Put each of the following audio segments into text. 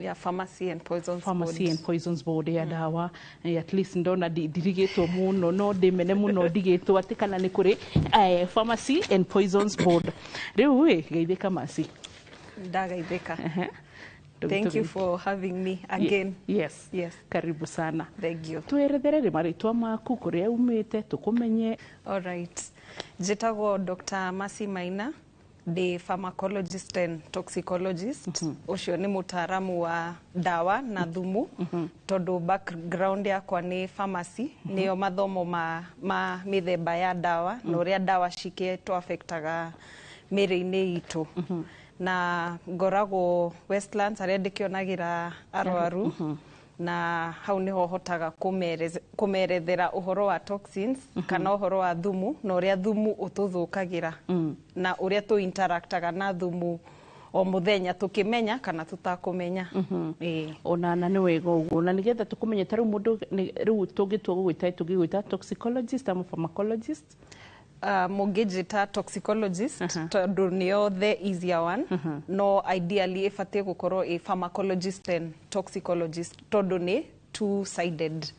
Yeah, Pharmacy and Poisons Pharmacy Board. and Poisons Board ya ndawa. At least ndona ndirigĩtwo mũno, no ndĩmene mũno ndigĩtwo atĩ kana nĩ kũrĩ Pharmacy and Poisons Board. Rĩu ĩ geithĩka, Mercy. Ndagaithĩka. Thank you for having me again. Yes. Yes. Karibu sana. Thank you. Twerethere rĩ marĩtwa maku, kũrĩa umĩte, tũkũmenye. All right. Njĩtagwo Dr. Mercy Maina, ndĩ pharmacologist and toxicologist. Ũcio nĩ mũtaaramu wa ndawa na thumu, tondũ background yakwa nĩ pharmacy, nĩyo mathomo ma mĩthemba ya ndawa na ũrĩa ndawa cikĩtũ affectaga mĩrĩ-inĩ itũ. Na ngoragwo Westlands harĩa ndĩkĩonagĩra arwaru, na hau niho hotaga kũmerethera ũhoro wa toxins kana ũhoro wa thumu na ũrĩa thumu ũtũthũkagĩra na ũrĩa tũ interactaga na thumu o mũthenya, tũkĩmenya kana tũtakũmenya. Ĩĩ. Ona na nĩ wega ũguo, na nĩgetha tũkũmenye ta rĩu mũndũ rĩu tũngĩtua gũgwĩta, tũngĩgwĩta toxicologist ama pharmacologist? Mũngĩnjĩta toxicologist tondũ nĩyo the easier one, no ideally ĩbatiĩ gũkorwo ĩ pharmacologist and toxicologist tondũ nĩ two sided.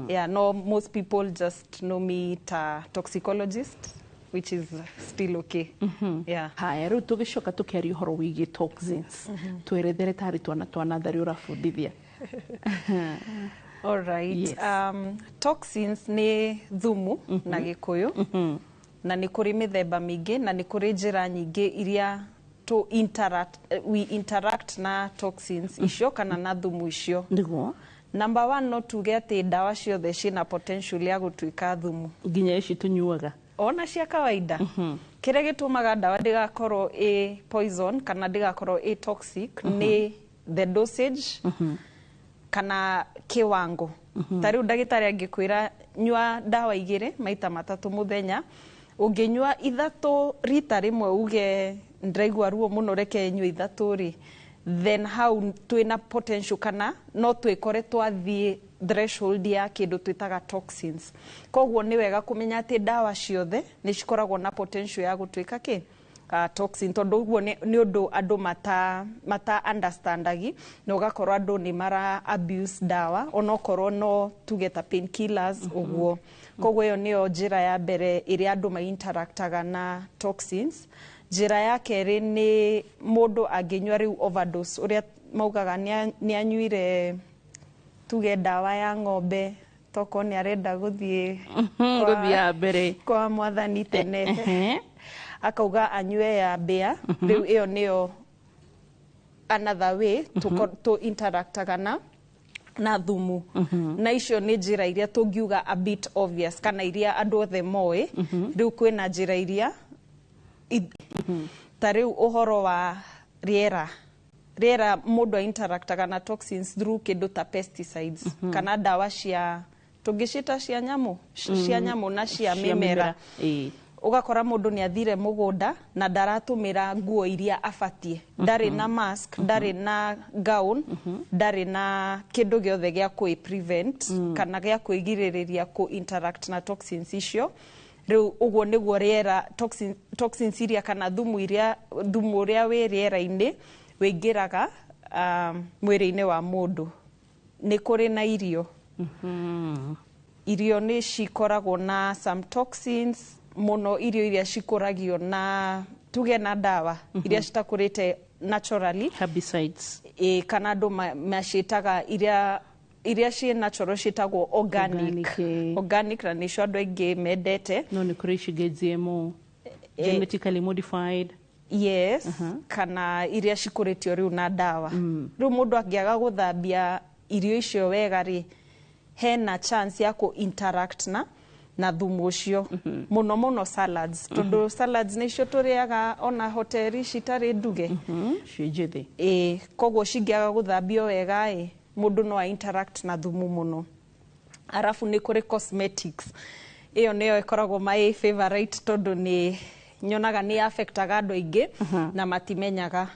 Yeah, no, most people just know me ta toxicologist, which is still okay. Yeah. Haya, rĩu tũgĩcoka tũkĩaria ũhoro wĩgiĩ toxins, twerethere tarĩ twana twa natharĩ ũrabundithia. All right. Yes. Toxins nĩ thumu na Gĩkũyũ, na nĩ kũrĩ mĩthemba mĩingĩ na nĩ kũrĩ njĩra nyingĩ iria to interact, we interact na toxins icio kana na thumu icio. Number one, no tuge atĩ ndawa ciothe ciĩna potential ya gũtuĩka thumu. Nginya ici tũnyuaga? Ona cia kawaida. Kĩrĩa gĩtũmaga ndawa ndĩgakorwo ĩ poison kana ndĩgakorwo ĩ toxic nĩ the dosage kana kiwango. Ta rĩu ndagĩtarĩ angĩkwĩra nyua ndawa 2 maita 3 mũthenya, ũngĩnyua 3 rita rĩmwe uge ndĩraigua ruo mũno, reke nyue 3 rĩ, then hau twĩna potential kana no twĩkore twathiĩ threshold ya kĩndũ twĩtaga toxins. Koguo nĩ wega kũmenya atĩ ndawa ciothe nĩ cikoragwo na potential ya gũtuĩka kĩ toxin, tondũ ũguo nĩ ũndũ andũ mata understandagi, na ũgakorwo andũ nĩ mara abuse ndawa onokorwo no tuge ta painkillers ũguo. Koguo ĩyo nĩyo njĩra ya mbere ĩrĩa andũ ma interactaga na toxins. Njĩra ya kerĩ nĩ mũndũ angĩnyua rĩu overdose, ũrĩa maugaga nĩ anyuire tuge ndawa ya ng'ombe tokorwo nĩ arenda gũthiĩ Gũthiĩ ya mbere kwa mwathani tene, akauga anyue ya mbĩa. Rĩu ĩyo nĩyo another way tũ interactaga na thumu. Na icio nĩ njĩra iria tũngiuga a bit obvious kana iria andũ othe moĩ. Rĩu kwĩna njĩra iria ta rĩu ũhoro wa rĩera. Rĩera, mũndũ interactaga na toxins through kĩndũ ta pesticides kana ndawa cia tũngĩciĩta cia nyamũ, cia nyamũ na cia cia mĩmera. Mĩmera. Ĩĩ. Ũgakora mũndũ nĩ athire mũgũnda na ndaratũmĩra nguo iria abatiĩ, ndarĩ na mask, ndarĩ na gown, ndarĩ na kĩndũ gĩothe gĩa kũ prevent kana gĩa kwĩgirĩrĩria kũ interact na toxins icio. Rĩu ũguo nĩguo rĩera toxins iria kana thumu iria, thumu ũrĩa wĩ rĩera-inĩ wĩingĩraga mwĩrĩ-inĩ wa mũndũ. Nĩ kũrĩ na irio. Irio nĩ cikoragwo na some toxins mũno, irio iria cikũragio na tuge na ndawa, iria citakũrĩte naturally. Herbicides. Ĩ, kana andũ maciĩtaga iria ciĩ natural ciĩtagwo organic. Organic, ĩ. Organic, na nĩcio andũ aingĩ mendete. No nĩ kũrĩ ici ingĩ GMO, genetically modified. Yes, kana iria cikũrĩtio rĩu na ndawa. Rĩu mũndũ angĩaga gũthambia irio icio wega rĩ, hena chance ya kũ interact na thumu ũcio, mũno mũno salads, tondũ salads nĩcio tũrĩaga ona hoteli citarĩ nduge. Ciĩ njĩthĩ. Ĩ, koguo cingĩaga gũthambio wega ĩ, mũndũ no a interact na thumu mũno. Arabu nĩ kũrĩ cosmetics. Ĩyo nĩyo ĩkoragwo my favorite tondũ nĩ nyonaga nĩ affectaga andũ aingĩ na matimenyaga.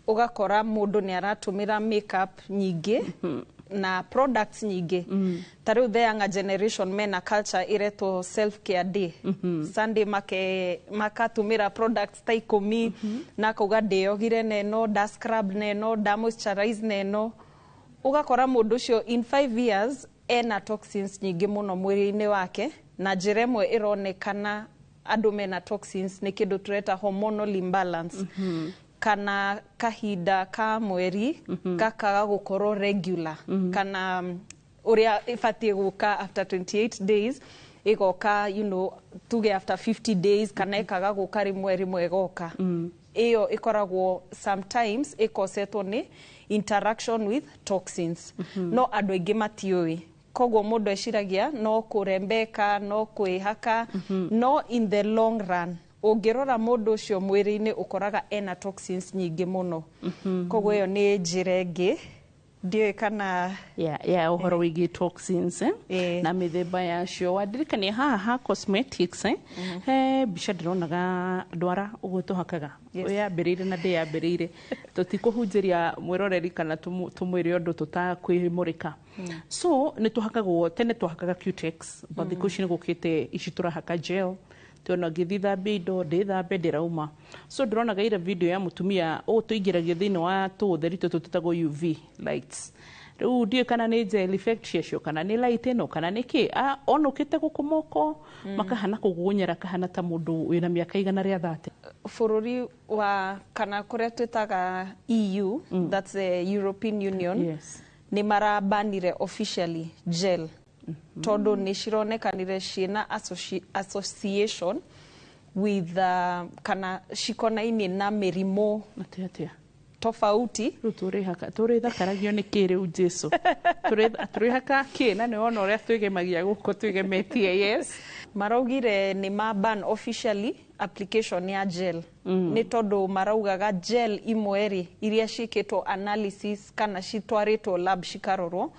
Ũgakora mũndũ nĩ aratũmĩra makeup nyingĩ. na products nyingĩ. Ta rĩu the younger generation mena culture ĩretwo self care day. Sunday makatũmĩra products ta 10, na akauga ndĩyogire neno, nda scrub neno, nda moisturize neno. Ũgakora mũndũ ũcio in 5 years ena toxins nyingĩ mũno mwĩrĩ-inĩ wake. Na njĩra ĩmwe ĩronekana andũ mena toxins nĩ kĩndũ tũreta hormonal imbalance, kana kahinda ka mweri gakaga gũkorwo regular, kana ũrĩa ĩbatiĩ gũka after 28 days ĩgoka, tuge after 50 days, kana ĩkaga gũka rĩmwe rĩmwe ĩgoka. Ĩyo ĩkoragwo sometimes ĩkosetwo nĩ interaction with toxins, no andũ aingĩ matiũĩ. Koguo mũndũ eciragia no kũrembeka, no kwĩhaka, no in the long run ũngĩrora mũndũ ũcio mwĩrĩ-inĩ ũkoraga ena toxins nyingĩ mũno. Koguo ĩyo nĩ njĩra ĩngĩ, ndiũĩ kana ya ũhoro wĩgiĩ toxins, eh? Ĩĩ. Na mĩthemba yacio. Wandirikania haha ha cosmetics, eh? He mbica ndĩronaga ndwara ũguo tũhakaga. Yambĩrĩire na ndĩyambĩrĩire, tũtikũhunjĩria mwĩroreri kana tũmwĩre ũndũ tũtakwĩmũrĩka. So nĩ tũhakagwo, tene twahakaga Cutex, but thikũ ici nĩ gũkĩte ici tũrahaka gel. Tuona ngĩthiĩ thambia indo, ndĩthambe, ndĩrauma. So ndĩronaga ira video ya mũtumia ũũ tũingĩragio thĩinĩ wa tũũtheri tũtũ tũtagwo UV lights. Rĩu ndiũĩ kana nĩ gel effect ciacio, kana nĩ light ĩno, kana nĩ kĩ. Onũkĩte gũkũ moko makahana kũgunyĩra, kahana ta mũndũ wĩna mĩaka 130. Bũrũri wa kana kũrĩa twĩtaga EU, that's the European Union, nĩ marabanire officially gel, tondũ nĩ cironekanire ciĩna association with kana cikonainie na mĩrimũ Atĩa atĩa? tofauti. Rĩu tũrĩhaka tũrĩthakaragio nĩ kĩ rĩu? Jesu, tũrĩhaka kĩ? Na nĩ wona ũrĩa twĩgemagia gũkũ twĩgemetie, yes. Maraugire nĩ ma ban officially application ya gel, nĩ tondũ maraugaga gel imwe rĩ, iria ciĩkĩtwo analysis kana citwarĩtwo lab cikarorwo,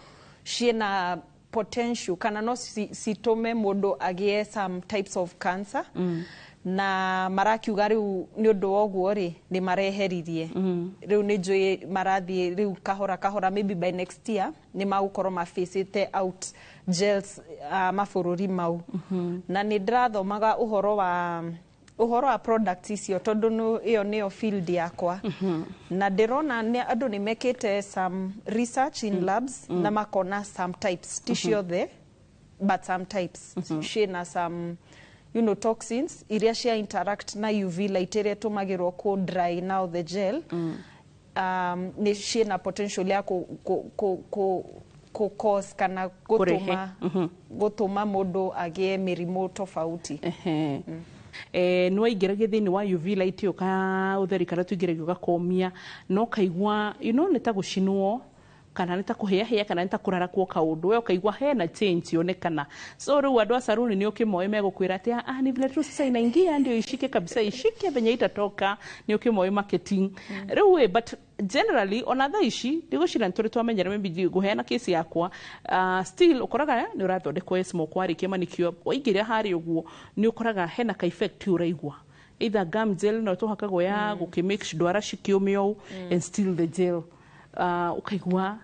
ciĩna potential kana no citũme mũndũ agĩe some types of cancer. Na marakiuga rĩu nĩ ũndũ wa ũguo rĩ, nĩ mareheririe. Rĩu nĩ njũĩ marathiĩ rĩu kahora kahora, maybe by next year nĩ magũkorwo mafacĩte out gels mabũrũri mau. Na nĩ ndĩrathomaga ũhoro wa products icio, tondũ ĩyo nĩyo field yakwa, na ndĩrona andũ nĩ mekĩte some research in labs na makona some types, ti ciothe, but some types ciĩna some toxins iria cia interact na UV light ĩrĩa ĩtũmagĩrwo kũ dry now the gel. Nĩ ciĩna potential ya kũ cause kana Kũrehe. gũtũma mũndũ agĩe mĩrimũ tofauti. Ehe. Nĩ waingĩragia thĩinĩ wa UV light ĩyo, ka ũtheri karĩa tũingĩragio gakomia, no kaigua nĩ ta gũcinwo, kana nĩ ta kũhĩahĩa, kana nĩ ta kũrarakwo kaũndũ, we ũkaigua hena change yonekana. So rĩu andũ a saruni nĩ ũkĩmoĩ megũkwĩra atĩ ah, ni vile tu sasa inaingia ndio ishike kabisa, ishike venye itatoka. Nĩ ũkĩmoĩ marketing rĩu ĩ. But generally ona thaa ici ndigũcira nĩ tũrĩ twamenyera, maybe ngũheana kesi yakwa, still ũkoraga nĩ ũrathondekwo smoke, warĩkia manicure waingĩra harĩa ũguo nĩ ũkoraga hena ka effect ũraigua, either gum gel no tũhakagwo ya gũkĩ ndwara cikĩũme ũũ, and still the gel ũkaigua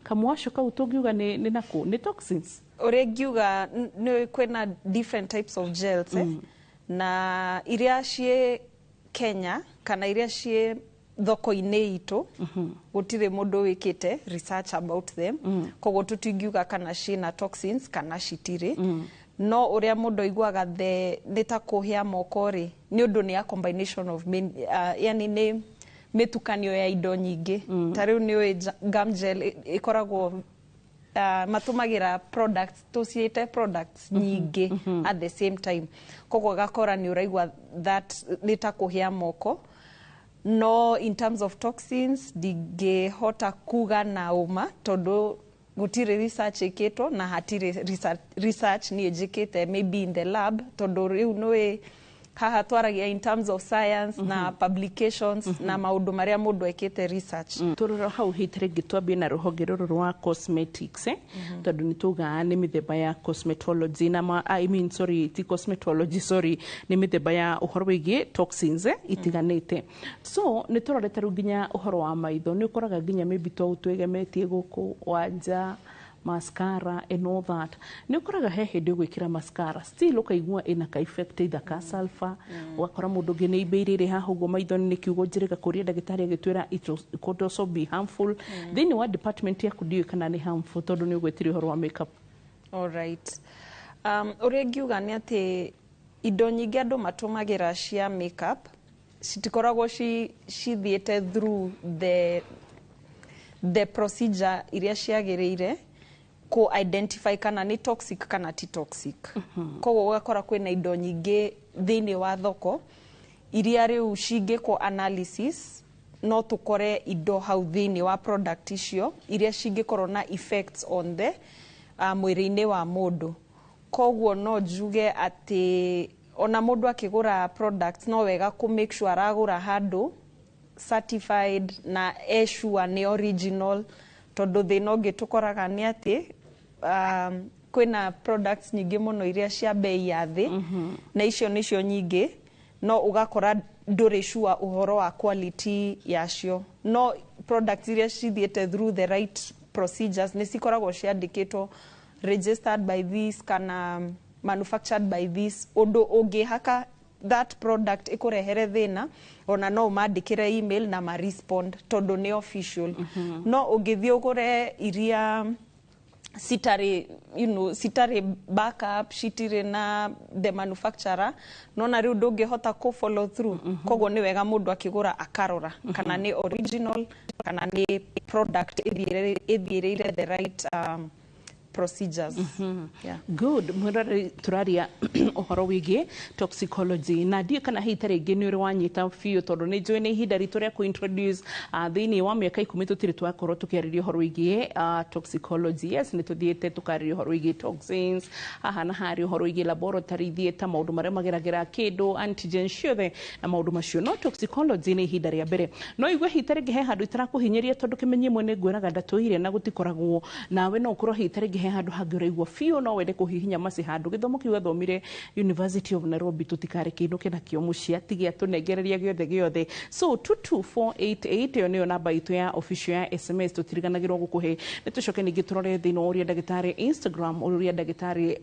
kamwaco kau tũngiuga nĩ nakũ nĩ toxins. Ũrĩa ingiuga nĩ kwĩna different types of gels, eh? Na iria ciĩ Kenya kana iria ciĩ thoko-inĩ itũ, gũtirĩ mũndũ wĩkĩte research about them. Koguo tũtingiuga kana ciĩna toxins kana citirĩ. No ũrĩa mũndũ aiguaga nĩ ta kũhĩa moko rĩ, nĩ ũndũ nĩ a combination of many, yani nĩ mĩtukanio ya indo nyingĩ. Ta rĩu nĩ ũĩ gum gel ĩkoragwo matũmagĩra products, tũciĩte products nyingĩ at the same time, koguo ũgakora nĩ ũraigua that nĩ ta kũhĩa moko. No in terms of toxins ndingĩhota kuga na ũma, tondũ gũtirĩ research ĩkĩtwo na hatirĩ research niĩ njĩkĩte maybe in the lab, tondũ rĩu nĩũĩ Haha twaragia in terms of science na publications na maũndũ marĩa mũndũ ekĩte research. Tũrora hau hita rĩngĩ twambie na rũhonge rũrũ rwa cosmetics, eh? Tondũ nĩ tugaga nĩ mĩthemba ya cosmetology na ma, I mean, sorry, ti cosmetology, sorry, nĩ mĩthemba ya ũhoro wĩgiĩ toxins, eh, itiganĩte. So nĩ tũrorete rĩu nginya ũhoro wa maitho, nĩ ũkoraga nginya maybe to twĩgemetie gũkũ wanja mascara and all that, nĩ ũkoraga he hĩndĩ ũgwĩkĩra mascara still ũkaigua ĩna ka effect either ka sulfur, ũgakora mũndũ ũngĩ nĩ imbĩire ĩrĩ haha ũguo maitho-inĩ. Nĩ kiugo njĩrĩga kũria ndagĩtarĩ agĩtwĩra it could also be harmful. Thĩinĩ wa department yaku ndiũĩ kana nĩ harmful, tondũ nĩ ũgwĩtire ũhoro wa makeup. Alright. Ũrĩa ingiuga nĩ atĩ indo nyingĩ andũ matũmagĩra cia makeup citikoragwo cithiĩte through the procedure iria ciagĩrĩire kũ identify kana nĩ toxic kana ti toxic. Koguo ũgakora kwĩna indo nyingĩ thĩinĩ wa thoko iria rĩu cingĩkwo analysis no tũkore indo hau thĩinĩ wa product icio iria cingĩkorwo na effects on the mwĩrĩ-inĩ wa mũndũ. Koguo no njuge atĩ ona mũndũ akĩgũra products no wega kũ make sure aragũra handũ certified na e sure nĩ original, tondũ thĩna ũngĩ tũkoraga nĩ atĩ kwĩna products nyingĩ mũno iria cia bei ya thĩ, na icio nĩcio nyingĩ no ũgakora ndũrĩ sure ũhoro wa quality yacio. No products iria cithiĩte through the right procedures nĩ cikoragwo ciandĩkĩtwo registered by this kana manufactured by this, ũndũ ũngĩhaka that product ĩkũrehere thĩna ona no ũmandĩkĩre email na ma respond tondũ nĩ official. No ũngĩthiĩ ũgũre iria citarĩ citarĩ backup, citirĩ na the manufacturer, nona rĩu ndũngĩhota kũ follow through. Koguo nĩ wega mũndũ akĩgũra akarora kana nĩ original kana nĩ product ĩthiĩrĩire the right procedures. Yeah. Good. Mwĩroreri, tũraria ũhoro wĩgiĩ toxicology na ndiũ kana hihi ta rĩngĩ nĩ ũrĩ wanyita biũ, tondũ nĩ njũĩ nĩ ihinda ritũ rĩa kũ-introduce thĩinĩ wa mĩaka 10 tũtirĩ twakorwo tũkĩarĩria ũhoro wĩgiĩ toxicology. Yes, nĩ tũthiĩte tũkarĩria ũhoro wĩgiĩ toxins haha na harĩa, ũhoro wĩgiĩ laboratory theatre, maũndũ marĩa mageragĩra kĩndũ, antigen ciothe na maũndũ macio, no toxicology nĩ ihinda rĩa mbere. No igue hihi ta rĩngĩ he handũ itarakũhinyĩria, tondũ kĩmenyi ĩmwe nĩ ngwĩraga ndatũire na gũtikoragwo nawe, no ũkorwo hihi ta rĩngĩ he handũ hangĩ ũraigua biũ no wende kũhihinya maci handũ. Gĩthomo kĩu athomire University of Nairobi, tũtikareke inũke nakĩo mũciĩ atige atũnengereria gĩothe gĩothe. So 22488 ĩyo nĩyo namba itũ ya official ya SMS, tũtiriganagĩrwo gũkũhe. Nĩ tũcoke ningĩ tũrore thĩinĩ wa ũrĩa ndagĩtarĩ Instagram, ũrĩa ndagĩtarĩ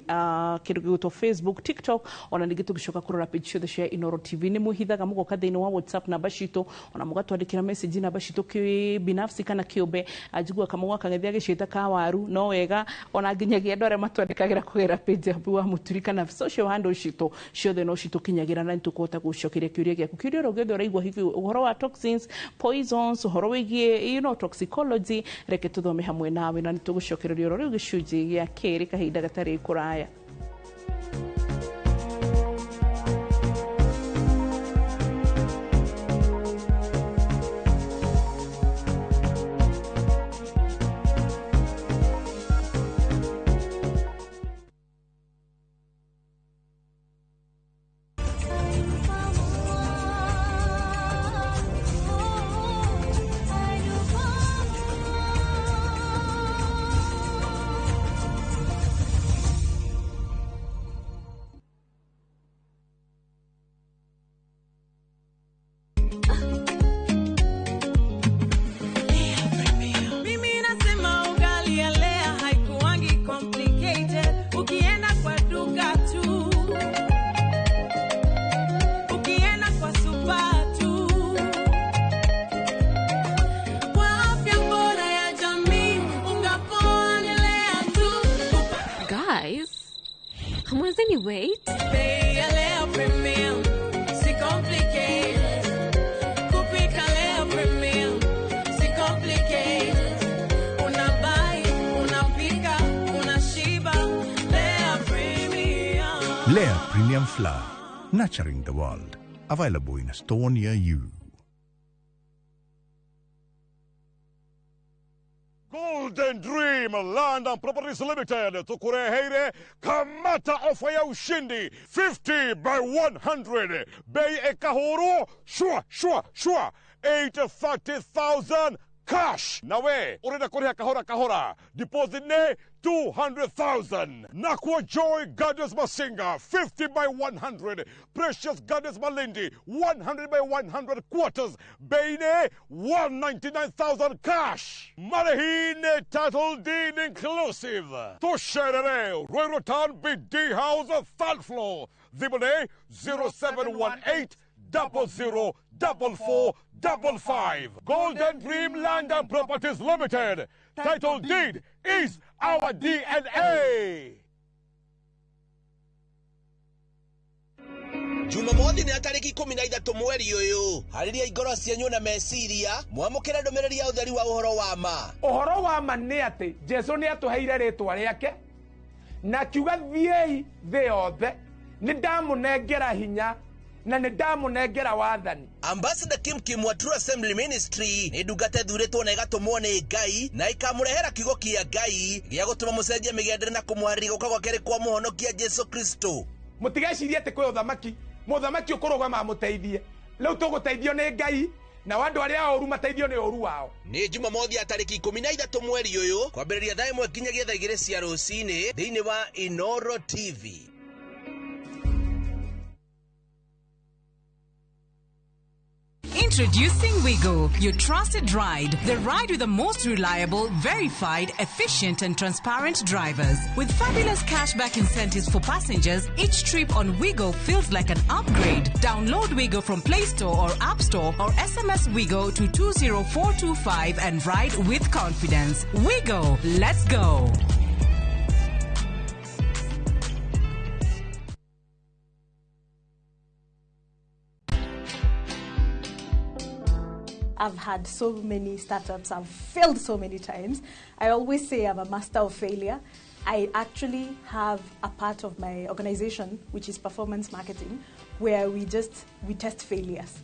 kĩndũ gĩgwĩtwo Facebook, TikTok, ona ningĩ tũgĩcoka kũrora page ciothe cia Inoro TV. Nĩ mwĩhithaga mũgoka thĩinĩ wa WhatsApp namba citũ, ona mũgatwandĩkĩra message namba citũ kĩbinafsi kana kĩũmbe. Anjigua kamau akang'ethia agĩciĩta kawaru no wega, ona nginyagia andũ arĩa matwandĩkagĩra kũgerera page yaku wa mũturi kana social handle citũ ciothe no citũkinyagĩra, na nĩtũkũhota gũcokeria kĩũria gĩaku, kĩũria oro gĩothe ũraigua hihi ũhoro wa toxins, poisons, ũhoro wĩgiĩ toxicology. Reke tũthome hamwe nawe na nĩtũgũcokereria oro rĩu gĩcunjĩ gĩa kerĩ kahinda gatarĩ kũraya. Mimi nasema ugali ya Lea haikuangi complicated. Ukienda kwa duka tu, ukienda kwa super tu. Kwa afya bora ya jamii, unga poa ni Lea tu. Guys, hamwezeni wait? Bei ya Lea Premium, si complicated. Kupika Lea Premium, si complicated. Unabuy, unapika, unashiba. Lea Premium. Lea Premium Flour, nurturing the world. Available in a store near you. Golden Dream Land and Properties Limited tukureheire kamata ofa ya ushindi 50 by 100 bei ekahuru shwa shwa shwa 830,000 cash nawe urenda kuriha kahora kahora deposit ne 200,000. Nakwa Joy Gardens Masinga 50 by 100, Precious Gardens Malindi 100 by 100 quarters bei ne 199,000 cash. Marehine title deed inclusive. Tusherere Ruiru Town BD House third floor. Thimũ 0718 00 44 55. Golden Dream Land and Properties Limited. Title deed is our DNA. Jumamothi nĩ tarĩki 13 mweri ũyũ. Harĩria ngoro cianyu na meciria mwamũkĩre ndũmĩrĩri ya ũtheri wa ũhoro wa ma. Ũhoro wa ma nĩ atĩ Jesu nĩ atũheire rĩtwa rĩake na akiuga thiĩi thĩ yothe, nĩ ndamũnengera hinya na nĩ ndamũnengera wathani. Ambassador Kim Kim wa True Assembly Ministry nĩ ndungata ĩthurĩtwo na ĩgatũmwo nĩ Ngai na ĩkamũrehera kiugo kĩa Ngai gĩa gũtũma mũcenjie mĩgendere na kũmũharĩria gũka gwa kerĩ kwa mũhonokia Jesu Kristo. Mũtigecirie atĩ kwĩ ũthamaki, mũthamaki ũkũrũgama amũteithie. Rĩu tũgũteithio nĩ Ngai na andũ arĩa oru mateithio nĩ ũru wao. Nĩ Jumamothi ya tarĩki 13 mweri ũyũ kwambĩrĩria thaa 1 nginyagia thaa 2 cia rũcinĩ thĩinĩ wa Inoro TV. Introducing Wigo, your trusted ride. The ride with the most reliable, verified, efficient and transparent drivers. With fabulous cashback incentives for passengers, each trip on Wigo feels like an upgrade. Download Wigo from Play Store or App Store or SMS Wigo to 20425 and ride with confidence. Wigo, let's go. I've had so many startups, I've failed so many times. I always say I'm a master of failure. I actually have a part of my organization, which is performance marketing, where we test failures.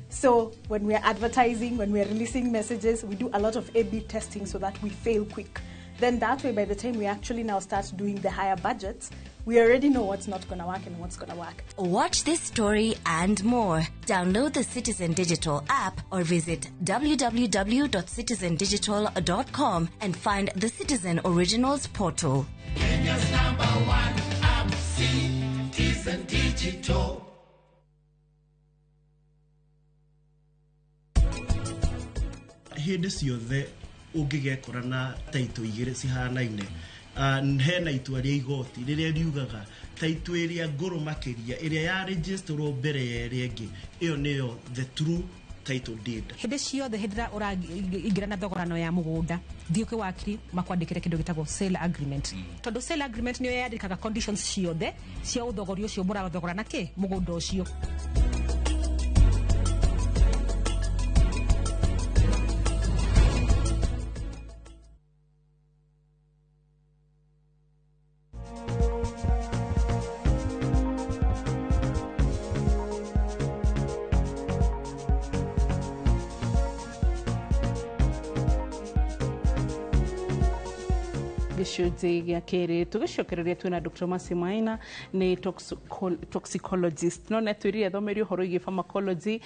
So when we're advertising, when we're releasing messages, we do a lot of A/B testing so that we fail quick. Then that way, by the time we actually now start doing the higher budgets, we already know what's not going to work and what's going to work. Watch this story and more. Download the Citizen Digital app or visit www.citizendigital.com and find the Citizen Originals portal. Kenya's number one app, Citizen Digital. Hĩndĩ ciothe ũngĩgekora na taitũ igĩrĩ cihanaine, hena itua rĩa igoti rĩrĩa riugaga taitũ ĩrĩa ngũrũ makĩria ĩrĩa ya registerwo mbere ya ĩrĩa ĩngĩ, ĩyo nĩyo the true title deed. Hĩndĩ ciothe hĩndĩ ĩrĩa ũraingĩra na thogorano ya mũgũnda, thiĩ kwĩ wakiri makwandĩkĩre kĩndũ gĩtagwo sale agreement. Tondũ sale agreement nĩyo yandĩkaga conditions ciothe cia ũthogori ũcio mũrathogora kĩ mũgũnda ũcio. Gĩcunjĩ gĩa kerĩ tũgĩcokereria twĩna Dr. Mercy Maina nĩ toxicologist no nĩ atwĩrire athomeire ũhoro wĩgiĩ pharmacology,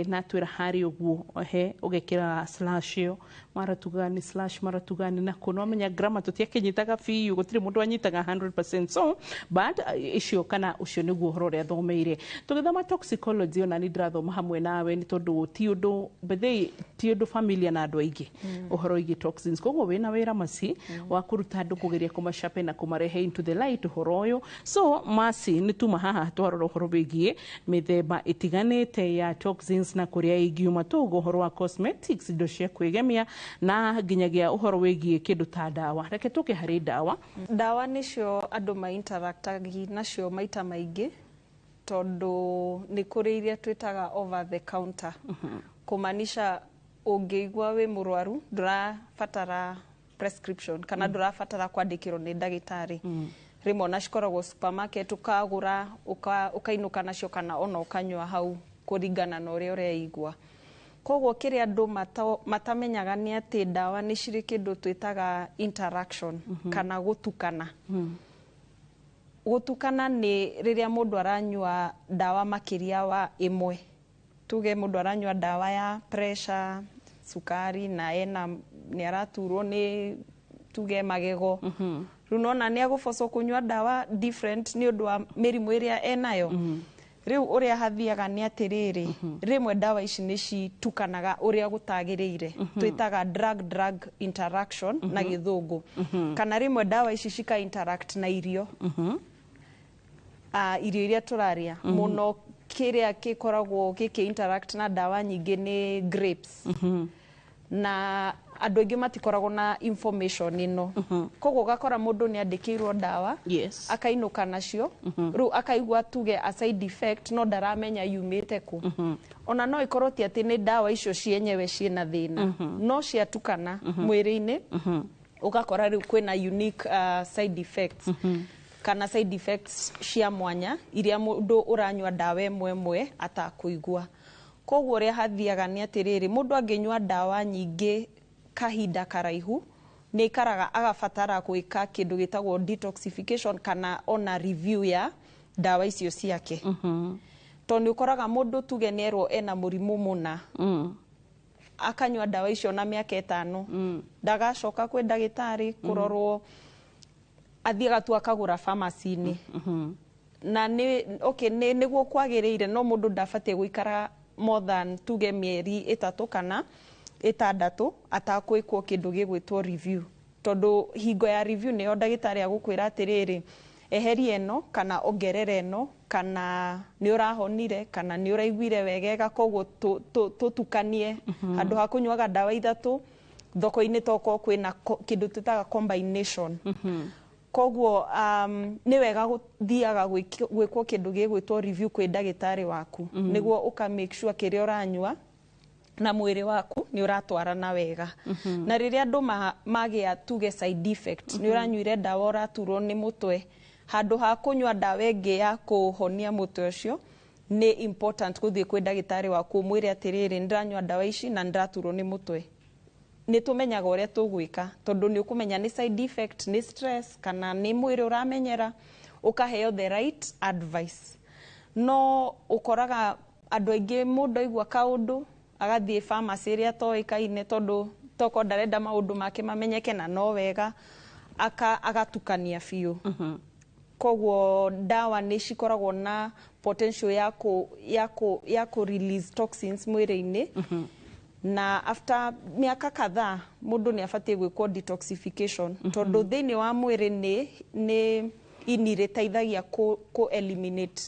na atwĩra harĩ ũguo he ũgekĩra slash ĩyo mara tuga nĩ slash mara tuga nĩ nakũ no amenya grammar tũtiakĩnyitaga biũ gũtirĩ mũndũ anyitaga 100% so but icio kana ũcio nĩguo ũhoro ũrĩa athomeire. Tũgĩthoma toxicology ona nĩ ndĩrathoma hamwe nawe nĩ tondũ ti ũndũ bethe ti ũndũ familiar na andũ aingĩ ũhoro wĩgiĩ toxins, koguo wĩna wĩra Mercy wa kũruta andũ kũgeria kũmacape na kũmarehe into the light ũhoro ũyũ. So Mercy nĩ tuma haha twarora ũhoro wĩgiĩ mĩthemba ĩtiganĩte ya toxins na kũrĩa ingiuma, tũguo ũhoro wa cosmetics, indo cia kwĩgemia na nginyagia ũhoro wĩgiĩ kĩndũ ta ndawa. Reke tũke harĩ ndawa. Ndawa nĩcio andũ ma-interactagi nacio maita maingĩ tondũ nĩ kũrĩ iria twĩtaga over the counter, kũmaanisha ũngĩigua wĩ mũrwaru ndũrabatara prescription kana ndũrabatara kwandĩkĩrwo nĩ ndagĩtarĩ. Rĩmwe ona cikoragwo supermarket ũkagũra ũkainũka nacio kana ona ũkanyua hau kũringana na ũrĩa ũreigua. Koguo kĩrĩa andũ matamenyaga nĩ atĩ ndawa nĩ cirĩ kĩndũ twĩtaga interaction kana gũtukana. Gũtukana nĩ rĩrĩa mũndũ aranyua ndawa makĩria wa ĩmwe. Tuge mũndũ aranyua ndawa ya pressure, cukari, na ena nĩ araturwo nĩ tuge magego. Rĩu nona nĩ agũbocwo kũnyua ndawa different nĩ ũndũ wa mĩrimũ ĩrĩa enayo. Rĩu ũrĩa hathiaga nĩ atĩrĩrĩ, rĩmwe ndawa ici nĩ citukanaga ũrĩa gũtagĩrĩire. Twĩtaga drug drug interaction na Gĩthũngũ. Kana rĩmwe ndawa ici cika interact na irio, irio iria tũrarĩa. Mũno kĩrĩa gĩkoragwo gĩkĩ interact na ndawa nyingĩ nĩ grapes, na andũ aingĩ matikoragwo na information ĩno. Koguo ũgakora mũndũ nĩ andĩkĩirwo ndawa, akainũka nacio, rĩu akaigua tuge a side effect, no ndaramenya yumĩte kũ. Ona no ĩkorwo ti atĩ nĩ ndawa icio cienyewe ciĩna thĩna, no ciatukana mwĩrĩ-inĩ, ũgakora rĩu kwĩna unique side effects kana side effects cia mwanya iria mũndũ ũranyua ndawa ĩmwe ĩmwe atakũigua. Koguo ũrĩa hathiaga nĩ atĩrĩrĩ, mũndũ angĩnyua ndawa nyingĩ kahinda karaihu, nĩ aikaraga agabatara gwĩka kĩndũ gĩtagwo detoxification kana ona review ya ndawa icio ciake, tondũ nĩ ũkoraga mũndũ tuge nĩ erwo ena mũrimũ mũna, akanyua ndawa icio na mĩaka 5, ndagacoka kwĩ ndagĩtarĩ kũrorwo, athiaga tu akagũra pharmacy-inĩ. Na nĩ okay, nĩ nĩguo kwagĩrĩire, no mũndũ ndabatiĩ gũikara more than tuge mĩeri 3 kana 6 atakwĩkwo kĩndũ gĩgwĩtwo review, tondũ hingo ya review nĩyo ndagĩtarĩ agũkwĩra atĩrĩrĩ, eheria ĩno kana ongerera ĩno, kana nĩ ũrahonire kana nĩ ũraiguire wegega. Koguo tũtukanie handũ ha kũnyuaga ndawa ithatũ thoko-inĩ, tokorwo kwĩna kĩndũ twĩtaga combination. Koguo nĩ wega gũthiaga gwĩkwo kĩndũ gĩgwĩtwo review kwĩ ndagĩtarĩ waku, nĩguo ũka make sure kĩrĩa ũranyua na mwĩrĩ waku nĩ ũratwarana wega. Na rĩrĩa andũ magĩa tuge side effect, nĩ ũranyuire ndawa ũraturwo nĩ mũtwe, handũ ha kũnyua ndawa ĩngĩ ya kũhonia mũtwe ũcio, nĩ important gũthiĩ kwĩ ndagĩtarĩ waku ũmwĩre atĩrĩrĩ, nĩ ndĩranyua ndawa ici na nĩ ndĩraturwo nĩ mũtwe. Nĩ tũmenyaga ũrĩa tũgwĩka, tondũ nĩ ũkũmenya nĩ side effect, nĩ stress, kana nĩ mwĩrĩ ũramenyera, ũkaheo the right advice. No ũkoraga andũ aingĩ, mũndũ aigua kaũndũ agathiĩ pharmacy ĩrĩa atoĩkaine, tondũ toko ndarenda maũndũ make mamenyeke, na no wega agatukania biũ. Koguo ndawa nĩ cikoragwo na potential ya kũ release toxins mwĩrĩ-inĩ, na after mĩaka kadhaa mũndũ nĩ abatiĩ gwĩkwo detoxification, tondũ thĩinĩ wa mwĩrĩ nĩ ini rĩteithagia kũ eliminate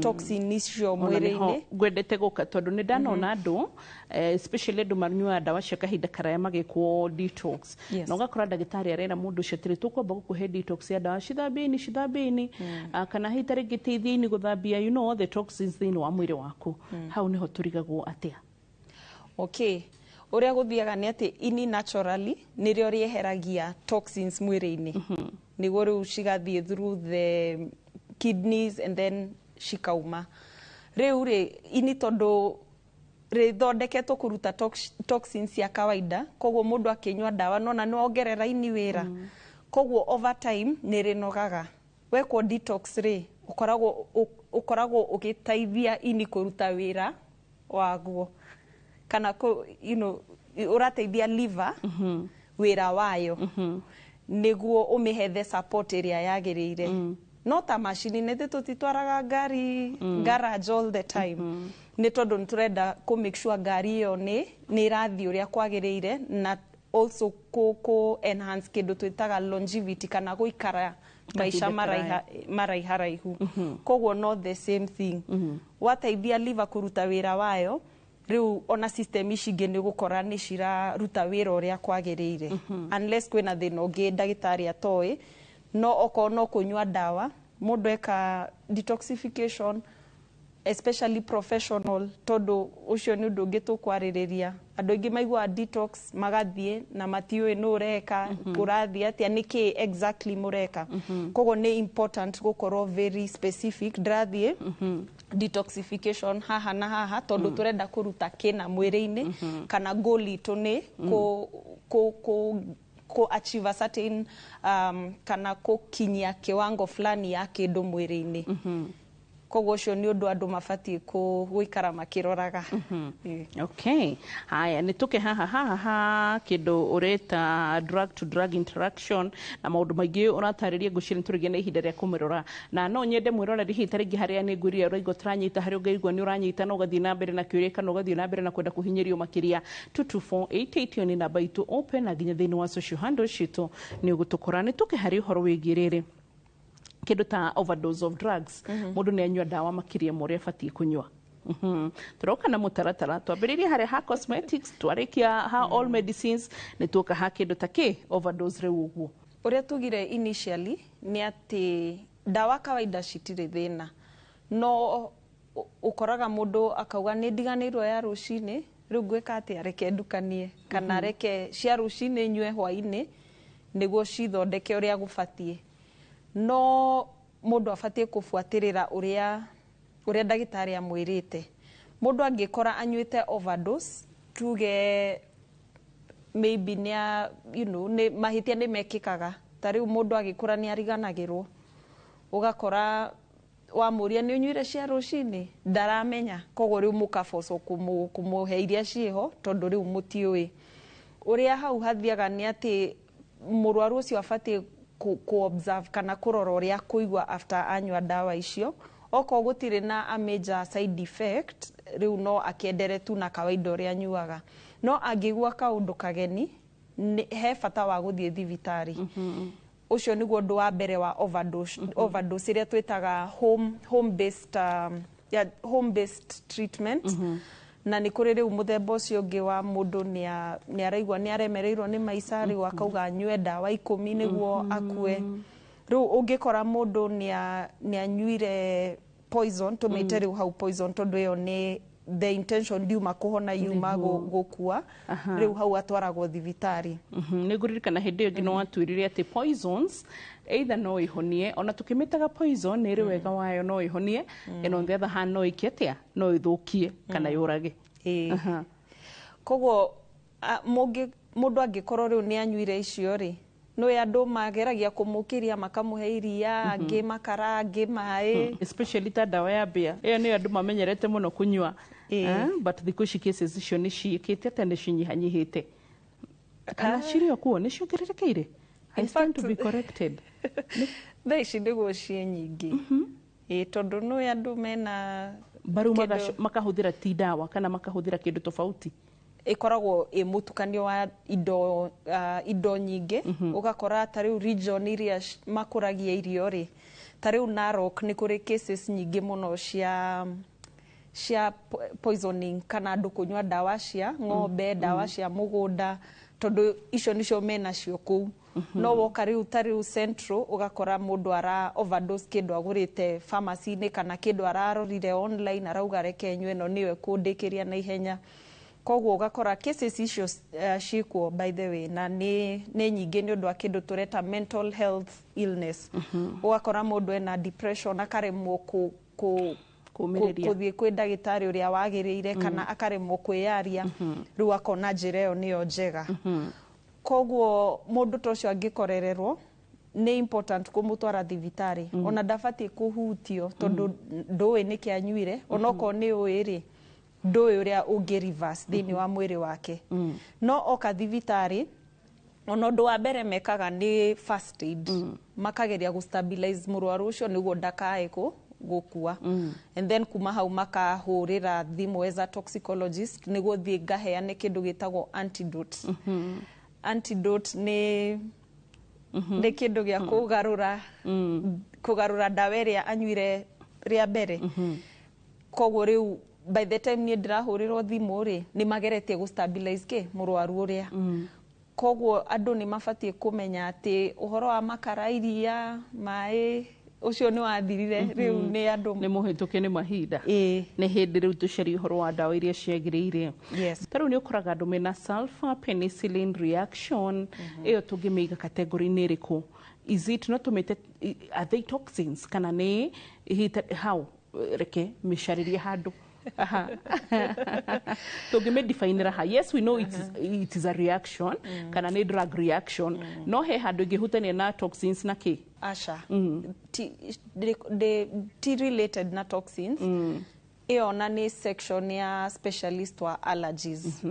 toxin icio Ona nĩho mwĩrĩ-inĩ. Ngwendete gũka, tondũ nĩ ndanona andũ, especially andũ manyuaga ndawa cia kahinda karaya magĩkwo detox, na ũgakora ndagĩtarĩ arera mũndũ ũcio atĩrĩ, tũkwamba gũkũhe detox ya ndawa, cithambie ini, cithambie ini. Ah, kana hihi ta rĩngĩ teithia ini gũthambia the toxins thĩinĩ wa mwĩrĩ waku. Hau nĩho tũrigagwo atĩa? Okay, ũrĩa gũthiaga nĩ atĩ ini naturally nĩrĩo rĩeheragia toxins mwĩrĩ-inĩ, nĩguo rĩu cigathiĩ through the kidneys and then cikauma. Rĩu rĩ, ini tondũ rĩthondeketwo kũruta toxins cia kawaida, koguo mũndũ akĩnyua ndawa nona nĩ wongerera ini wĩra. Koguo over time nĩ rĩnogaga. Wekwo detox rĩ, ũkoragwo ũgĩteithia ini kũruta wĩra waguo, kana ũrateithia liver wĩra wayo, nĩguo ũmĩhe the support ĩrĩa yagĩrĩire. No ta macini, nĩ tũtitwaraga ngari garage all the time, nĩ tondũ nĩ tũrenda kũ make sure ngari ĩyo nĩ ĩrathiĩ ũrĩa kwagĩrĩire, na also kũ enhance kĩndũ twĩtaga longevity kana gũikara maica kahinda maraiha maraiharaihu. Koguo no the same thing, wateithia liver kũruta wĩra wayo, rĩu ona system ici ingĩ nĩ ũgũkora nĩ ciraruta wĩra ũrĩa kwagĩrĩire, unless kwĩna thĩna ũngĩ ndagĩtarĩ atoĩ. No okorwo no kũnyua ndawa, mũndũ eka detoxification, especially professional, tondũ ũcio nĩ ũndũ ũngĩ tũkwarĩrĩria. Andũ aingĩ maiguaga detox magathiĩ na matiũĩ nũ ũreka, kũrathiĩ atĩa, nĩkĩ exactly mũreka. Koguo nĩ important gũkorwo very specific, ndĩrathiĩ Detoxification haha na haha, tondu turenda kuruta kina mwiri-inĩ, kana goal itũ nĩ ku achieve a certain kana kukinyia kiwango fulani ya kindu mwiri-inĩ. Koguo ũcio nĩ ũndũ andũ mabatiĩ gũikara makĩroraga. Ĩĩ. Okay, haya, nä tå ke haha kä ndå å reta drug to drug interaction na maå ndå maingä å ratarä ria. Ngå ciria nä tå rä na ihinda rä a kå mä rora, na no nyende mwä roreri hihi ta rĩngĩ harĩa nĩ ngwĩrire ũraigua tũranyita, harĩa ũngĩigua nĩ ũranyita na ũgathiĩ na mbere na kĩũria kana ũgathiĩ na mbere na kwenda kũhinyĩrio makĩria, 22488 nĩ namba itũ open, na nginya thĩinĩ wa social handles citũ nĩ ũgũtũkora. Nĩ tũke harĩ ũhoro wĩgiĩ rĩrĩ kĩndũ ta overdose of drugs. Mũndũ nĩ anyua ndawa makĩria ma ũrĩa abatiĩ kũnyua. Tũroka na mũtaratara, twambĩrĩrie harĩa ha cosmetics, twarĩkia ha all medicines, nĩ tuoka ha kĩndũ ta kĩ overdose rĩu ũguo. Ũrĩa tugire initially nĩ atĩ ndawa kawaida citirĩ thĩna, no ũkoraga mũndũ akauga, "Nĩ ndiganĩirwo ya rũcinĩ, rĩu ngwĩka atĩa? Reke ndukanie kana reke cia rũcinĩ nyue hwainĩ nĩguo cithondeke ũrĩa gũbatiĩ." No mũndũ abatiĩ kũbuatĩrĩra ũrĩa ndagĩtarĩ amwĩrĩte. Mũndũ angĩkora anyuĩte overdose, tuge maybe nĩ a, nĩ mahĩtia nĩ mekĩkaga, ta rĩu mũndũ agĩkũra nĩ ariganagĩrwo, ũgakora wamũria, "Nĩ ũnyuire cia rũcinĩ?" ndaramenya. Koguo rĩu mũkabocwo kũmũhe iria ciĩho, tondũ rĩu mũtiũĩ ũrĩa hau hathiaga. Nĩ atĩ mũrwaru ũcio abatiĩ ku observe kana kũrora ũrĩa kũigua after anyua ndawa icio. Okorwo gũtirĩ na a major side effect, rĩu no akĩendere tu na kawaida ũrĩa anyuaga. No angĩigua kaũndũ kageni, he bata wa gũthiĩ thibitarĩ. Ũcio nĩguo ũndũ wa mbere wa overdose, overdose ĩrĩa twĩtaga home based, yeah, home based treatment. Na nĩ kũrĩ rĩu mũthemba ũcio ũngĩ wa mũndũ nĩ araigua nĩ aremereirwo nĩ maica, rĩu akauga anyue ndawa 10 nĩguo akue. Rĩu ũngĩkora mũndũ nĩ anyuire poison, tũmĩte rĩu hau poison, tondũ ĩyo nĩ the intention ndiuma kũhona, yuma gũkua. Rĩu hau atwaragwo thibitarĩ. Nĩ ngũririkana hĩndĩ ĩyo ĩngĩ nĩ watwĩrire atĩ poisons either no ĩhonie, ona tũkĩmĩtaga poison nĩ ĩrĩ wega wayo, no ĩhonie, and on the other hand no ĩke atĩa? No ĩthũkie kana yũrage. Ĩĩ. Koguo mũndũ angĩkorwo rĩu nĩ anyuire icio rĩ, nĩ andũ mageragia kũmũkĩria, makamũhe iria, angĩ makara, angĩ maĩ. Especially ta ndawa ya mbĩa, ĩyo nĩyo andũ mamenyerete mũno kũnyua. But thikũ ici cases icio nĩ ciĩkĩte atĩa? Nĩ cinyihanyihĩte kana cirĩ o kuo, nĩ ciongererekeire? I stand to be corrected. Thaa ici nĩguo ciĩ nyingĩ. Ĩĩ, tondũ nĩ andũ mena baru makahũthĩra ti ndawa kana makahũthĩra kĩndũ tofauti. Ĩkoragwo ĩ mũtukanio wa indo nyingĩ. Ũgakora ta rĩu region iria makũragia irio rĩ, ta rĩu Narok nĩ kũrĩ cases nyingĩ mũno cia poisoning kana andũ kũnyua ndawa cia ng'ombe, ndawa cia mũgũnda, tondũ icio nicio menacio kũu. No woka rĩu ta rĩu Central, ũgakora mũndũ ara overdose kĩndũ agũrĩte pharmacy-inĩ kana kĩndũ ararorire online, arauga, "Reke nyue ĩno, nĩyo ĩkũndĩkĩria na ihenya." Koguo ũgakora cases icio ciĩkuo, by the way, na nĩ nyingĩ nĩ ũndũ wa kĩndũ tũreta mental health illness. Ũgakora mũndũ ena depression, akaremwo kũ Kũũmĩrĩria. Kũthiĩ kwĩ ndagĩtarĩ ũrĩa wagĩrĩire kana akaremwo kwĩyaria, rĩu akona njĩra ĩyo nĩyo njega. Koguo mũndũ ta ũcio angĩkorererwo, nĩ important kũmũtwara thibitarĩ. Ona ndabatiĩ kũhutio, tondũ ndũĩ nĩkĩ anyuire. Onokorwo nĩ ũĩ rĩ, ndũĩ ũrĩa ũngĩ reverse thĩinĩ wa mwĩrĩ wake. No oka thibitarĩ, ona ũndũ wa mbere mekaga nĩ first aid, makageria gũ stabilize mũrwaru ũcio nĩguo ndakae gũkua, and then kuma hau makahũrĩra thimũ as a toxicologist nĩguo thiĩ ngaheane kĩndũ gĩtagwo antidote. Antidote nĩ kĩndũ gĩa kũgarũra ndawa ĩrĩa anyuire rĩa mbere. Koguo rĩu by the time niĩ ndĩrahũrĩrwo thimũ rĩ, nĩ mageretie gũ stabilize kĩ mũrwaru ũrĩa. Koguo andũ nĩ mabatiĩ kũmenya atĩ ũhoro wa makara, iria, maĩ, ũcio nĩ wathirire. Rĩu nĩ andũ nĩ mũhĩtũke nĩ mahinda. Ĩĩ. Nĩ hĩndĩ rĩu tũcarie ũhoro wa ndawa iria ciagĩrĩire. Ta rĩu nĩ ũkoraga andũ mena sulfur penicillin reaction, ĩyo tũngĩmĩiga category-inĩ ĩrĩkũ? Is it no tũmĩte, are they toxins kana nĩ how? Reke mĩcarĩrie handũ. Aha. Tũngĩmĩdefinĩra ha? Yes, we know it is a reaction kana nĩ drug reaction, no he handũ ĩngĩhutania na toxins na kĩ? Aca, ti related na toxins. Ĩyo ona nĩ section ya specialist wa allergies,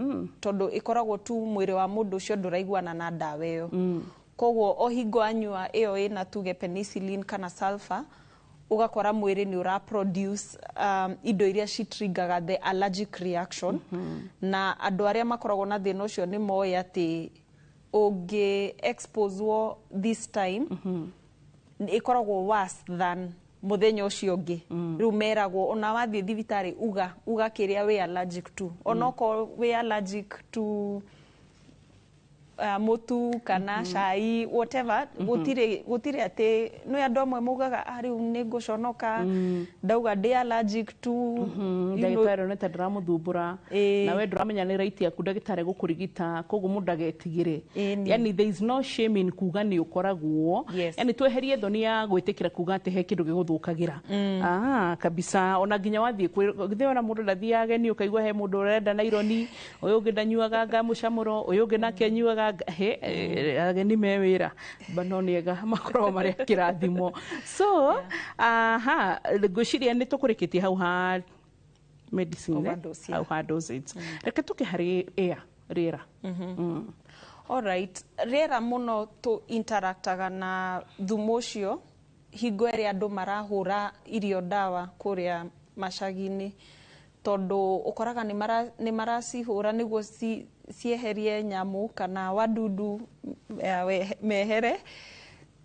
tondũ ĩkoragwo tu mwĩrĩ wa mũndũ ũcio ndũraiguana na ndawa ĩyo. Koguo o hingo anyua ĩyo ĩna, tuge, penicillin kana sulfur, ũgakora mwĩrĩ nĩ ũra produce indo iria citriggaga the allergic reaction. Na andũ arĩa makoragwo na thĩna ũcio nĩ moĩ atĩ ũngĩ exposewo this time, ĩkoragwo worse than mũthenya ũcio ũngĩ. Rĩu meragwo ona wathiĩ thibitarĩ, uga kĩrĩa wĩ allergic to, onokorwo wĩ allergic to mũtu kana cai, whatever. Gũtirĩ atĩ nĩ andũ amwe maugaga, "Ah, rĩu nĩ ngũconoka ndauga ndĩ allergic to you know." Ndagĩtarĩ nĩ ta ndĩramũthumbũra. Ĩĩ. Na we ndũramenya nĩ right yaku ndagĩtarĩ gũkũrigita, koguo mũndũ agetigĩre. Ĩni. Yani there is no shame in kuga nĩ ũkoragwo. Yani tweherie thoni ya gwĩtĩkĩra kuga atĩ he kĩndũ gĩgũthũkagĩra. Ah, kabisa. Ona nginya wathiĩ githĩ ona mũndũ ndathiaga ageni, ũkaigua he mũndũ ũrenda naironi, ũyũ ũngĩ ndanyuaga nga mũcamũro, ũyũ ũngĩ nake anyuaga he ageni me wĩra. Ba no nĩega makoragwo marĩ a kĩrathimo. So aha, ngwĩciria nĩ tũkũrĩkĩtie hau ha medicine, eh? Overdose, yeah. Hau ha dosage. Reke tũke harĩ air, rĩera. Alright, rĩera mũno tũ interactaga na thumu ũcio hingo ĩrĩa andũ marahũra irio ndawa kũrĩa macagi-inĩ, tondũ ũkoraga nĩ maracihũra nĩguo cieherie nyamũ kana wadudu mehere,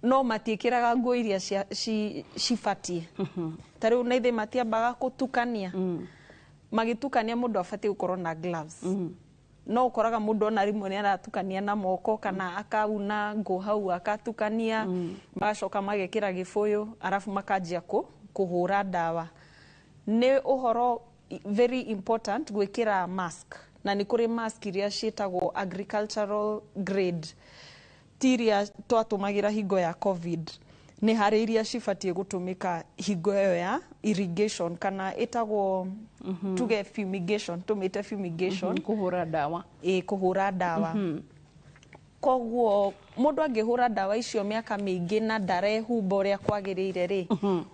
no matiĩkĩraga nguo iria cibatiĩ. Ta rĩu na ithe matiambaga kũtukania. Magĩtukania, mũndũ abatiĩ gũkorwo na gloves, no ũkoraga mũndũ ona rĩmwe nĩ aratukania na moko kana akauna ngũ hau akatukania. Magacoka magekĩra gĩbũyũ, arabu makanjia kũhũra ndawa. Nĩ ũhoro very important gwĩkĩra mask, na nĩ kũrĩ mask iria ciĩtagwo agricultural grade, ti iria twatũmagĩra hingo ya COVID. Nĩ harĩ iria cibatiĩ gũtũmĩka hingo ĩyo ya irrigation kana ĩtagwo, tuge, fumigation, tũmĩte fumigation. Kũhũra ndawa. Ĩ, kũhũra ndawa. Koguo mũndũ angĩhũra ndawa icio mĩaka mĩingĩ na ndarehumba ũrĩa kwagĩrĩire rĩ,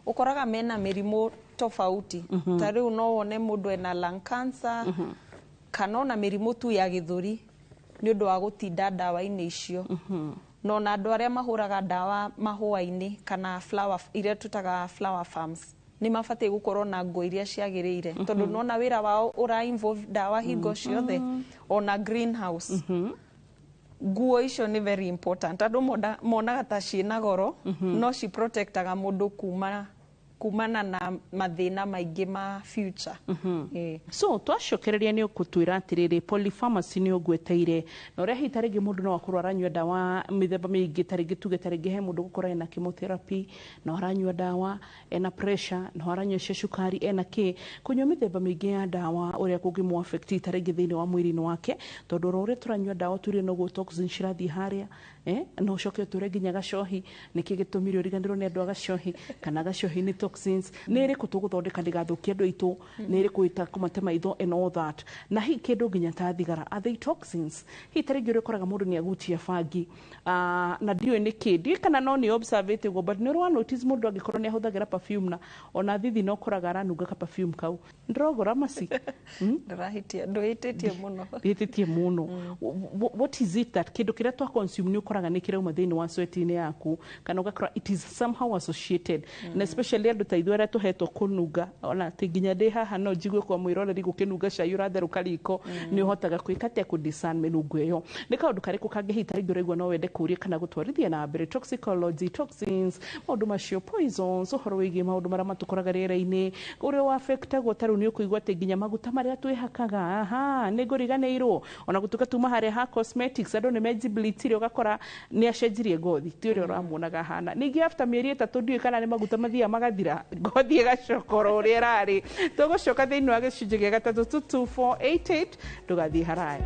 ũkoraga mena mĩrimũ tofauti. Ta rĩu no wone mũndũ ena lung cancer kana ona mĩrimũ tu ya gĩthũri nĩ ũndũ wa gũtinda ndawa-inĩ icio. Na ona andũ arĩa mahũraga ndawa mahũa-inĩ kana flower, iria tũtaga flower farms, nĩ mabatiĩ gũkorwo na nguo iria ciagĩrĩire, tondũ nona wĩra wao ũra involve ndawa hingo ciothe. Ona greenhouse, nguo icio nĩ very important. Andũ monaga ta ciĩna goro, no ci protectaga mũndũ kumana na mathĩna maingĩ ma future. Ĩĩ. So twacokereria nĩ ũkũtwĩra atĩrĩrĩ, polypharmacy nĩ ũgweteire, na ũrĩa hihi ta rĩngĩ mũndũ no akorwo aranyua ndawa mĩthemba mĩingĩ. Ta rĩngĩ tuge, ta rĩngĩ he mũndũ gũkorwo ena chemotherapy, no aranyua ndawa, ena pressure, no aranyua cia cukari, ena kĩ, kũnyua mĩthemba mĩingĩ ya ndawa, ũrĩa kũngĩmũ affect ta rĩngĩ thĩinĩ wa mwĩrĩ-inĩ wake, tondũ oro ũrĩa tũranyua ndawa tũrĩ noguo toxin cirathiĩ harĩa, no ũcoke ũtũre nginya gacohi. Nĩkĩ gĩtũmire ũriganĩrwo nĩ andũ a gacohi? Kana gacohi nĩ toxins? Nĩ ĩrĩkũ tũgũthondeka ndĩgathũkie andũ aitũ? Nĩ ĩrĩkũ ĩtakũmate maitho and all that? Na hihi kĩndũ nginya ta thigara, are they toxins? Hihi ta rĩngĩ ũrĩa ũkoraga mũndũ nĩ agutia bangi, na ndiũĩ nĩkĩ, ndiũĩ kana no nĩ observe ũguo, but nĩ ũrĩ wa notice mũndũ angĩkorwo nĩ ahũthagĩra perfume, na ona thithi no ũkoraga aranunga ka perfume kau ndĩrogora maci. Ndũrahĩtia, ndũhĩtĩtie mũno. Ndĩhĩtĩtie mũno. What is it that kĩndũ kĩrĩa twa consume nĩ ũkoraga nĩ kĩrauma thĩinĩ wa sweat-inĩ yaku, kana ũgakora it is somehow associated, na especially andũ ta ithuĩ arĩa tũhetwo kũnunga, ona atĩ nginya ndĩ haha no njigue kwa mwĩroreri gũkĩnunga cai ũratherũka riko, nĩ ũhotaga gwĩka atĩa kũ discern mĩnungo ĩyo? Nĩ kaũndũ karĩkũ kangĩ hihi ta rĩngĩ ũraigua no wende kũũria kana gũtwarithia na mbere? Toxicology, toxins, maũndũ macio, poisons, ũhoro wĩgiĩ maũndũ marĩa matũkoraga rĩera-inĩ, ũrĩa wa-affectagwo. Ta rĩu nĩ ũkũigua atĩ nginya maguta marĩa twĩhakaga, aha, nĩ ngũriganĩirwo, ona gũtuĩka tuma harĩa ha cosmetics, andũ nĩ menjibilitire, ũgakora nĩ acenjirie ngothi, ti ũrĩa ũramuonaga ahana. Ningĩ after mĩeri 3, ndiũĩ kana nĩ maguta mathiaga magathira, ngothi ĩgacoka oro ũrĩa ĩrarĩ. Tũgũcoka thĩinĩ wa gĩcunjĩ gĩa gatatũ. 22488, ndũgathiĩ haraya.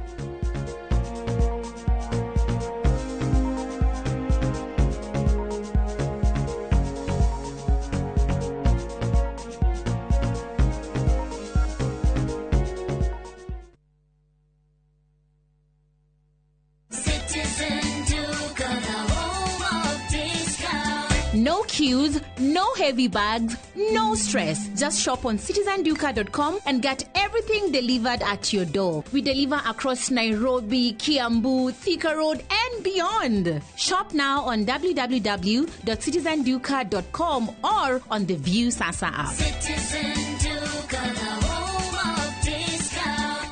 No queues, no heavy bags, no stress. Just shop on citizenduka.com and get everything delivered at your door. We deliver across Nairobi, Kiambu, Thika Road, and beyond. Shop now on www.citizenduka.com or on the View Sasa app. Citizen Duka, the home of discount.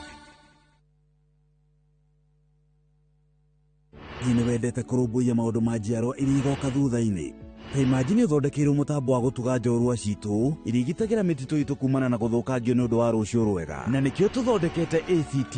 Nĩ wendete kũrũmbũiya maũndũ ma njiarwa iria igoka thutha-inĩ. Ta imagine ũthondekeirwo mũtambo wa gũtuga njorua citũ iria igitagĩra mĩtitũ itũ kumana na gũthũkangio nĩ ũndũ wa rũciũ rwega. Na nĩkĩo tũthondekete ACT,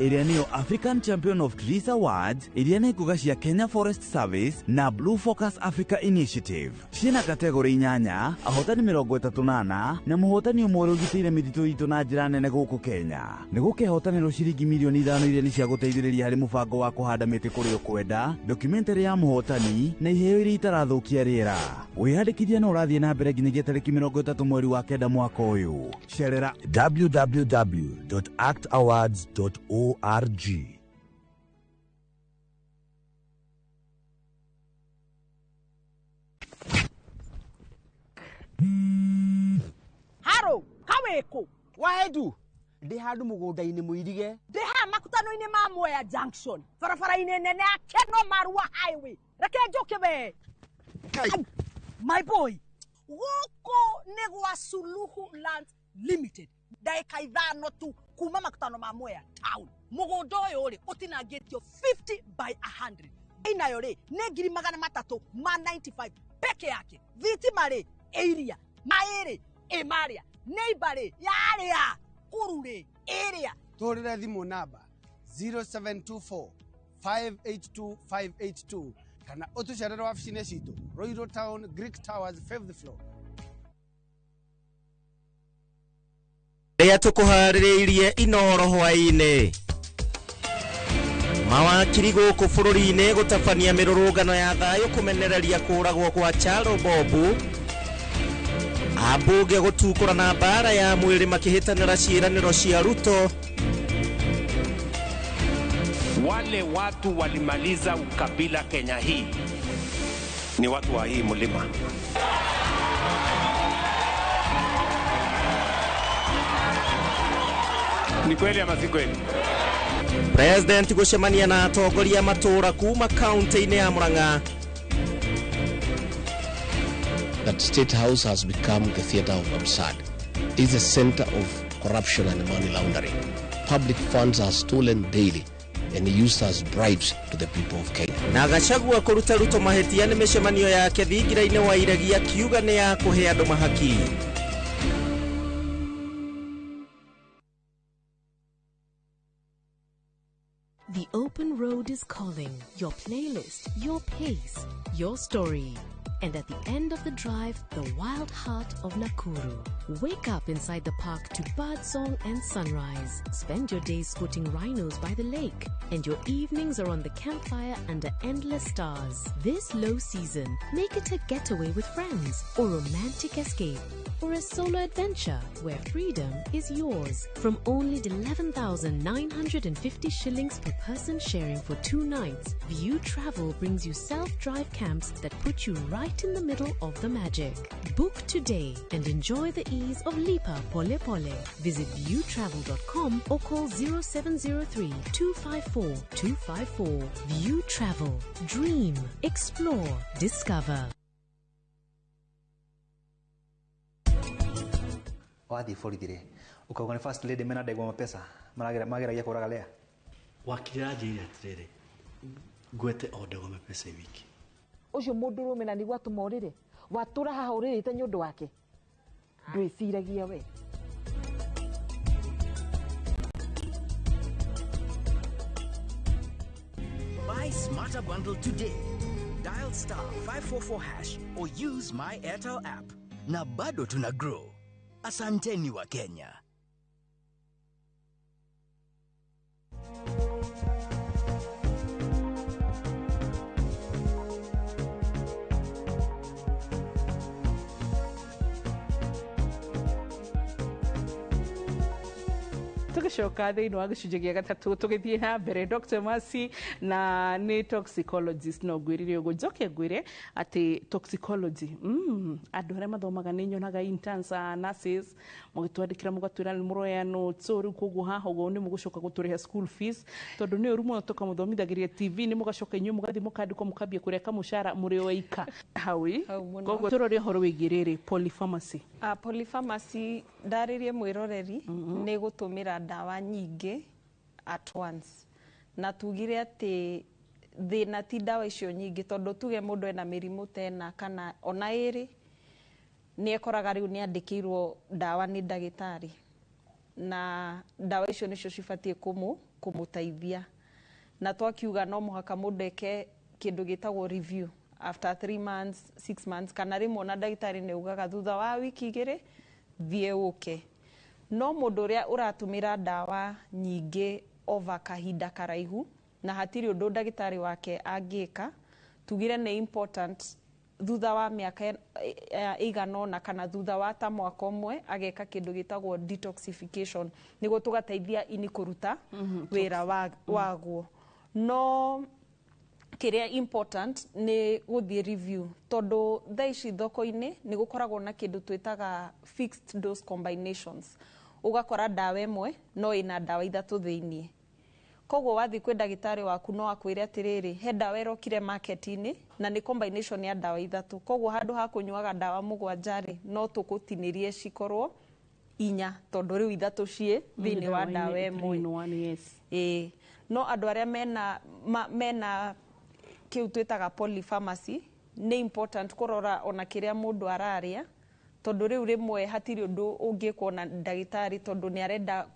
ĩrĩa nĩyo African Champion of Trees Awards, ĩrĩa nĩ ngũga cia Kenya Forest Service na Blue Focus Africa Initiative. Ciĩna kategori 8, ahotani 34 na mũhotani ũmwe ũrĩa ũgitĩire mĩtitũ itũ na njĩra nene gũkũ Kenya. Nĩ gũkehotanĩrwo ciringi mirioni 5 iria nĩ cia gũteithĩrĩria harĩ mũbango wa kũhanda mĩtĩ kũrĩa ũkwenda, documentary ya mũhotani na iheo iria itarathũkia rĩera. Wĩyandĩkithia no ũrathiĩ na mbere nginyagia tarĩki 30 mweri wa 9 mwaka ũyũ. Cerera www.actawards.org. Haro, kawĩkũ? Waendu, ndĩ handũ mũgũnda-inĩ mũirige. Ndĩ haha makutano-inĩ ma Mwea Junction, barabara-inĩ nene ya Keno Marua Highway. Reke njũke we. My boy, gũkũ nĩ gwa Suluhu Land Limited. Ndagĩka 5 tu kuma makutano ma Mwea Town. Mũgũnda ũyũ rĩ ũtinangĩtio 50 by 100. Inayo rĩ nĩ 395 peke yake. Thitima rĩ ĩiria, maĩ rĩ ĩ marĩa, neighbor rĩ yarĩa, kũru rĩ ĩrĩa. Tũhũrĩre thimũ namba 0724 582 582 kana ũtũcerere wabici-inĩ citũ Ruiru Town, Greek Towers, 5th floor. Rĩrĩa tũkũharĩrĩirie Inoro hwaĩ-inĩ. Mawakiri gũkũ bũrũri-inĩ gũtabania mĩrũrũngano ya thayũ kũmenereria kũragwo kwa Charo Bobu. Ambunge gũtukũra na mbara ya mwĩrĩ makĩhĩtanĩra ciĩranĩro cia Ruto. Wale watu walimaliza ukabila Kenya hii ni watu wa hii mlima. Ni kweli ama si kweli? President gũcemania na atongoria matũra kuma kaunti-inĩ ya Murang'a. That State House has become the theater of absurd. It's a center of corruption and money laundering. Public funds are stolen daily and used as bribes to the people of Kenya. Na Gachagua kũruta Ruto mahĩtia nĩ mĩcemanio yake thingira-inĩ wa iregi akiuga nĩ ya kũhe andũ mahaki. The open road is calling. Your playlist, your pace, your story. And at the end of the drive, the wild heart of Nakuru. Wake up inside the park to birdsong and sunrise. Spend your days spotting rhinos by the lake. And your evenings are on the campfire under endless stars. This low season, make it a getaway with friends, or romantic escape, or a solo adventure where freedom is yours. From only 11,950 shillings per person sharing for 2 nights, View Travel brings you self-drive camps that put you right in the middle of the magic. Book today and enjoy the ease of Lipa Pole Pole. Visit viewtravel.com or call 0703 254 254. View Travel. Dream, explore, discover. Wathiĩ borithi rĩ ũkauga nĩ first lady mena ndegwa mapesa mageragia kũraga Lea. Wakiri aranjĩrire atĩrĩrĩ, ngwete o ndegwa mapesa wiki. Ũcio mũndũrũme na nĩguo atũma ũrĩre watũra haha ũrĩrĩte nĩ ũndũ wake ndwĩciragia we. Buy Smarter Bundle today. Dial *544# or use my Airtel app. Na bado tuna grow. Asanteni wa Kenya. Tũgĩcoka thĩinĩ wa gĩcunjĩ gĩa gatatũ, tũgĩthiĩ na mbere, Dr. Mercy na nĩ toxicologist. No ngwĩrire ũguo, njoke ngwĩre atĩ toxicology, andũ arĩa mathomaga, nĩ nyonaga interns, nurses, mũgĩtwandĩkĩra, mũgatwĩra nĩ mũroya notes. So rĩu koguo haha ũguo nĩ mũgũcoka gũtũrĩha school fees, tondũ nĩ ũru mũno tũkamũthomithagĩria TV, nĩ mũgacoka inyuĩ mũgathiĩ mũkandĩkwo, mũkambia kũrĩa kamũcara mũrĩ o ika haui. Mũno. Koguo tũrore ũhoro wĩgiĩ rĩrĩ, polypharmacy. Polypharmacy, ndarĩrie mwĩroreri, nĩ gũtũmĩra ndawa nyingĩ at once. Na tugire atĩ thĩna ti ndawa icio nyingĩ, tondũ tuge mũndũ ena mĩrimũ ta ĩna kana ona ĩrĩ, nĩ ekoraga rĩu nĩ andĩkĩirwo ndawa nĩ ndagĩtarĩ, na ndawa icio nĩcio cibatiĩ kũmũteithia. Na twakiuga no mũhaka mũndũ eke kĩndũ gĩtagwo review after 3 months, 6 months, kana rĩmwe ona ndagĩtarĩ nĩ augaga thutha wa wiki 2 thiĩ ũke. No mũndũ ũrĩa ũratũmĩra ndawa nyingĩ over kahinda karaihu na hatirĩ ũndũ ndagĩtarĩ wake angĩka, tugire nĩ important thutha wa mĩaka ĩigana ũna kana thutha wa ta mwaka ũmwe ageka kĩndũ gĩtagwo detoxification, nĩguo tũgateithia ini kũruta wĩra waguo. No kĩrĩa important nĩ gũthiĩ review, tondũ thaa ici thoko-inĩ nĩ gũkoragwo na kĩndũ twĩtaga fixed dose combinations. Ũgakora ndawa ĩmwe no ĩna ndawa ithatũ thĩiniĩ. Koguo wathiĩ kwĩ ndagĩtarĩ waku, no akwĩre atĩrĩrĩ, he ndawa ĩrokire market-inĩ na nĩ combination ya ndawa ithatũ, koguo handũ ha kũnyuaga ndawa mũgwanja rĩ, no tũkũtinĩrie cikorwo inya, tondũ rĩu ithatũ ciĩ thĩinĩ wa ndawa ĩmwe. In one, yes. Ĩĩ, no andũ arĩa mena kĩu twĩtaga polypharmacy, nĩ important kũrora ona kĩrĩa mũndũ ararĩa, tondũ rĩu rĩmwe hatirĩ ũndũ ũngĩkwo na ndagĩtarĩ, tondũ nĩ arenda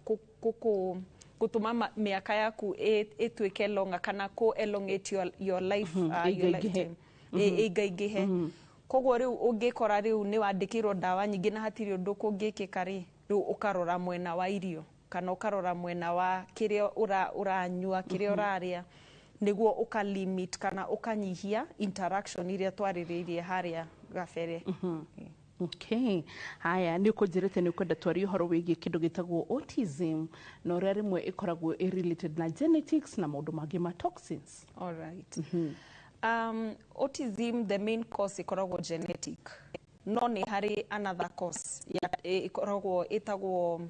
gũtũma mĩaka yaku ĩtuĩke longer kana kũ elongate your life, your ĩingaingĩhe. lifetime. Ĩingaingĩhe. Koguo rĩu ũngĩkora rĩu nĩ wandĩkĩirwo ndawa nyingĩ na hatirĩ ũndũ kũngĩkĩka rĩ, rĩu ũkarora mwena wa irio kana ũkarora mwena wa kĩrĩa ũranyua, kĩrĩa ũrarĩa, nĩguo ũka limit kana ũkanyihia interaction iria twarĩrĩirie harĩa gabere. Okay. Haya, nĩ ũkũnjĩrĩte nĩ ũkwenda twarie ũhoro wĩgiĩ kĩndũ gĩtagwo autism na ũrĩa rĩmwe ĩkoragwo ĩ related na genetics na maũndũ mangĩ ma toxins. All right. Autism, the main cause ĩkoragwo genetic, no nĩ harĩ another cause ya ĩkoragwo ĩtagwo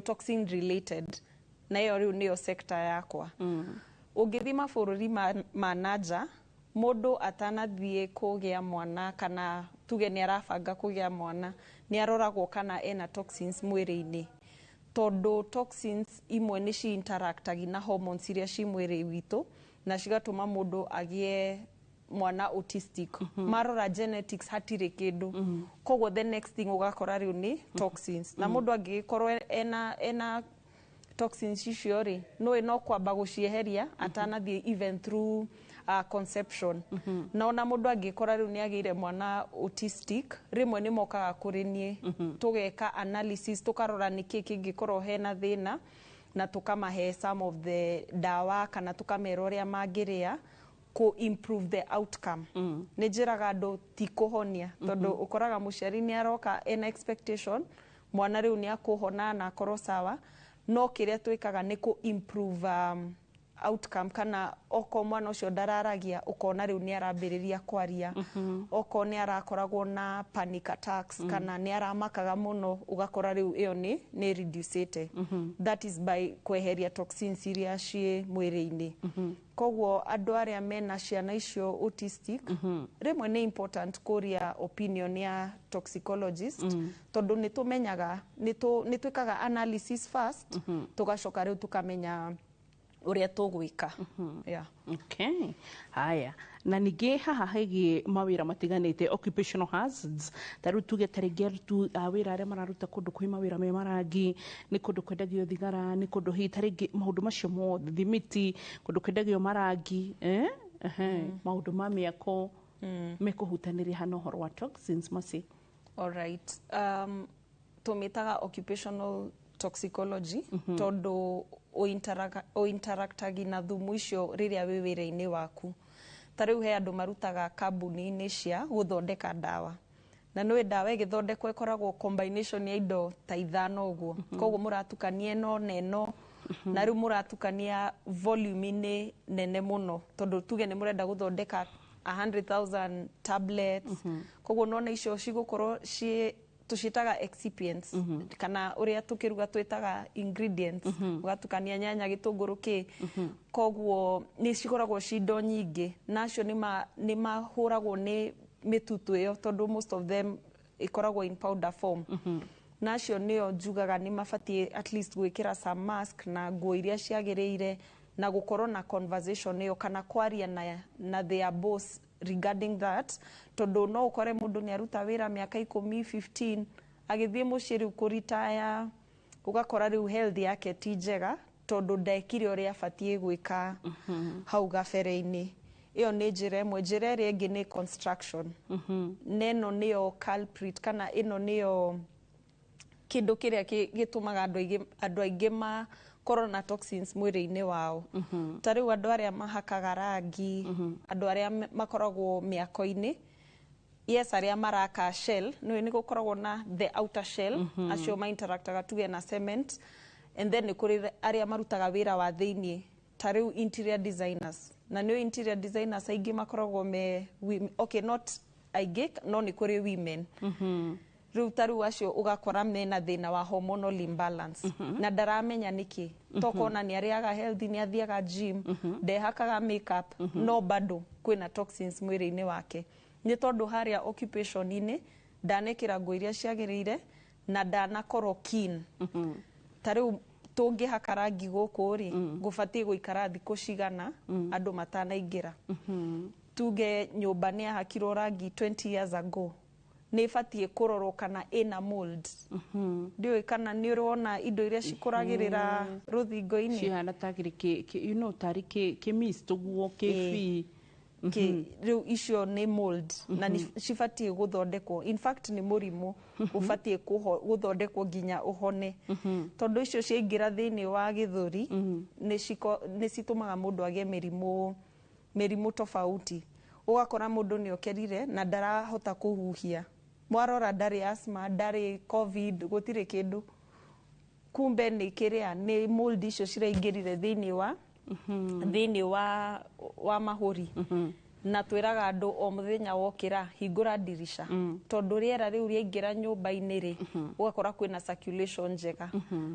toxin related, na ĩyo rĩu nĩyo sector yakwa. Ũngĩthiĩ mabũrũri ma nanja, mũndũ atanathiĩ kũgĩa mwana, kana tuge nĩ arabanga kũgĩa mwana, nĩ aroragwo kana ena toxins mwĩrĩ-inĩ, tondũ toxins imwe nĩ ci interactagi na hormones iria ci mwĩrĩ witũ na cigatũma mũndũ agĩe mwana autistic. Marora genetics, hatirĩ kĩndũ. Koguo the next thing ũgakora rĩu nĩ toxins. Na mũndũ angĩgĩkorwo ena toxins icio rĩ, nũĩ no kwamba gũcieheria atanathiĩ even through conception. Na ona mũndũ angĩkora rĩu nĩ agĩire mwana autistic, rĩmwe nĩ mokaga kũrĩ niĩ, tũgeka analysis, tũkarora nĩkĩ kĩngĩkorwo hena thĩna, na tũkamahe some of the ndawa kana tũkamera ũrĩa mangĩrĩa kũ improve the outcome. Nĩ njĩraga andũ ti kũhonia, tondũ ũkoraga mũciari nĩ aroka ena expectation mwana rĩu nĩ akũhona na akorwo sawa. No kĩrĩa twĩkaga nĩ kũ improve outcome, kana okorwo mwana ũcio ndararagia, ũkona rĩu nĩ arambĩrĩria kwaria. Okorwo nĩ arakoragwo na panic attacks kana nĩ aramakaga mũno, ũgakora rĩu ĩyo nĩ reducĩte. That is by kweheria toxins iria ciĩ mwĩrĩ-inĩ. Koguo andũ arĩa mena ciana icio autistic, rĩmwe nĩ important kũria opinion ya toxicologist, tondũ nĩ tũmenyaga, nĩ twĩkaga analysis first, tũgacoka rĩu tũkamenya ũrĩa tũgwĩka, yeah. Okay. Haya, na ningĩ haha hegiĩ mawĩra matiganĩte, occupational hazards, ta rĩu tuge ta rĩngĩ arutu a wĩra arĩa mararuta kũndũ kwĩ mawĩra me marangi, nĩ kũndũ kwendagio thigara, nĩ kũndũ hihi ta rĩngĩ maũndũ macio mothe, thimiti, kũndũ kwendagio marangi, eh? Ehe, maũndũ ma mĩako mekũhutanĩria hana ũhoro wa toxins maci. Alright. Tũmĩtaga occupational toxicology tondũ ũinteractagi na thumu icio rĩrĩa wĩ wĩra-inĩ waku. Ta rĩu he andũ marutaga kambuni-inĩ cia gũthondeka ndawa. Na nĩ ndawa ĩgĩthondekwo ĩkoragwo combination ya indo ta 5 ũguo. Koguo mũratukania ĩno na ĩno, na rĩu mũratukania volume-inĩ nene mũno, tondũ tuge nĩ mũrenda gũthondeka 100,000 tablets. Koguo nona icio cigũkorwo ciĩ tũciĩtaga excipients, kana ũrĩa tũkĩruga twĩtaga ingredients, ũgatukania nyanya, gĩtũngũrũ, kĩ. Koguo nĩ cikoragwo ci indo nyingĩ, na acio nĩ mahũragwo nĩ mĩtutu ĩyo, tondũ most of them ĩkoragwo in powder form. Na acio nĩo njugaga nĩ mabatiĩ at least gwĩkĩra some mask na nguo iria ciagĩrĩire, na gũkorwo na conversation ĩyo kana kwaria na their boss regarding that, tondũ no ũkore mũndũ nĩ aruta wĩra mĩaka 10, 15, agĩthiĩ mũciĩ rĩu kũritaya, ũgakora rĩu health yake ti njega, tondũ ndekire ũrĩa abatiĩ gwĩka hau gabere-inĩ. Ĩyo nĩ njĩra ĩmwe. Njĩra ĩrĩa ĩngĩ nĩ construction. Na ĩno nĩyo culprit, kana ĩno nĩyo kĩndũ kĩrĩa gĩtũmaga andũ aingĩ makorwo na toxins mwĩrĩ-inĩ wao. Ta rĩu andũ arĩa mahakaga rangi, andũ arĩa makoragwo mĩako-inĩ, yes, arĩa maraka shell, nĩ gũkoragwo na the outer shell, acio ma-interactaga tuge na cement, and then nĩ kũrĩ arĩa marutaga wĩra wa thĩiniĩ, ta rĩu interior designers. Na nĩ interior designers aingĩ makoragwo me women. Okay, not aingĩ, no nĩ kũrĩ women. Rĩu ta rĩu acio ũgakora mena thĩna wa hormonal imbalance, na ndaramenya nĩkĩ, tokona nĩ arĩaga healthy, nĩ athiaga gym, ndehakaga makeup, no bado kwĩna toxins mwĩrĩ-inĩ wake, nĩ tondũ harĩa occupation-inĩ ndanekĩra nguo iria ciagĩrĩire na ndanakorwo keen. Ta rĩu tũngĩhaka rangi gũkũ rĩ, gũbatiĩ gũikara thikũ cigana andũ matanaingĩra? Tuge nyũmba nĩ yahakirwo rangi 20 years ago, nĩ ĩbatiĩ kũrorwo kana ĩna mold. Ndiũĩ kana nĩ ũrona indo iria cikũragĩrĩra rũthingo-inĩ. Cihana tarĩ tarĩ kĩ mist ũguo kĩbii. Rĩu icio nĩ mold, na nĩ cibatiĩ gũthondekwo. In fact, nĩ mũrimũ ũbatiĩ gũthondekwo nginya ũhone, tondũ icio ciaingĩra thĩinĩ wa gĩthũri nĩ citũmaga mũndũ agĩe mĩrimũ tofauti. Ũgakora mũndũ nĩ okerire na ndarahota kũhuhia, mwarora ndarĩ asthma, ndarĩ COVID, gũtirĩ kĩndũ, kumbe nĩ kĩrĩa nĩ mold icio ciraingĩrire thĩinĩ wa mahũri. Na twĩraga andũ o mũthenya wokĩra, hingũra ndirisha, tondũ rĩera rĩu rĩaingĩra nyũmba-inĩ rĩ, ũgakora kwĩna circulation njega.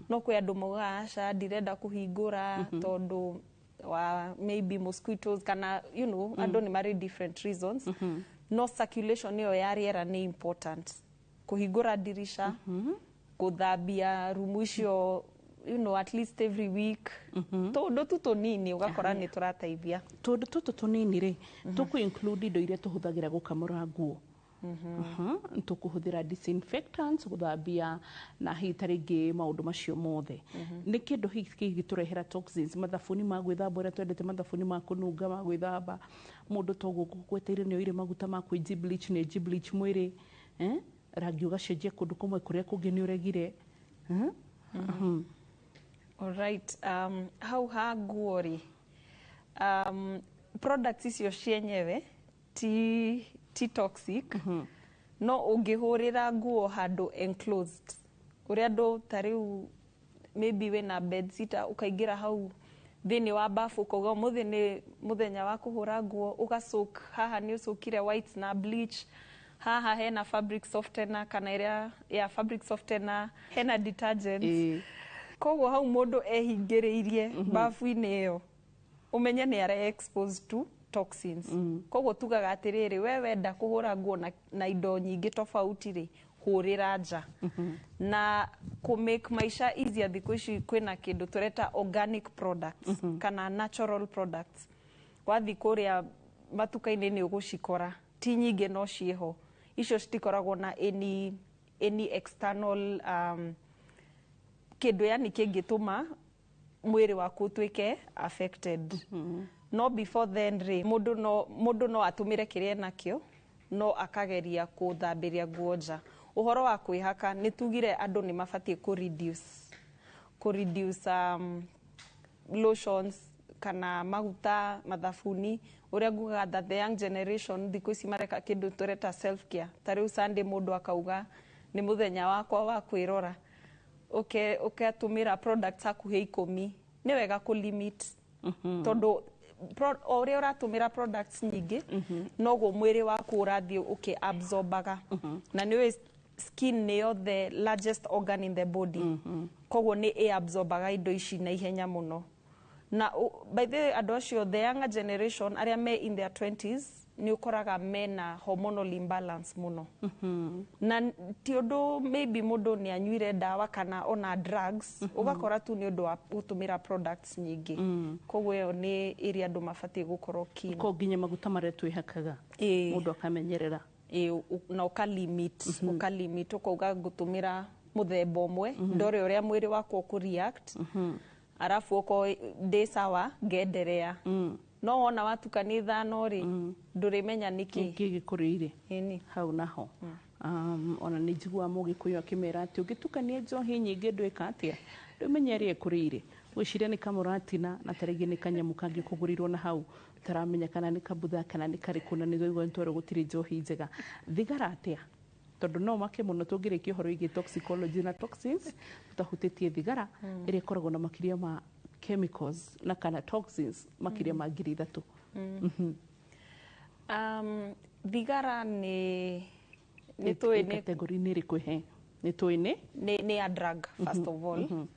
No kwĩ andũ maugaga, "Aca, ndirenda kũhingũra tondũ wa maybe mosquitoes," kana andũ nĩ marĩ different reasons. No circulation ĩyo ya rĩera nĩ important, kũhingũra ndirisha, gũthambia rumu icio at least every week, tũndũ tu tũnini ũgakora nĩ tũrateithia. Tũndũ tũtũ tũnini rĩ, tũkũ include indo iria tũhũthagĩra gũkamũra nguo. Tũkũhũthĩra disinfectants gũthambia, na hihi ta rĩngĩ maũndũ macio mothe nĩ kĩndũ hihi kĩngĩtũrehera toxins. Mathabuni ma gwĩthamba, ũrĩa twendete mathabuni ma kũnunga ma gwĩthamba, mũndũ toguo ngũgweteire nĩ oire maguta ma kwĩ bleach, nĩ bleach mwĩrĩ, eh? Rangi ũgacenjia kũndũ kũmwe, kũrĩa kũngĩ nĩ ũregire. Alright, hau ha nguo rĩ, products icio cienyewe ti toxic, no ũngĩhũrĩra nguo handũ enclosed, ũrĩa andũ ta rĩu maybe wĩna bed sitter, ũkaingĩra hau thĩinĩ wa bafu, ũkauga ũmũthĩ nĩ mũthenya wa kũhũra nguo, ũgasoak haha, nĩ ũcokire whites na bleach, haha hena fabric softener, kana ĩrĩa ya fabric softener, hena detergents. Koguo hau mũndũ ehingĩrĩirie bafu-inĩ ĩyo, ũmenye nĩ ara exposed to toxins. Koguo tugaga atĩrĩrĩ, we wenda kũhũra nguo na indo nyingĩ tofauti rĩ, hũrĩra nja. Na kũ make maisha easier, thikũ ici kwĩna kĩndũ tũreta organic products kana natural products. Wathiĩ kũrĩa matuka-inĩ nĩ ũgũcikora, ti nyingĩ no ciĩho. Icio citikoragwo na any external kĩndũ, yani kĩngĩtũma mwĩrĩ waku ũtuĩke affected. No before then rĩ, mũndũ no atũmĩre kĩrĩa enakĩo, no akageria kũthambĩria nguo nja. Ũhoro wa kwĩhaka, nĩ tugire andũ nĩ mabatiĩ kũ reduce lotions kana maguta, mathabuni. Ũrĩa ngugaga that the young generation thikũ ici mareka kĩndũ tũreta self care. Ta rĩu Sunday mũndũ akauga nĩ mũthenya wakwa wa kwĩrora, ũketũmĩra products hakuhĩ 10. Nĩ wega kũ limit, tondũ o ũrĩa ũratũmĩra products nyingĩ, noguo mwĩrĩ waku ũrathiĩ ũkĩ-absorbaga. Na nĩ skin nĩyo the largest organ in the body, koguo nĩ ĩ-absorbaga indo ici na ihenya mũno. Na by the way, andũ acio, the younger generation arĩa me in their 20s, nĩ ũkoraga mena hormonal imbalance mũno. Na ti ũndũ maybe mũndũ nĩ anyuire ndawa kana ona drugs, ũgakora tu nĩ ũndũ wa gũtũmĩra products nyingĩ. Koguo ĩyo nĩ ĩrĩa andũ mabatiĩ gũkorwo keen. Ko nginya maguta marĩa twĩhakaga, mũndũ akamenyerera. Ĩĩ, na ũka limit, ũkauga ngũtũmĩra mũthemba ũmwe, ndore ũrĩa mwĩrĩ wakwa ũkũ react, arabu okorwo ndĩ sawa ngenderea. No wona watukania 5 rĩ, ndũrĩmenya nĩkĩ. Nĩkĩ gĩkũrĩire. Ĩni. Hau naho ona nĩ njiguaga mũgĩkũyũ akĩmera atĩ ũngĩtukania njohi nyingĩ ndwĩka atĩa, ndũmenya ĩrĩa ĩkũrĩire, gwĩciria nĩ kamũratina na tarĩngĩ nĩ kanyamũ kangĩ kũgũrĩrwo na hau ũtaramenya kana nĩ kabutha kana nĩ karĩkũ. Na nĩ twaigua nĩtwerwo gũtirĩ njohi njega. Thigara atĩa? Tondũ no make mũno tũngĩrĩkia ũhoro wĩgiĩ toxicology na toxins tũtahutĩtie thigara, ĩrĩa ĩkoragwo na makĩria ma chemicals na kana toxins makĩria ma 3000. Thigara nĩ tũĩ nĩ Category-inĩ ĩrĩkũ? He nĩ tũĩ nĩ Nĩ a drug first of all.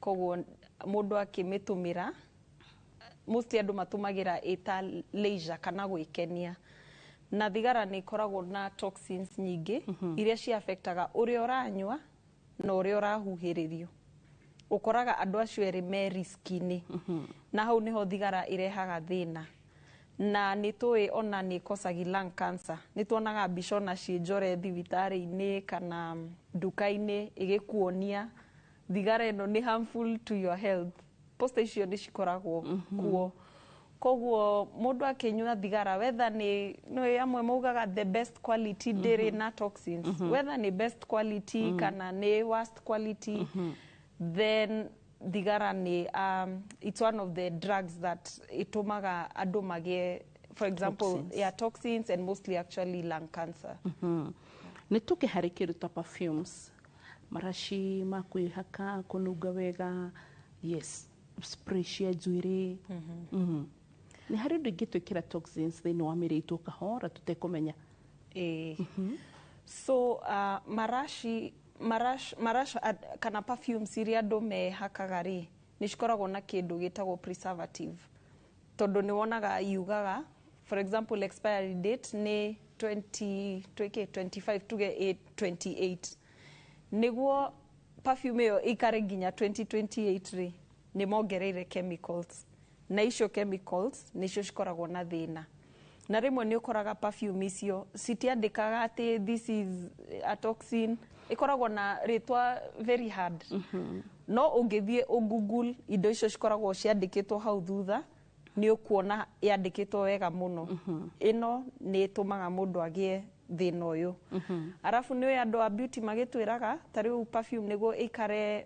Koguo mũndũ akĩmĩtũmĩra, mostly andũ matũmagĩra ĩta leisure kana gwĩkenia. Na thigara nĩ ĩkoragwo na toxins nyingĩ iria ciafectaga ũrĩa ũranyua na ũrĩa ũrahuhĩrĩrio. Ũkoraga andũ acio erĩ me risk-inĩ, na hau nĩho thigara ĩrehaga thĩna. Na nĩ tũĩ ona nĩ ĩkosagi lung cancer. Nĩ tuonaga mbica ona ciĩ njore thibitarĩ-inĩ kana nduka-inĩ ĩgĩkuonia thigara ĩno nĩ harmful to your health. Poster icio nĩ cikoragwo kuo. Koguo mũndũ akĩnyua thigara, whether nĩ amwe maugaga the best quality ndĩrĩ na toxins, whether nĩ best quality kana nĩ worst quality, then thigara nĩ it's one of the drugs that ĩtũmaga andũ magĩe, for example, Toxins. yeah, toxins and mostly actually lung cancer. Nĩ tũke harĩ kĩndũ ta perfumes, maraci ma kwĩhaka kũnunga wega, yes, spray cia njuĩrĩ. Nĩ harĩ ũndũ ingĩtwĩkĩra toxins thĩinĩ wa mĩrĩ itũ kahora tũtekũmenya? Ĩĩ. So marashi marash, marash kana perfumes iria andũ mehakaga rĩ, nĩ cikoragwo na kĩndũ gĩtagwo preservative, tondũ nĩ wonaga yugaga, for example, expiry date nĩ 20 twĩke 25, tuge 28. Nĩguo perfume ĩyo ĩikare nginya 2028 rĩ, nĩ mongereire chemicals, na icio chemicals nĩcio cikoragwo na thĩna. Na rĩmwe nĩ ũkoraga perfume icio citiandĩkaga atĩ this is a toxin, ĩkoragwo na rĩtwa very hard. No ũngĩthiĩ ũgoogle indo icio cikoragwo ciandĩkĩtwo hau thutha, nĩ ũkuona yandĩkĩtwo wega mũno, ĩno nĩ ĩtũmaga mũndũ agĩe thĩna ũyũ. Arabu nĩ andũ a beauty magĩtwĩraga ta rĩu perfume nĩguo ĩikare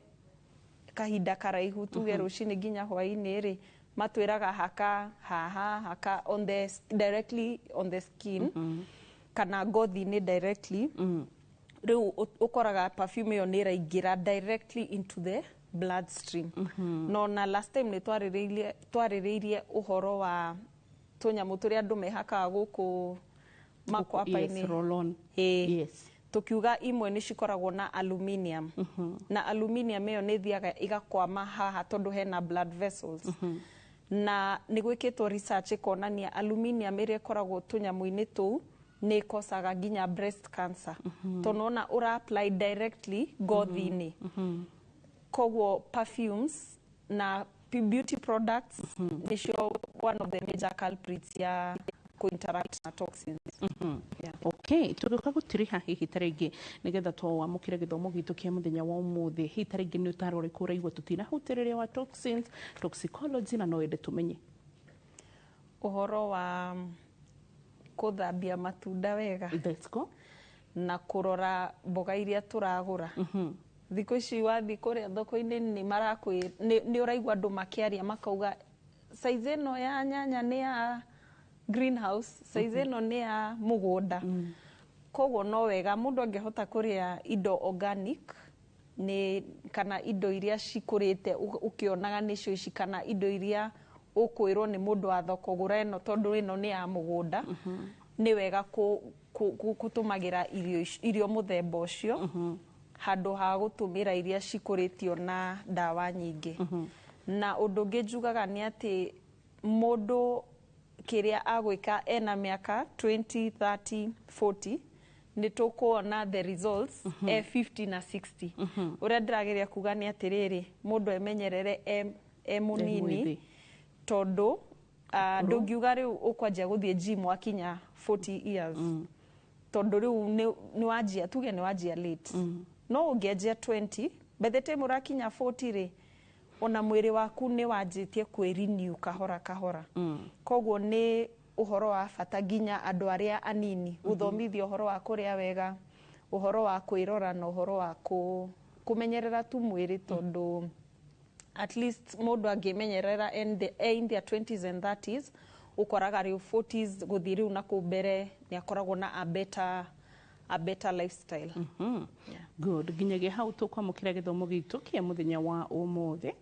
kahinda karaihu, tuge rũcinĩ nginya hwaĩ-inĩ rĩ, matwĩraga haka haha, haka on the directly on the skin kana ngothi-inĩ directly. Rĩu ũkoraga perfume ĩyo nĩ ĩraingĩra directly into the bloodstream. No na last time nĩ twarĩrĩirie ũhoro wa tũnyamũ tũrĩa andũ mehakaga gũkũ makwapa-inĩ. Yes, roll-on. Ĩĩ. Yes. Tukiuga imwe nĩ cikoragwo na aluminium, na aluminium ĩyo nĩ ĩthiaga ĩgakwama haha tondũ hena blood vessels. Na nĩ gwĩkĩtwo research ĩkonania aluminium ĩrĩa ĩkoragwo tũnyamũ-inĩ tũu nĩ ĩkosaga nginya breast cancer, tondũ nona ũra apply directly ngothi-inĩ. Koguo perfumes na beauty products nĩcio one of the major culprits ya kũ-interact na toxins. Yeah. Okay, tũgĩũka gũtiriha hihi ta rĩngĩ nĩgetha twamũkĩre gĩthomo gitũ kĩa mũthenya wa ũmũthĩ, hihi ta rĩngĩ nĩ ũtaro ũrĩkũ ũraigua tũtinahutĩrĩria wa toxins, toxicology, na no wende tũmenye? Ũhoro wa kũthambia matunda wega. Let's go. Na kũrora mboga iria tũragũra. Thikũ ici wathiĩ kũrĩa thoko-inĩ nĩ marakwĩ nĩ ũraigua andũ makĩaria makauga size ĩno ya nyanya nĩ ya Greenhouse size ĩno nĩ ya mũgũnda. Koguo no wega mũndũ angĩhota kũrĩa indo organic nĩ kana indo iria cikũrĩte ũkĩonaga nĩcio ici, kana indo iria ũkwĩrwo nĩ mũndũ wa thoko, gũra ĩno tondũ ĩno nĩ ya mũgũnda. Nĩ wega gũtũmagĩra irio mũthemba ũcio handũ ha gũtũmĩra iria cikũrĩtio na ndawa nyingĩ. Na ũndũ ũngĩ njugaga nĩ atĩ mũndũ kĩrĩa agwĩka ena mĩaka 20, 30, 40, nĩ tũkuona the results e 50 na 60. Ũrĩa ndĩrageria kuga nĩ atĩrĩrĩ, mũndũ emenyerere e mũnini, mwĩthĩ. Tondũ ndũngiuga rĩu ũkwanjia gũthiĩ gym wakinya 40 years, tondũ rĩu nĩ wanjia, tuge nĩ wanjia late. No ũngĩanjia 20, by the time ũrakinya 40 rĩ, ona mwĩrĩ waku nĩ wanjĩtie kwĩrenew kahora kahora. Koguo nĩ ũhoro wa bata nginya andũ arĩa anini gũthomithio ũhoro wa kũrĩa wega, ũhoro wa kwĩrora na ũhoro wa kũmenyerera tu mwĩrĩ, tondũ at least mũndũ angĩmenyerera in their 20s and 30s, ũkoraga rĩu 40s gũthiĩ rĩu na kũu mbere nĩ akoragwo na a better lifestyle. Good. Nginyagia hau tũkwamũkĩra gĩthomo gitũ kĩa mũthenya wa ũmũthĩ.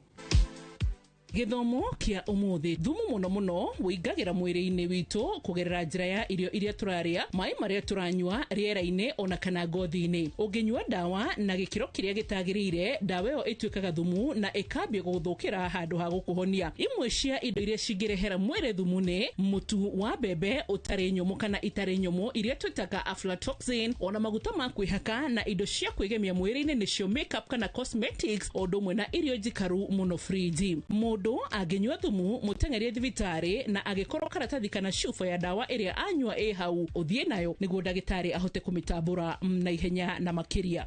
Gĩthomo kĩa ũmũthĩ: thumu mũno mũno wĩingagĩra mwĩrĩ-inĩ witũ kũgerera njĩra ya irio iria tũrarĩa, maĩ marĩa tũranyua, rĩera-inĩ ona kana ngothi-inĩ. Ũngĩnyua ndawa na gĩkĩro kĩrĩa gĩtagĩrĩire, ndawa ĩyo ĩtuĩkaga thumu na ĩkambia gũgũthũkĩra handũ ha gũkũhonia. Imwe cia indo iria cingĩrehera mwĩrĩ thumu nĩ mũtu wa mbembe ũtarĩ nyũmũ kana itarĩ nyũmũ, iria twĩtaga aflatoxin, ona maguta ma kwĩhaka na indo cia kwĩgemia mwĩrĩ-inĩ, nĩcio makeup kana cosmetics, o ũndũ ũmwe na irio njikaru mũno friji. Mũndũ angĩnyua thumu, mũteng'erie thibitarĩ, na angĩkorwo karatathi kana cuba ya ndawa ĩrĩa anyua ĩ hau, ũthiĩ nayo nĩguo ndagĩtarĩ ahote kũmĩtambũra na ihenya na makĩria.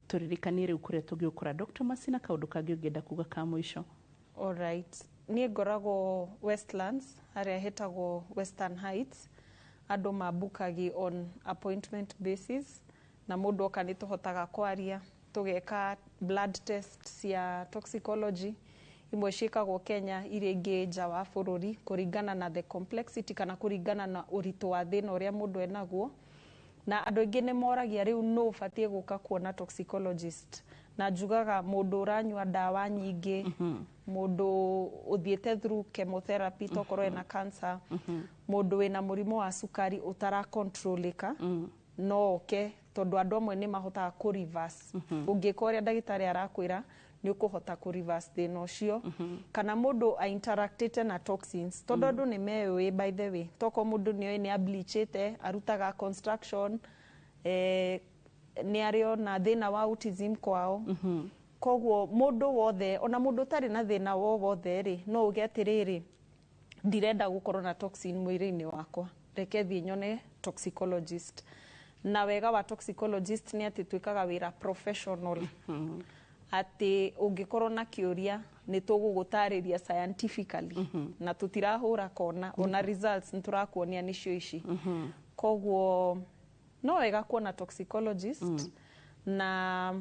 Tũririkanie rĩu kũrĩa tũngĩũkora Dr. Masina, kaũndũ kangĩ ũngĩenda kuga ka mũico. Alright. Niĩ ngoragwo Westlands, harĩa hetagwo Western Heights. Andũ mambukagi on appointment basis, na mũndũ oka nĩ tũhotaga kwaria, tũgeka blood test cia toxicology. Imwe ciĩkagwo Kenya, iria ingĩ nja wa bũrũri, kũringana na the complexity kana kũringana na ũritũ wa thĩna ũrĩa mũndũ enaguo. Na andũ aingĩ nĩ moragia rĩu nũ ũbatiĩ gũka kuona toxicologist, na njugaga mũndũ ũranyua ndawa nyingĩ, mũndũ ũthiĩte through chemotherapy tokorwo ena cancer, mũndũ wĩna mũrimũ wa cukari ũtarakontrolĩka no oke, tondũ andũ amwe nĩ mahotaga kũ reverse. Ũngĩka ũrĩa ndagĩtarĩ arakwĩra, nĩ ũkũhota kũ reverse thĩna ũcio. Kana mũndũ interactĩte na toxins, tondũ andũ nĩ meũĩ, by the way, tokorwo mũndũ nĩ oĩ nĩ ableachĩte, arutaga construction, nĩ arĩ ona thĩna wa autism kwao. Koguo mũndũ wothe, ona mũndũ ũtarĩ na thĩna wo wothe rĩ, no uge atĩrĩrĩ, ndirenda gũkorwo na toxin mwĩrĩ-inĩ wakwa, reke thiĩ nyone toxicologist. Na wega wa toxicologist nĩ atĩ twĩkaga wĩra professional, atĩ ũngĩkorwo na kĩũria nĩ tũgũgũtarĩria scientifically na tũtirahũra kona, ona results nĩ tũrakuonia nĩcio ici. Koguo no wega kuona toxicologist, na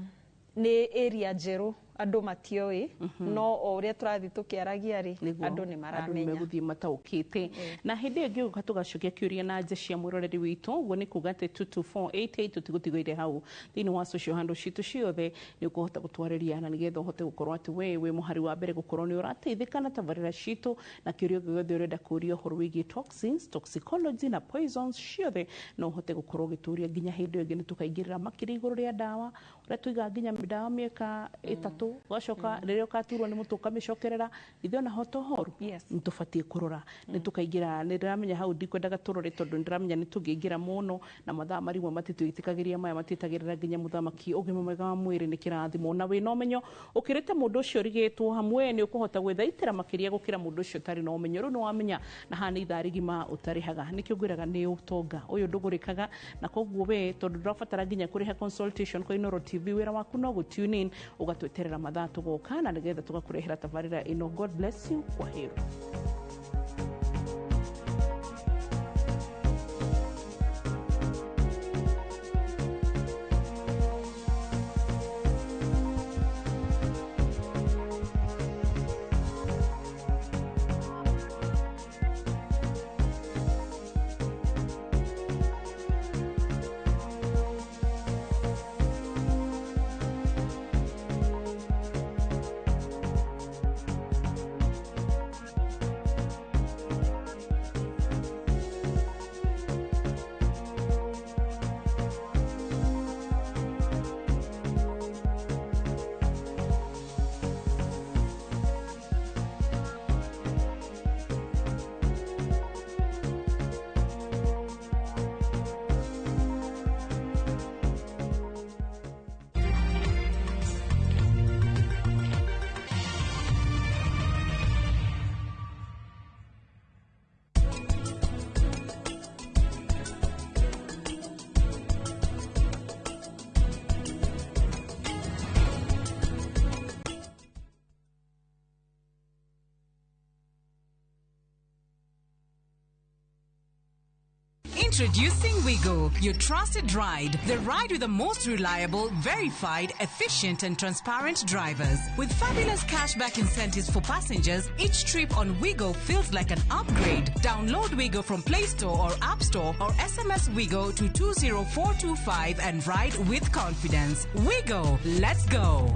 nĩ area njerũ, andũ matioĩ, no o ũrĩa tũrathiĩ tũkĩaragia rĩ, andũ nĩ andũ maramenya. Nĩ megũthiĩ mataũkĩte. Na hĩndĩ ĩyo ngĩũka tũgacokia kĩũria na nja cia mwĩroreri witũ. Ũguo nĩ kuga atĩ 22488 tũtigũtigaire hau thĩinĩ wa social handle citũ ciothe, nĩ ũkũhota gũtwarĩria na nĩgetha ũhote gũkorwo atĩ we wĩ mũhari wa mbere gũkorwo nĩ ũrateithĩka na tabarĩra citũ na kĩũria gĩothe ũrenda kũũria ũhoro wĩgiĩ toxins, toxicology na poisons ciothe, no ũhote gũkorwo ũgĩtũria. Nginya hĩndĩ ĩyo ĩngĩ nĩ tũkaingĩrĩra makĩria igũrũ rĩa ndawa, ũrĩa tũigaga nginya ndawa mĩaka 3, ũgacoka rĩrĩa ũkaturwo nĩ mũtwe ũkamĩcokerera. Ithuĩ ona ho tohoru nĩ tũbatiĩ kũrora, nĩ tũkaingĩra. Nĩ ndĩramenya hau ndikwendaga tũrore, tondũ nĩ ndĩramenya nĩ tũngĩingĩra mũno na mathaa marimwe matitwĩtĩkagĩria, maya matiĩtagĩrĩra nginya mũthamaki. Ũgima mwega wa mwĩrĩ nĩ kĩrathimo, na wĩna ũmenyo ũkĩrĩte mũndũ ũcio ũrigĩtwo hamwe, nĩ ũkũhota gwĩthaitĩra makĩria gũkĩra mũndũ ũcio ũtarĩ na ũmenyo. Rĩu nĩ wamenya na haha nĩ ithaa rigima ũtarĩhaga, nĩkĩo ngwĩraga nĩ ũtonga ũyũ ndũgũrĩkaga. Na koguo we tondũ ndũrabatara nginya kũrĩha consultation kwa Inooro TV, wĩra waku no gũ tune in, ũgatweterera mathaa tũgoka na nĩgetha tũgakũrehera tabarĩra ĩno. God bless you. Kwa heri. Introducing Wigo, your trusted ride. The ride with the most reliable, verified, efficient, and transparent drivers. With fabulous cashback incentives for passengers, each trip on Wigo feels like an upgrade. Download Wigo from Play Store or App Store or SMS Wigo to 20425 and ride with confidence. Wigo, let's go.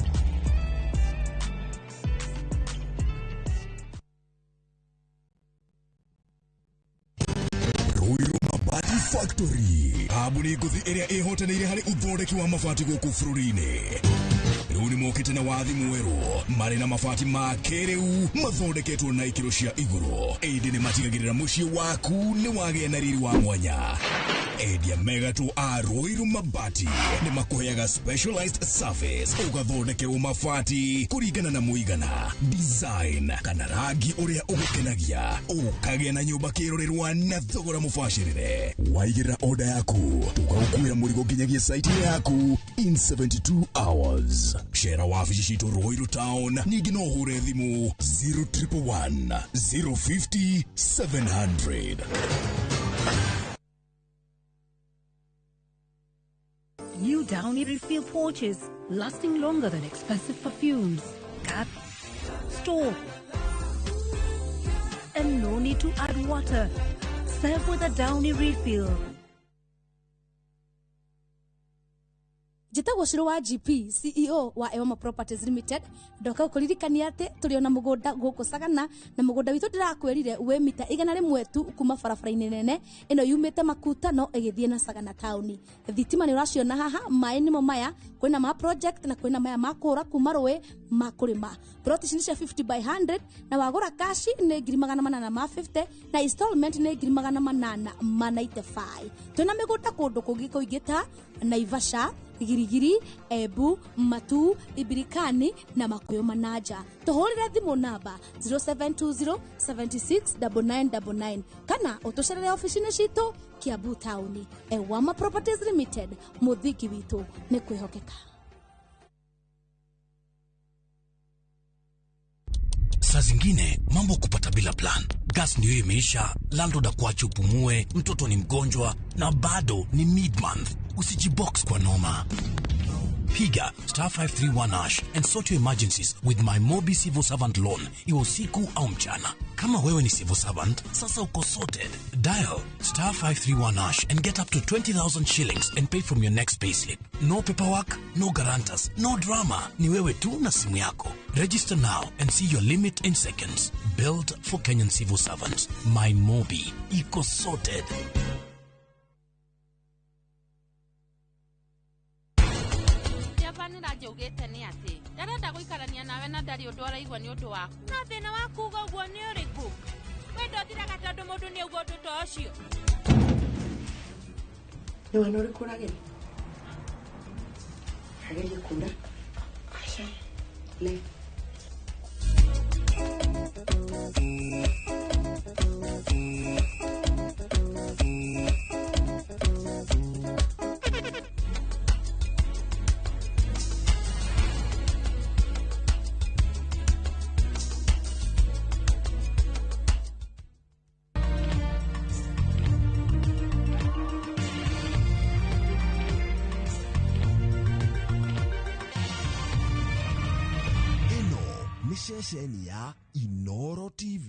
Ruiru Mabati Factory, kambuni ngũthi ĩrĩa ĩhotanĩire harĩ ũthondeki wa mabati gũkũ bũrũri-inĩ. Rĩu nĩ mokĩte na wathi mwerũ marĩ na mabati ma kĩrĩu mathondeketwo na ikĩro cia igũrũ, ĩndĩ nĩ matigagĩrĩra mũciĩ waku nĩ wagĩa na riri wa mwanya. Endia megatũ a Ruiru Mabati nĩ makũheaga specialized service, ũgathondekerwo mabati kũringana na mũigana, design kana rangi ũrĩa ũgũkenagia, ũkagĩa na nyũmba kĩrorerwa na thogora mũbacĩrĩre. Waigĩrĩra order yaku tũgagũkuĩra mũrigo nginyagia site yaku in 72 hours. Cera wabici citũ Ruiru Town, ningĩ no ũhũre thimũ 0111 050 700. New Downy refill pouches, lasting longer than expensive perfumes. Cut, store, and no need to add water. Serve with a Downy refill. Njĩtagwo Shiro wa GP, CEO wa Ewama Properties Limited. Ndoka gũkũririkania atĩ tũrĩ ona mũgũnda gũkũ Sagana, na mũgũnda witũ ndĩrakwĩrire wĩ mita 100 tu kuma barabara-inĩ nene ĩno yumĩte Makutano ĩgĩthiĩ na Sagana taũni. Thitima nĩ ũraciona haha, maĩ nĩmo maya, kwĩna ma project na kwĩna maya ma kũũra kuma rũĩ ma kũrĩma. Plot ici nĩ cia 50 by 100 na wagũra kashi nĩ 850 na installment nĩ 895. Twĩna mĩgũnda kũndũ kũngĩ kũingĩ ta Naivasha, Girigiri, Ebu, Matu, Ibirikani na Makuyu Manaja. Tuhurire thimu namba 0720 76 9999 kana utucerere ofici-inĩ citũ Kiambu taũni. Ewama Properties Limited, mũthingi witũ nĩ kwĩhokeka. Saa zingine mambo kupata bila plan. Gas ndio imeisha, landlord akuache upumue, mtoto ni mgonjwa na bado ni mid-month. Usijibox kwa noma. Piga star 531 hash and sort your emergencies with my Mobi Civil Servant Loan, iwe usiku au mchana. Kama wewe ni civil servant, sasa uko sorted. Dial star 531 hash and get up to 20,000 shillings and pay from your next payslip. No paperwork, no guarantors, no drama. Ni wewe tu na simu yako. Register now and see your limit in seconds. Built for Kenyan civil servants. My Mobi. Iko sorted. Njaugite ni ati ndarenda guikarania nawe na ndari undu araigua ni undu waku na thina wa kuga uguo ni uriku we ndothiraga tondu mundu ni auga undu ta ucio. Ni wana uriku urageria agerie kura aca le ceceni ya Inoro TV.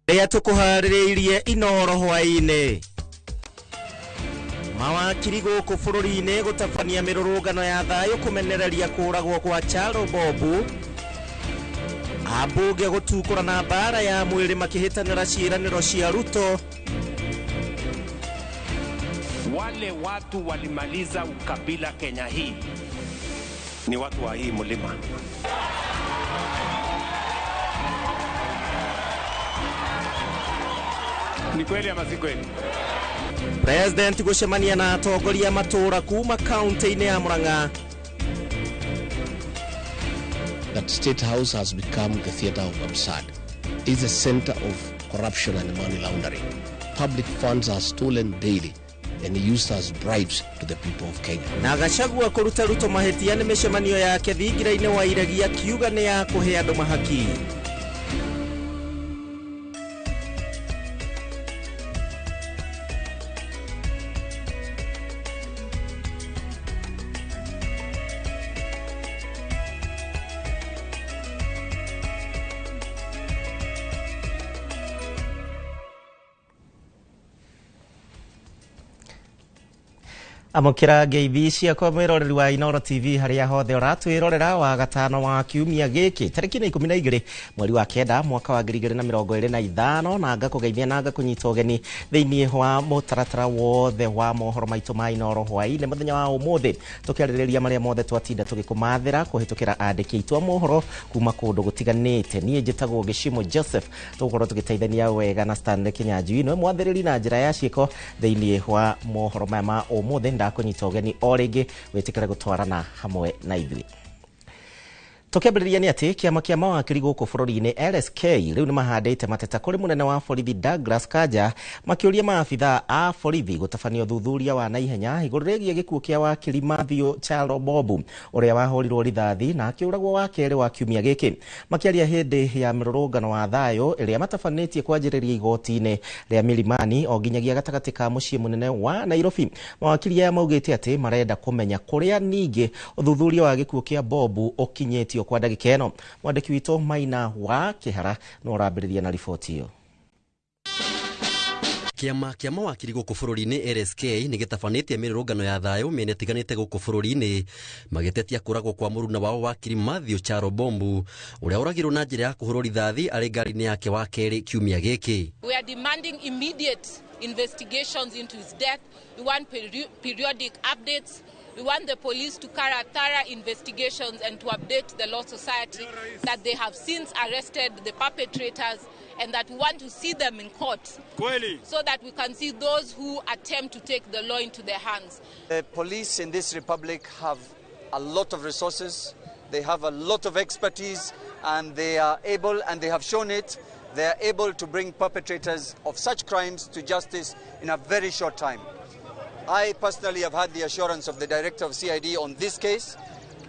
Rĩrĩa tũkũharĩrĩirie Inoro hwaĩ-inĩ. Mawakiri gũkũ bũrũri-inĩ gũtabania mĩrũrũngano ya thayũ kũmenereria kũragwo kwa Charo Bobu. Ambunge gũtukũra na mbara ya mwĩrĩ makĩhĩtanĩra ciĩranĩro cia Ruto. Wale watu walimaliza ukabila Kenya hii ni watu wa hii mlima. Ni kweli ama si kweli? President gucemania na atongoria matura kuma kaunti-inĩ ya Murang'a. That State House has become the theater of absurd. It's a center of corruption and money laundering. Public funds are stolen daily and used as bribes to the people of Kenya. Na Gachagua kũruta Ruto mahĩtia nĩ mĩcemanio yake thingira-inĩ wa iregi akiuga nĩ ya kũhe andũ mahaki. Amũkĩra ngeithi ciakwa mwĩroreri wa Inooro TV harĩa hothe ũratwĩrorera wa gatano wa kiumia gĩkĩ tarĩki nĩ 12 mweri wa 9 mwaka wa 2025 na ngakũgeithia na ngakũnyita ũgeni thĩinĩ wa mũtaratara wothe wa mohoro maitũ ma Inooro hwaĩ-inĩ mũthenya wa ũmũthĩ tũkĩarĩrĩria marĩa mothe twatinda tũgĩkũmathĩra kũhĩtũkĩra andĩki aitũ a mohoro kuma kũndũ gũtiganĩte. Niĩ njĩtagwo Gĩcimo Joseph, tũgũkorwo tũgĩteithania wega na Stanley Kinyanjui nĩwe mwathĩrĩri na njĩra ya ciĩko thĩinĩ wa mohoro maya ma ũmũthĩ. Ndakunyita ũgeni o rĩngĩ wĩtĩkĩre gũtwarana hamwe na ithuĩ. Tũkĩambĩrĩria nĩ atĩ kĩama kĩa mawakiri gũkũ bũrũri-inĩ LSK rĩu nĩ mahandĩte mateta kũrĩ mũnene wa borithi Douglas Kanja makĩũria maabithaa a borithi gũtabania ũthuthuria wa naihenya igũrũ rĩgiĩ gĩkuũ kĩa wakiri Mathew Chalo Bobu ũrĩa wahũrirwo rithathi na akĩũragwo wa kerĩ wa kiumia gĩkĩ. Makĩaria hĩndĩ ya mĩrũrũngano wa thayũ ĩrĩa matabanĩtie kwanjĩrĩria igoti-inĩ rĩa Milimani o nginyagia gatagatĩ ka mũciĩ mũnene wa Nairobi, mawakiri aya maugĩte atĩ marenda kũmenya kũrĩa ningĩ ũthuthuria wa gĩkuũ kĩa Bobu ũkinyĩtio kwa ndagĩka ĩno. Mwandĩki witũ Maina wa Kĩhara no ũrambĩrĩria na riboti ĩyo. Kĩama kĩa mawakiri gũkũ bũrũri-inĩ LSK nĩ gĩtabanĩtie mĩrũrũngano ya thayũ mĩena ĩtiganĩte gũkũ bũrũri-inĩ magĩtetia kũragwo kwa mũruna wao wakiri Mathew Charo Bombu ũrĩa ũragirwo na njĩra ya kũhũrwo rithathi arĩ ngari-inĩ yake wa kerĩ kiumia gĩkĩ. We are demanding immediate investigations into his death. We want periodic updates. We want the police to carry out thorough investigations and to update the Law Society that they have since arrested the perpetrators and that we want to see them in court so that we can see those who attempt to take the law into their hands. The police in this republic have a lot of resources, they have a lot of expertise, and they are able, and they have shown it, they are able to bring perpetrators of such crimes to justice in a very short time. I personally have had the assurance of the director of CID on this case.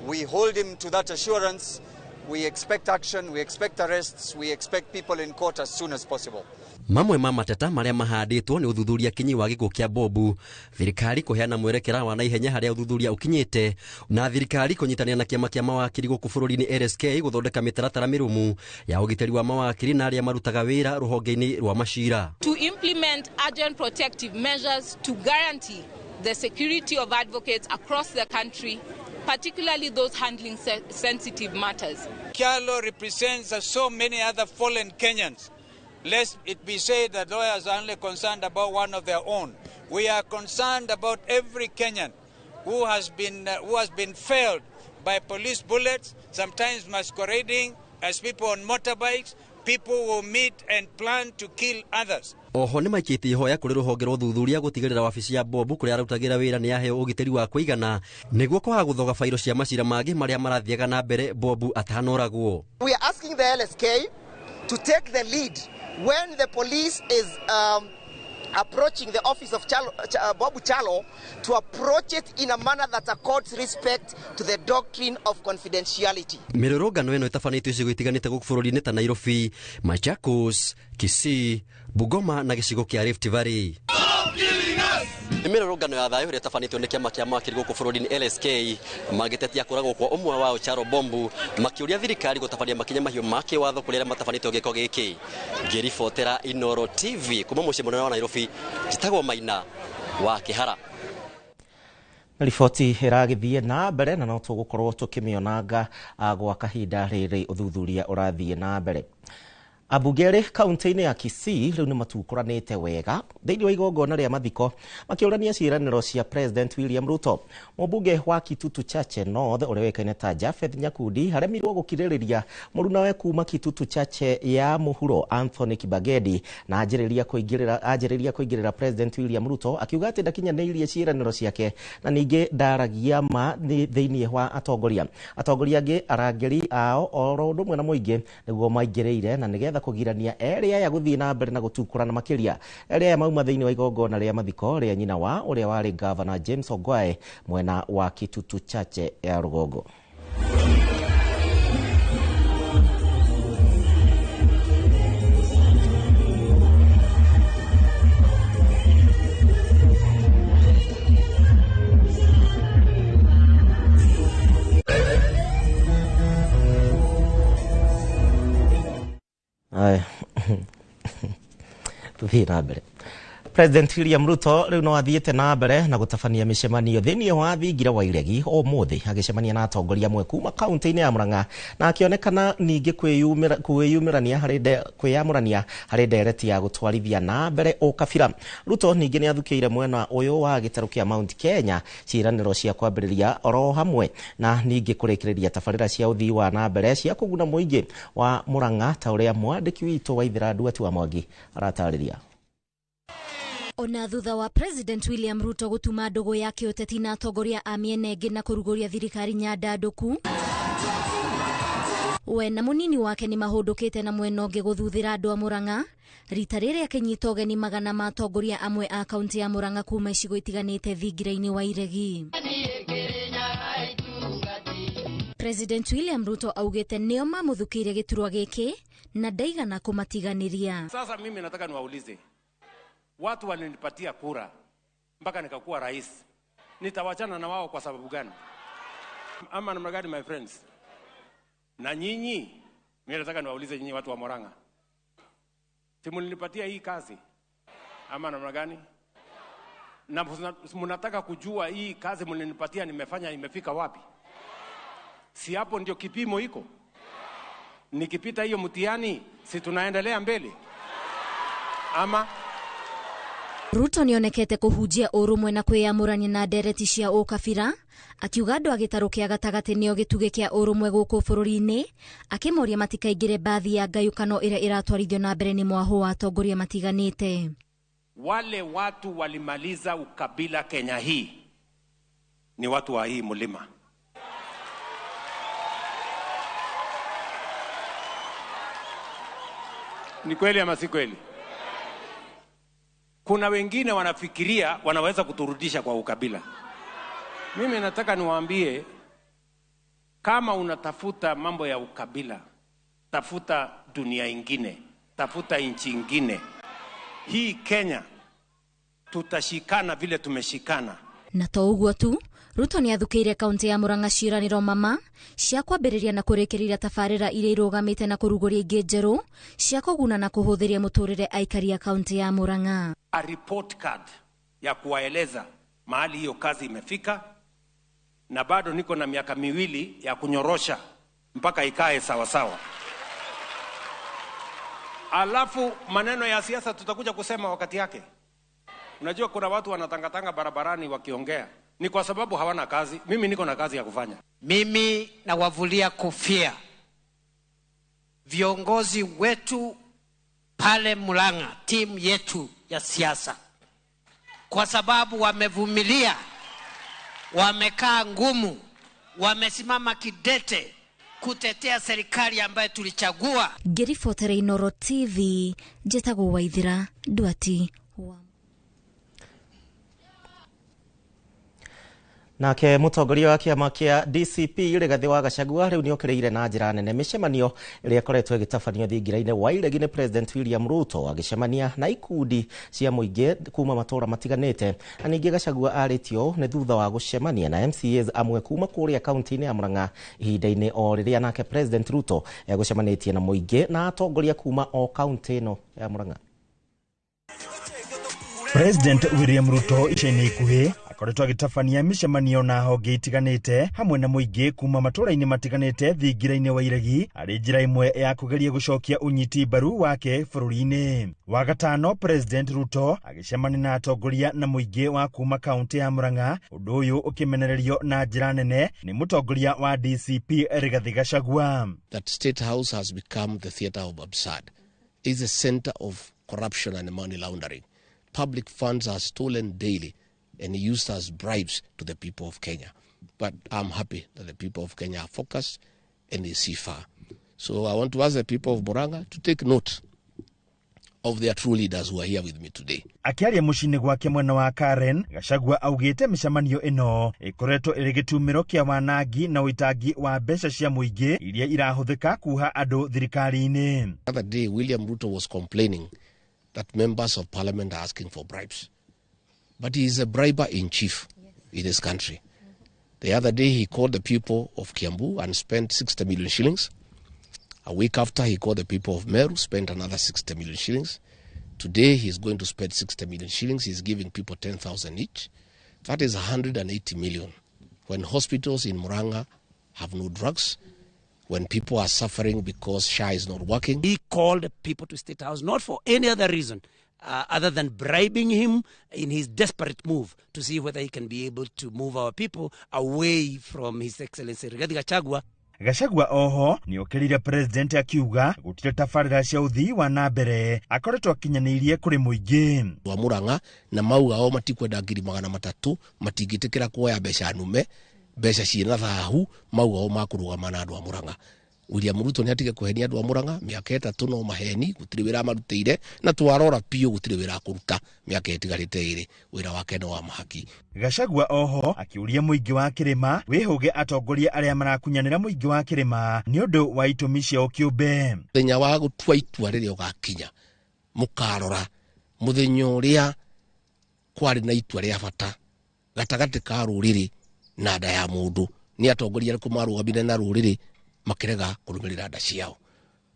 We hold him to that assurance. We expect action, we expect arrests, we expect people in court as soon as possible. Mamwe ma mateta marĩa mahandĩtwo nĩ ũthuthuria kinyi wa gĩkuũ kĩa Bobu, thirikari kũheana mwerekera wa naihenya harĩa ũthuthuria ũkinyĩte, na thirikari kũnyitanĩra na kĩama kĩa mawakiri gũkũ bũrũri-inĩ LSK gũthondeka mĩtaratara mĩrũmu ya ũgitĩri wa mawakiri na arĩa marutaga wĩra rũhonge-inĩ rwa macira. To implement urgent protective measures to guarantee the security of advocates across the country, particularly those handling sensitive matters. Kyalo represents so many other fallen Kenyans. Lest it be said that lawyers are only concerned about one of their own. We are concerned about every Kenyan who has been failed by police bullets, sometimes masquerading as people on motorbikes, people who meet and plan to kill others. Oho nĩ maikĩtie ihoya kũrĩ rũhonge rwa ũthuthuria gũtigĩrĩra wabici ya Bobu kũrĩa arutagĩra wĩra nĩ yaheo ũgitĩri wa kũigana nĩguo kwaga gũthoga bairo cia macira mangĩ marĩa marathiaga na mbere Bobu atanoragwo. We are asking the LSK to take the lead when the police is approaching the office of Bobu Chalo, to approach it in a manner that accords respect to the doctrine of confidentiality. Mĩrũrũngano ĩno ĩtabanĩtio icigo itiganĩte gũkũ bũrũri-inĩ ta Nairobi, Machakos, Kisii, Bungoma na gĩcigo kĩa Rift Valley. Nĩ mĩrũrũngano ya thayũ ĩrĩa ĩtabanĩtio nĩ kĩama kĩa mawakiri gũkũ bũrũri-inĩ LSK magĩtetia kũragwo kwa ũmwe wao Charo Bombu makĩũria thirikari gũtabania makinya mahiũ ma kĩwatho kũrĩ arĩa matabanĩtio gĩko gĩkĩ. Ngĩribotera Inooro TV kuma mũciĩ mũnene wa Nairobi, njĩtagwo Maina wa Kĩhara. Riboti ĩragĩthiĩ na mbere na no tũgũkorwo tũkĩmĩonanga gwa kahinda rĩrĩ ũthuthuria ũrathiĩ na mbere. Ambunge erĩ kaunti-inĩ ya Kisii rĩu nĩ matukũranĩte wega thĩinĩ wa igongona rĩa mathiko makĩũrania ciĩranĩro cia President William Ruto. Mũmbunge wa Kitutu Chache North ũrĩa ũĩkaine ta Japheth Nyakundi aremirwo gũkirĩrĩria mũrunawe kuma Kitutu Chache ya mũhuro Anthony Kibagedi na anjĩrĩria kũingĩrĩra President William Ruto akiuga atĩ ndakinyanĩirie ciĩranĩro ciake na ningĩ ndaragia ma thĩinĩ wa atongoria. Atongoria angĩ arangĩri ao oro ũndũ ũmwe na mũingĩ nĩguo maingĩrĩire na nĩgetha kũgirania erĩ aya gũthiĩ na mbere na gũtukũrana makĩria. Erĩ aya mauma thĩinĩ wa igongona rĩa mathiko rĩa nyina wa ũrĩa warĩ Governor James Ongwae mwena wa Kitutu Chache ya rũgongo. Tuthiĩ na mbere. President William Ruto rĩu no athiĩte na mbere na gũtabania mĩcemanio thĩinĩ wa thingira wa Iregi ũmũthĩ agĩcemania na atongoria amwe kuma kaunti-inĩ ya Murang'a na akĩonekana ningĩ kwĩyamũrania harĩ ndereti ya gũtwarithia na mbere ũkabira. Ruto ningĩ nĩ athukĩire mwena ũyũ wa gĩtarũ kĩa Mount Kenya ciĩranĩro cia kwambĩrĩria oro hamwe na ningĩ kũrĩkĩrĩria tabarĩra cia ũthii wa na mbere cia kũguna mũingĩ wa Murang'a ta ũrĩa mwandĩki witũ wa Ithira Nduati wa Mwangi aratarĩria. Ona thutha wa President William Ruto gũtuma ndũgũ ya kĩũteti na atongoria a mĩena ĩngĩ na kũrugũria thirikari nyandandũku, we na mũnini wake nĩ mahũndũkĩte na mwena ũngĩ gũthuthĩra andũ a Murang'a rita rĩrĩ akĩnyita ũgeni magana ma atongoria amwe a kaunti ya Murang'a kuma icigo itiganĩte thingira-inĩ wa Iregi. President William Ruto augĩte nĩo mamũthukĩire gĩturwa gĩkĩ na ndaigana kũmatiganĩria. Sasa mimi nataka niwaulize, watu walinipatia kura mpaka nikakuwa rais, nitawachana na wao kwa sababu gani? Ama namna gani, my friends? Na nyinyi, mimi nataka niwaulize nyinyi watu wa Murang'a, si mlinipatia hii kazi ama namna gani? Na mnataka kujua hii kazi mlinipatia nimefanya imefika wapi? Si hapo ndio kipimo iko? Nikipita hiyo mtihani, si tunaendelea mbele? Ama Ruto nĩonekete kũhunjia ũrũmwe na kwĩyamũrania na ndereti cia ũkabira akiuga andũ a gĩtarũ kĩa gatagatĩ nĩo gĩtugĩ kĩa ũrũmwe gũkũ bũrũri-inĩ, akĩmoria matikaingĩre mbathi ya ngayũkano ĩrĩa ĩratwarithio na mbere nĩ mwahũ wa atongoria matiganĩte. Wale watu walimaliza ukabila Kenya hii ni watu wa hii mlima. Ni kweli ama si kweli? Kuna wengine wanafikiria wanaweza kuturudisha kwa ukabila. Mimi nataka niwaambie, kama unatafuta mambo ya ukabila, tafuta dunia ingine, tafuta nchi ingine. Hii Kenya tutashikana vile tumeshikana. Na to ũguo tu, Ruto nĩ athukĩire kaunti ya Murang'a ciĩranĩro mama cia kwambĩrĩria na kũrĩkĩrĩria tabarĩra iria irũgamĩte na kũrugũria ingĩ njerũ cia kũguna na kũhũthĩria mũtũrĩre aikari a kaunti ya Murang'a. A report card ya kuwaeleza mahali hiyo kazi imefika, na bado niko na miaka miwili ya kunyorosha mpaka ikae sawa sawa. Alafu maneno ya siasa tutakuja kusema wakati yake. Unajua kuna watu wanatangatanga barabarani wakiongea, ni kwa sababu hawana kazi. Mimi niko na kazi ya kufanya. Mimi nawavulia kofia viongozi wetu pale Murang'a, timu yetu ya siasa, kwa sababu wamevumilia, wamekaa ngumu, wamesimama kidete kutetea serikali ambayo tulichagua. Ngĩribotera Inooro TV, njĩtagwo Waithira Nduati. Nake mũtongoria wa kĩama kĩa DCP Rigathĩ wa Gachagua rĩu nĩokĩrĩire na njĩra nene mĩcemanio ĩrĩa ĩkoretwo ĩgĩtabanio thingira-inĩ wa Iregi nĩ President William Ruto agĩcemania na ikundi cia mũingĩ kuma matũũra matiganĩte. Na ningĩ Gachagua arĩtio nĩ thutha wa gũcemania na MCAs amwe kuma kũrĩa kaunti-inĩ ya Murang'a ihinda-inĩ o rĩrĩa nake President Ruto egũcemanĩtie na mũingĩ na atongoria kuma o kaunti ĩno ya Murang'a. President William Ruto ica-inĩ ikuhĩ Akoretwo agĩtabania mĩcemanio na honge itiganĩte hamwe na mũingĩ kuma matũũra-inĩ matiganĩte thingira-inĩ wa iregi arĩ njĩra ĩmwe ya kũgeria gũcokia ũnyiti mbaru wake bũrũri-inĩ. Wagatano President Ruto agĩcemania na atongoria na mũingĩ wa kuma kaunti ya Murang'a, ũndũ ũyũ ũkĩmenererio na njĩra nene nĩ mũtongoria wa DCP Rigathi Gachagua. That State House has become the theater of absurd. It's a center of corruption and money laundering. Public funds are stolen daily and used as bribes to the people of Kenya. But I'm happy that the people of Kenya are focused and they see far. So I want to ask the people of Murang'a to take note of their true leaders who are here with me today. Akiaria muciĩ-inĩ gwake mwena wa Karen, Gachagua augĩte mĩcemanio ĩno ĩkoretwo ĩrĩ gĩtumĩro kĩa wanangi na ũitangi wa mbeca cia mũingĩ iria irahũthĩka kuha andũ thirikari-inĩ. The other day, William Ruto was complaining that members of parliament are asking for bribes. But he is a briber in chief in this country. The other day, he called the people of Kiambu and spent 60 million shillings. A week after, he called the people of Meru, spent another 60 million shillings. Today, he's going to spend 60 million shillings. He's giving people 10,000 each. That is 180 million. When hospitals in Murang'a have no drugs, when people are suffering because SHA is not working. He called people to State House not for any other reason other than bribing him in his desperate move to see whether he can be able to move our people away from His Excellency Rigathi Gachagua. Gachagua oho nĩokĩrire president akiuga gũtirĩ tabarĩra cia ũthii wa na mbere akoretwo akinyanĩirie kũrĩ mũingĩ. Wa Murang'a na mauga o matikwenda 300,000 matingĩtĩkĩra kuoya mbeca nume mbeca ciĩna thahu mauga o makũrũgama na andũ a Murang'a. William Ruto nĩatige kũhenia andũ a Murang'a mĩaka 3 no maheni gũtirĩ wĩra amarutĩire na twarora piũ gũtirĩ wĩra akũruta mĩaka ĩtigarĩte 2 wĩra wake no wa mahaki. Gachagua oho akiuria mũingĩ wa kĩrĩma wĩhũge atongoria arĩa marakunyanĩra mũingĩ wa kĩrĩma nĩ ũndũ wa itũmi ciao kĩũmbe. Mũthenya wa gũtua itua rĩrĩa ũgakinya mũkarora mũthenya ũrĩa kwarĩ na itua rĩa bata gatagatĩ ka rũrĩrĩ na nda ya mũndũ nĩ atongoria arĩkũ marũgamire na rũrĩrĩ makirega kũrũmĩrĩra nda ciao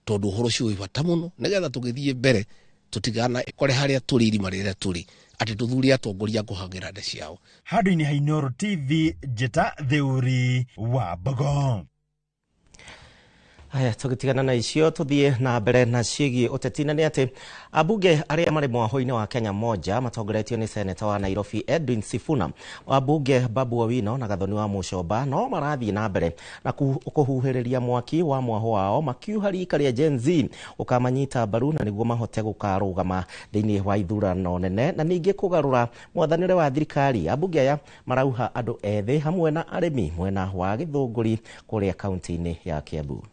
tondũ ũhoro ũcio wĩ bata mũno nĩgetha tũgĩthiĩ mbere tũtigana kore harĩa tũrĩ irima rĩrĩa tũrĩ atĩ tũthure atongoria kũhangĩra nda ciao. Handũ-inĩ ha Inooro TV, Njĩta Theuri wa Mbogo. Haya, tũgĩtigana na icio tũthiĩ na mbere na ciĩgiĩ ũteti na nĩ atĩ ambunge arĩa marĩ mwaho-inĩ wa Kenya Moja matongoretio nĩ seneta wa Nairobi Edwin Sifuna, wabunge Babu Owino na Gathoni wa Mũchomba no marathiĩ na mbere na kũhuhĩrĩria mwaki wa mwaho wao makiuha rika rĩa Gen Z ũkamanyita mbaru na nĩguo mahote gũkarũgama thĩinĩ wa ithurano nene na ningĩ kũgarũra mwathanĩre wa thirikari. Ambunge aya marauha andũ ethĩ hamwe na arĩmi mwena wa Gĩthũngũri kũrĩa kaunti-inĩ ya Kiambu.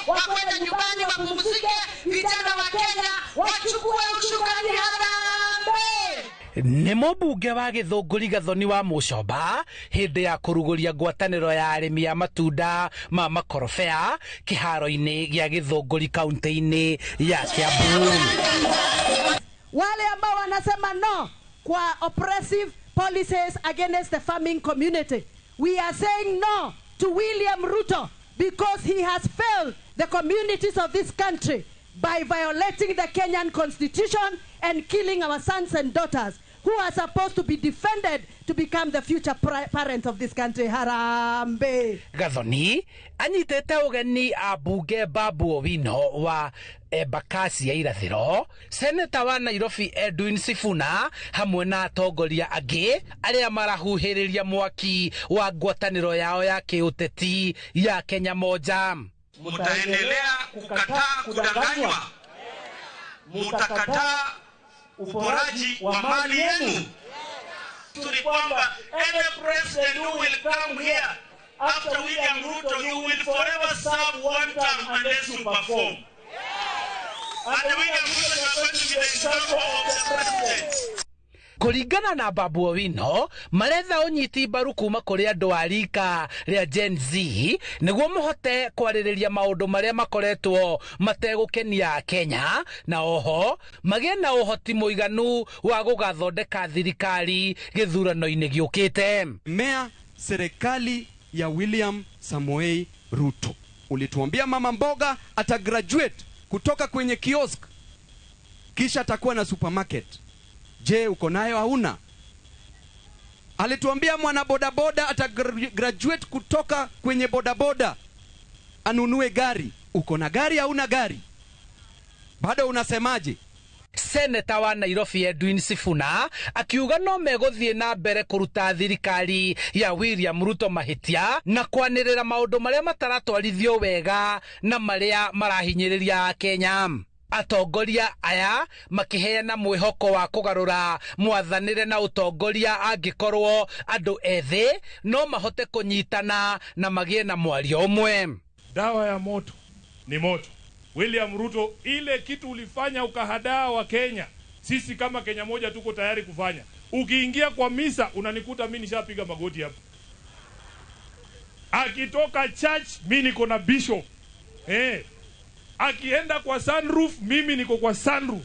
Wakwenda nyumbani wapumzike, vijana wa Kenya wachukue usukani harambee. Nĩ mũmbunge wa Gĩthũngũri Gathoni wa Mũchomba hĩndĩ ya kũrugũria ngwatanĩro ya arĩmi a matunda ma makorobea kĩharo-inĩ gĩa Gĩthũngũri kaunti-inĩ ya Kiambu. Wale ambao wanasema no kwa oppressive policies against the farming community, we are saying no to William Ruto because he has failed the communities of this country by violating the Kenyan constitution and killing our sons and daughters who are supposed to be defended to become the future parents of this country. Harambee. Gathoni anyitĩte ũgeni ambunge Babu Owino wa Embakasi ya Irathĩro, seneta wa Nairobi Edwin Sifuna hamwe na atongoria angĩ arĩa marahuhĩrĩria mwaki wa ngwatanĩro yao ya kĩũteti ya Kenya Moja. Mutaendelea kukataa kudanganywa, mutakataa uporaji wa mali yenu. Tuli kwamba any president who will come here after William Ruto, you will forever serve one term unless you perform. And William Ruto is going to be the example of the president. Kũringana na Babu Owino maretha ũnyiti mbaru kuma kũrĩ andũ a rika rĩa Gen Z nĩguo mahote kwarĩrĩria maũndũ marĩa makoretwo mategũkenia Kenya na oho magĩe na ũhoti mũiganu wa gũgathondeka thirikari gĩthurano-inĩ gĩũkĩte. Mea serikali ya William Samoei Ruto. Ulituambia mama mboga atagraduate kutoka kwenye kiosk kisha atakuwa na supermarket. Je, uko nayo hauna? Alituambia mwana bodaboda atagraduate kutoka kwenye bodaboda anunue gari. Uko na gari au una gari? Bado unasemaje? Seneta wa Nairobi Edwin Sifuna akiuga no megũthiĩ na mbere kũruta thirikari ya William Ruto mahĩtia na kwanĩrĩra maũndũ marĩa mataratwarithio wega na marĩa marahinyĩrĩria Akenya. Atongoria aya makiheana mwĩhoko wa kũgarũra mwathanĩre na ũtongoria angĩkorwo andũ ethĩ no mahote kũnyitana na magĩe na mwario ũmwe. Dawa ya moto ni moto. William Ruto, ile kitu ulifanya ukahadaa wa Kenya, sisi kama Kenya moja tuko tayari kufanya. Ukiingia kwa misa unanikuta mimi nishapiga magoti hapo. Akitoka church mimi niko na bishop. Akienda kwa sunroof mimi niko kwa sunroof.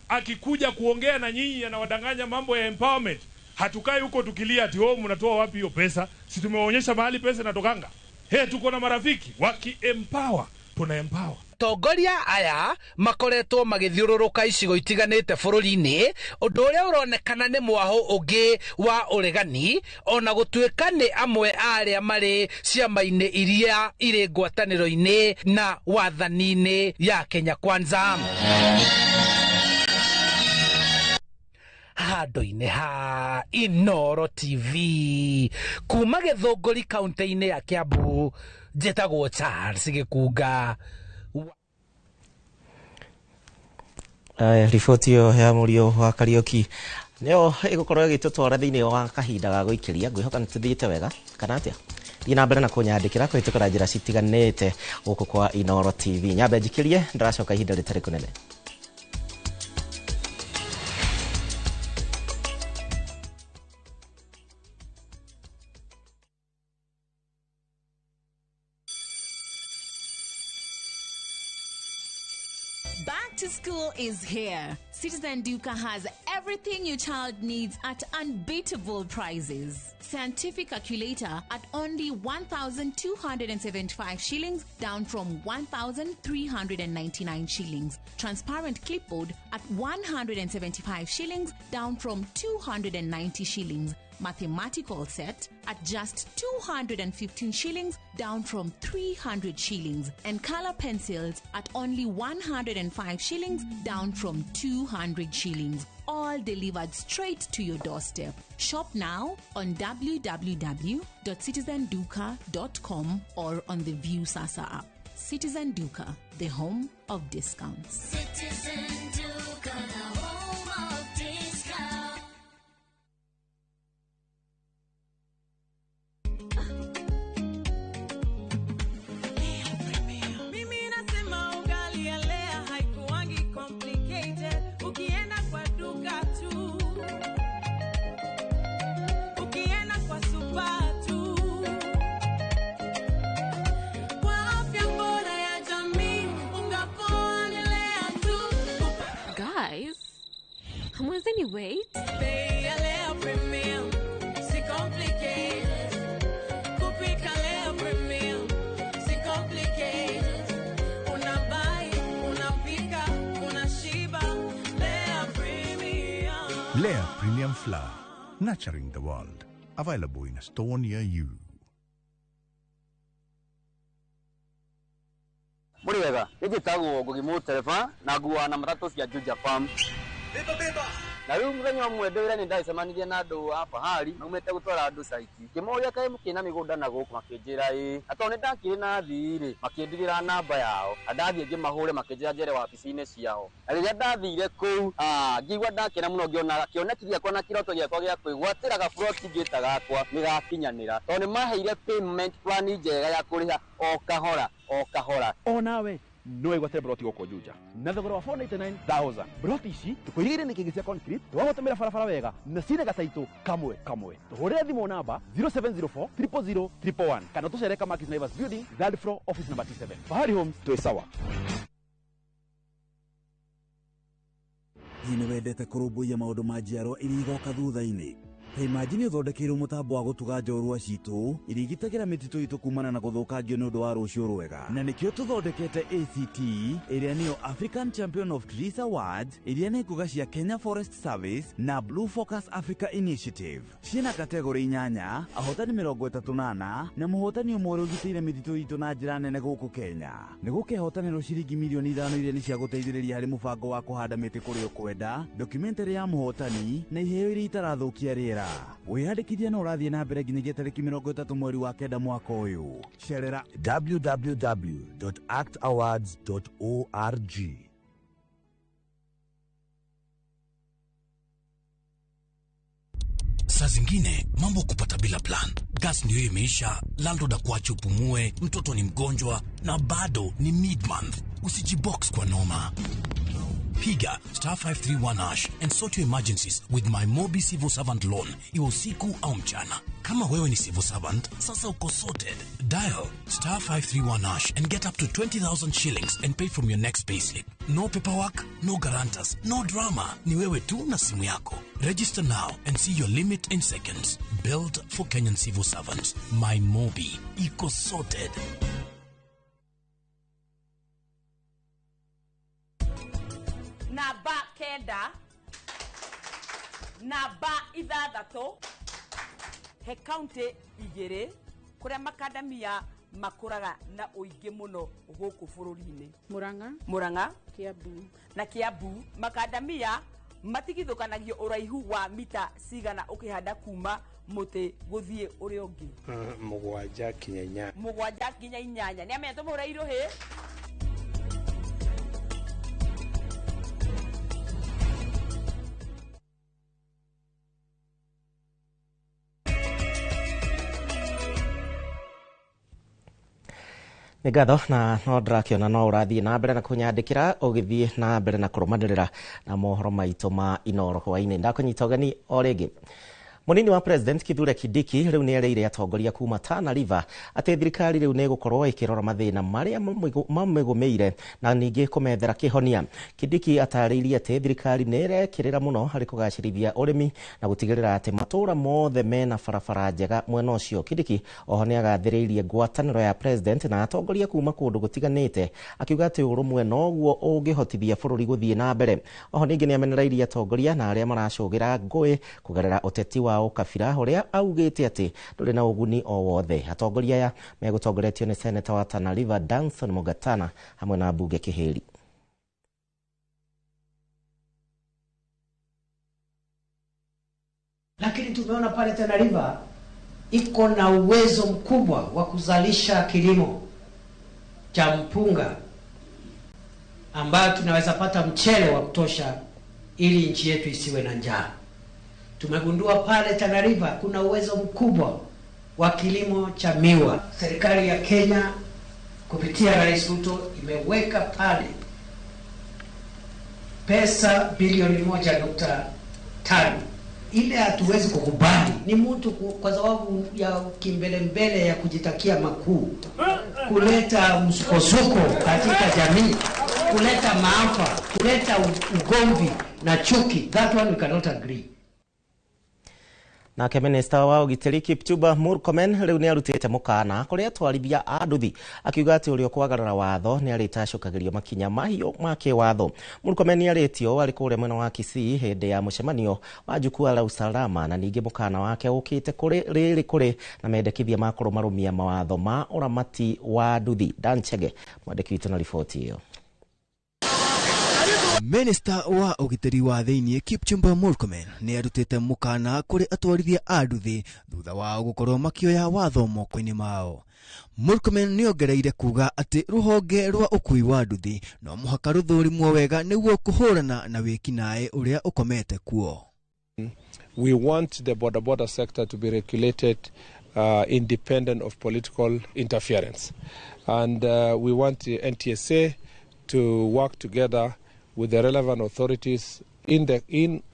Akikuja kuongea na nyinyi anawadanganya mambo ya empowerment. Hatukai huko tukilia ati oh, mnatoa wapi hiyo pesa? Si tumewaonyesha mahali pesa inatokanga. Hey, tuko na marafiki waki empower, tuna empower. Atongoria aya makoretwo magithiũrũrũka icigo itiganĩte bũrũri-inĩ, ũndũ ũrĩa ũronekana nĩ mwahũ ũngĩ wa ũregani, ona gũtuĩka nĩ amwe a arĩa marĩ ciama-inĩ iria irĩ ngwatanĩro-inĩ na wathani-inĩ ya Kenya Kwanza. Handũ-inĩ ha Inooro TV kuma Gĩthũngũri kaunti-inĩ ya Kiambu, njĩtagwo Charles Gĩkunga. Riboti ĩyo ya Mũriũ wa Kariũki nĩyo ĩgũkorwo ĩgĩtũtwara thĩinĩ wa kahinda ga gũikĩria. Ngwĩhoka nĩtũthiĩte wega kana atĩa? Thiĩ na mbere na kũnyandĩkĩra kũhĩtũkĩra njĩra citiganĩte gũkũ kwa Inooro TV. Nyambe njikĩrie, ndĩracoka ihinda rĩtarĩ kũnene. Back to school is here. Citizen Duka has everything your child needs at unbeatable prices. Scientific calculator at only 1,275 shillings, down from 1,399 shillings. Transparent clipboard at 175 shillings, down from 290 shillings. Mathematical set at just 215 shillings, down from 300 shillings. And color pencils at only 105 shillings, down from 200 shillings. All delivered straight to your doorstep. Shop now on www.citizenduka.com or on the Viusasa app. Citizen Duka, the home of discounts. Citizen Duka, the home of discounts. Mimi nasema ugali ya Lea haikuangi complicated. Ukienda kwa duka tu, ukienda kwa super tu, kwa afya bora ya jamii, unga poa ni Lea tu. Guys, hamwezeni wait? Bei ya Lea Premium, si complicated. Kupika Lea Premium, si complicated. Unabuy, unapika, unashiba. Lea Premium. Lea Premium Flour, nurturing the world. Available in a store near you. Mũrĩ wega, nĩ njĩtagwo Ngugi Mũtereba na nguaga na matatũ cia Juja Farm. Na rĩu mũthenya ũmwe ndĩ wĩra nĩ ndacemanirie na andũ a Fahari maumĩte gũtwara andũ caiti. Ngĩmoria kaĩ mũkĩrĩ na mĩgũnda na gũkũ, makĩnjĩra ĩĩ. Na tondũ nĩ ndakĩrĩ na athii rĩ, makĩndigĩra namba yao. Na ndathiĩ ngĩmahũre makĩnjĩra njere wabici-inĩ ciao. Na rĩrĩa ndathire kũu, ngĩigua ndakena mũno ngĩona kĩoneki gĩakwa na kĩroto gĩakwa gĩa kwĩgwatĩra gaburoti ngĩta gakwa nĩ gakinyanĩra. Tondũ nĩ maheire payment plan njega ya kũrĩha o kahora o kahora. Onawe no wĩgwatĩre broti gũkũ Juja na thogora wa 499,000. Broti ici tũkũirigĩire nĩ kĩngĩ cia concrete, tũgagũtũmĩra barabara wega na cina gataitũ kamwe kamwe. Tũhũrĩre thimũ namba 0704 000 111 kana tũcere Kamakis Naivas Building, third floor, office number T7. Fahari Homes, twĩ sawa. Hihi nĩ wendete kũrũmbũiya maũndũ ma njiarwa iria igoka thutha-inĩ? Ta imagine ũthondekeirwo mũtambo wa gũtuga njorua citũ iria igitagĩra mĩtitũ itũ kumana na gũthũkangio nĩ ũndũ wa rũciũ rwega. Na nĩkĩo tũthondekete ACT ĩrĩa nĩyo African Champion of Trees Awards, iria nĩ ngũga cia Kenya Forest Service na Blue Focus Africa Initiative. Ciĩna kategori 8, ahotani 34 na mũhotani ũmwe ũrĩa ũgitĩire mĩtitũ itũ na njĩra nene gũkũ Kenya. Nĩ gũkehotanĩrwo ciringi mirioni 5 iria nĩ cia gũteithĩrĩria harĩ mũbango wa kũhanda mĩtĩ kũrĩa ũkwenda, documentary ya mũhotani na iheo iria itarathũkia rĩera. Wĩyandĩkithia no ũrathiĩ na mbere nginyagia tarĩki 30 mweri wa 9 mwaka ũyũ. Cerera www.actawards.org. Saa zingine mambo kupata bila plan. Gas ndio imeisha, landlord akuache upumue, mtoto ni mgonjwa na bado ni mid-month. Usijibox kwa noma. Piga star 531 hash and sort your emergencies with my Mobi Civil Servant Loan, iwe usiku au mchana. Kama wewe ni civil servant, sasa uko sorted. Dial star 531 hash and get up to 20,000 shillings and pay from your next payslip. No paperwork, no guarantors, no drama. Ni wewe tu na simu yako. Register now and see your limit in seconds. Built for Kenyan civil servants. My Mobi. Iko sorted. Namba 9, namba 6, he kaunti 2 kuria makadamia makuraga na uingi muno guku bururi-ini. Murang'a, Murang'a, Kiambu na Kiambu. Makadamia matigithukanagio uraihu wa mita cigana ukihanda kuma muti guthie uria ungi? 7 nginya 8. 7 nginya 8. Ni amenya tumuhure iruhi. Nĩ ngatho na no ndĩrakĩona no ũrathiĩ na mbere na kũnyandĩkĩra ũgĩthiĩ na mbere na kũrũmanĩrĩra na mohoro maitũ ma Inooro hwaĩ-inĩ. Ndakũnyita ũgeni o rĩngĩ. Mũnini wa President Kithure Kindiki rĩu nĩ erĩire atongoria kuma Tana River atĩ thirikari rĩu nĩ ĩgũkorwo ĩkĩrora mathĩna marĩa mamĩgũmĩire na ningĩ kũmethera kĩhonia. Kindiki atarĩirie atĩ thirikari nĩ ĩrekĩrĩra mũno harĩ kũgacĩrithia ũrĩmi na gũtigĩrĩra atĩ matũũra mothe mena barabara njega mwena ũcio. Kindiki oho nĩ agathĩrĩirie ngwatanĩro ya President na atongoria kuma kũndũ gũtiganĩte akiuga atĩ ũrũmwe noguo ũngĩhotithia bũrũri gũthiĩ na mbere. Oho ningĩ nĩ amenereirie atongoria na arĩa maracũgĩra ngũĩ kũgerera ũteti wa ũkabira ũrĩa augĩte atĩ ndũrĩ na ũguni o wothe. Atongoria aya megũtongoretio nĩ seneta wa Tana River Danson Mugatana hamwe na mbunge Kĩhĩri. Lakini tumeona pale Tana River iko na uwezo mkubwa wa kuzalisha kilimo cha mpunga ambayo tunaweza pata mchele wa kutosha ili nchi yetu isiwe na njaa. Tumegundua pale Tana River kuna uwezo mkubwa wa kilimo cha miwa. Serikali ya Kenya kupitia Rais Ruto imeweka pale pesa bilioni 1.5. Ile hatuwezi kukubali ni mtu kwa sababu ya kimbelembele ya kujitakia makuu, kuleta msukosuko katika jamii, kuleta maafa, kuleta ugomvi na chuki. That one we cannot agree. Nake minista wa ũgitĩri Kipchumba Murkomen rĩu nĩ arutĩte mũkana kũrĩ atwarithia a nduthi akiuga atĩ ũrĩa ũkwagarara watho nĩ arĩtacũkagĩrio makinya mahiũ ma kĩwatho. Murkomen nĩ arĩtio arĩ kũrĩa mwena wa Kisii hĩndĩ ya mũcemanio wa Jukwaa la Usalama na ningĩ mũkana wake ũkĩte kũrĩ rĩrĩ kũrĩ na mendekithia ma kũrũmarũmia mawatho ma ũramati wa nduthi. Dan Chege mwandĩki witũ na riboti ĩyo. Minista wa ũgitĩri wa thĩinĩ Kipchumba Murkomen nĩ arutĩte mũkana kũrĩ atwarithia a nduthi thutha wao gũkorwo makĩoya watho moko-inĩ mao. Murkomen nĩ ongereire kuga atĩ rũhonge rwa ũkui wa nduthi no mũhaka rũthũrimwo wega nĩguo kũhũrana na wĩkinaĩ ũrĩa ũkomete kuo. We want the border border sector to be regulated independent of political interference, and we want the NTSA to work together with the relevant authorities in the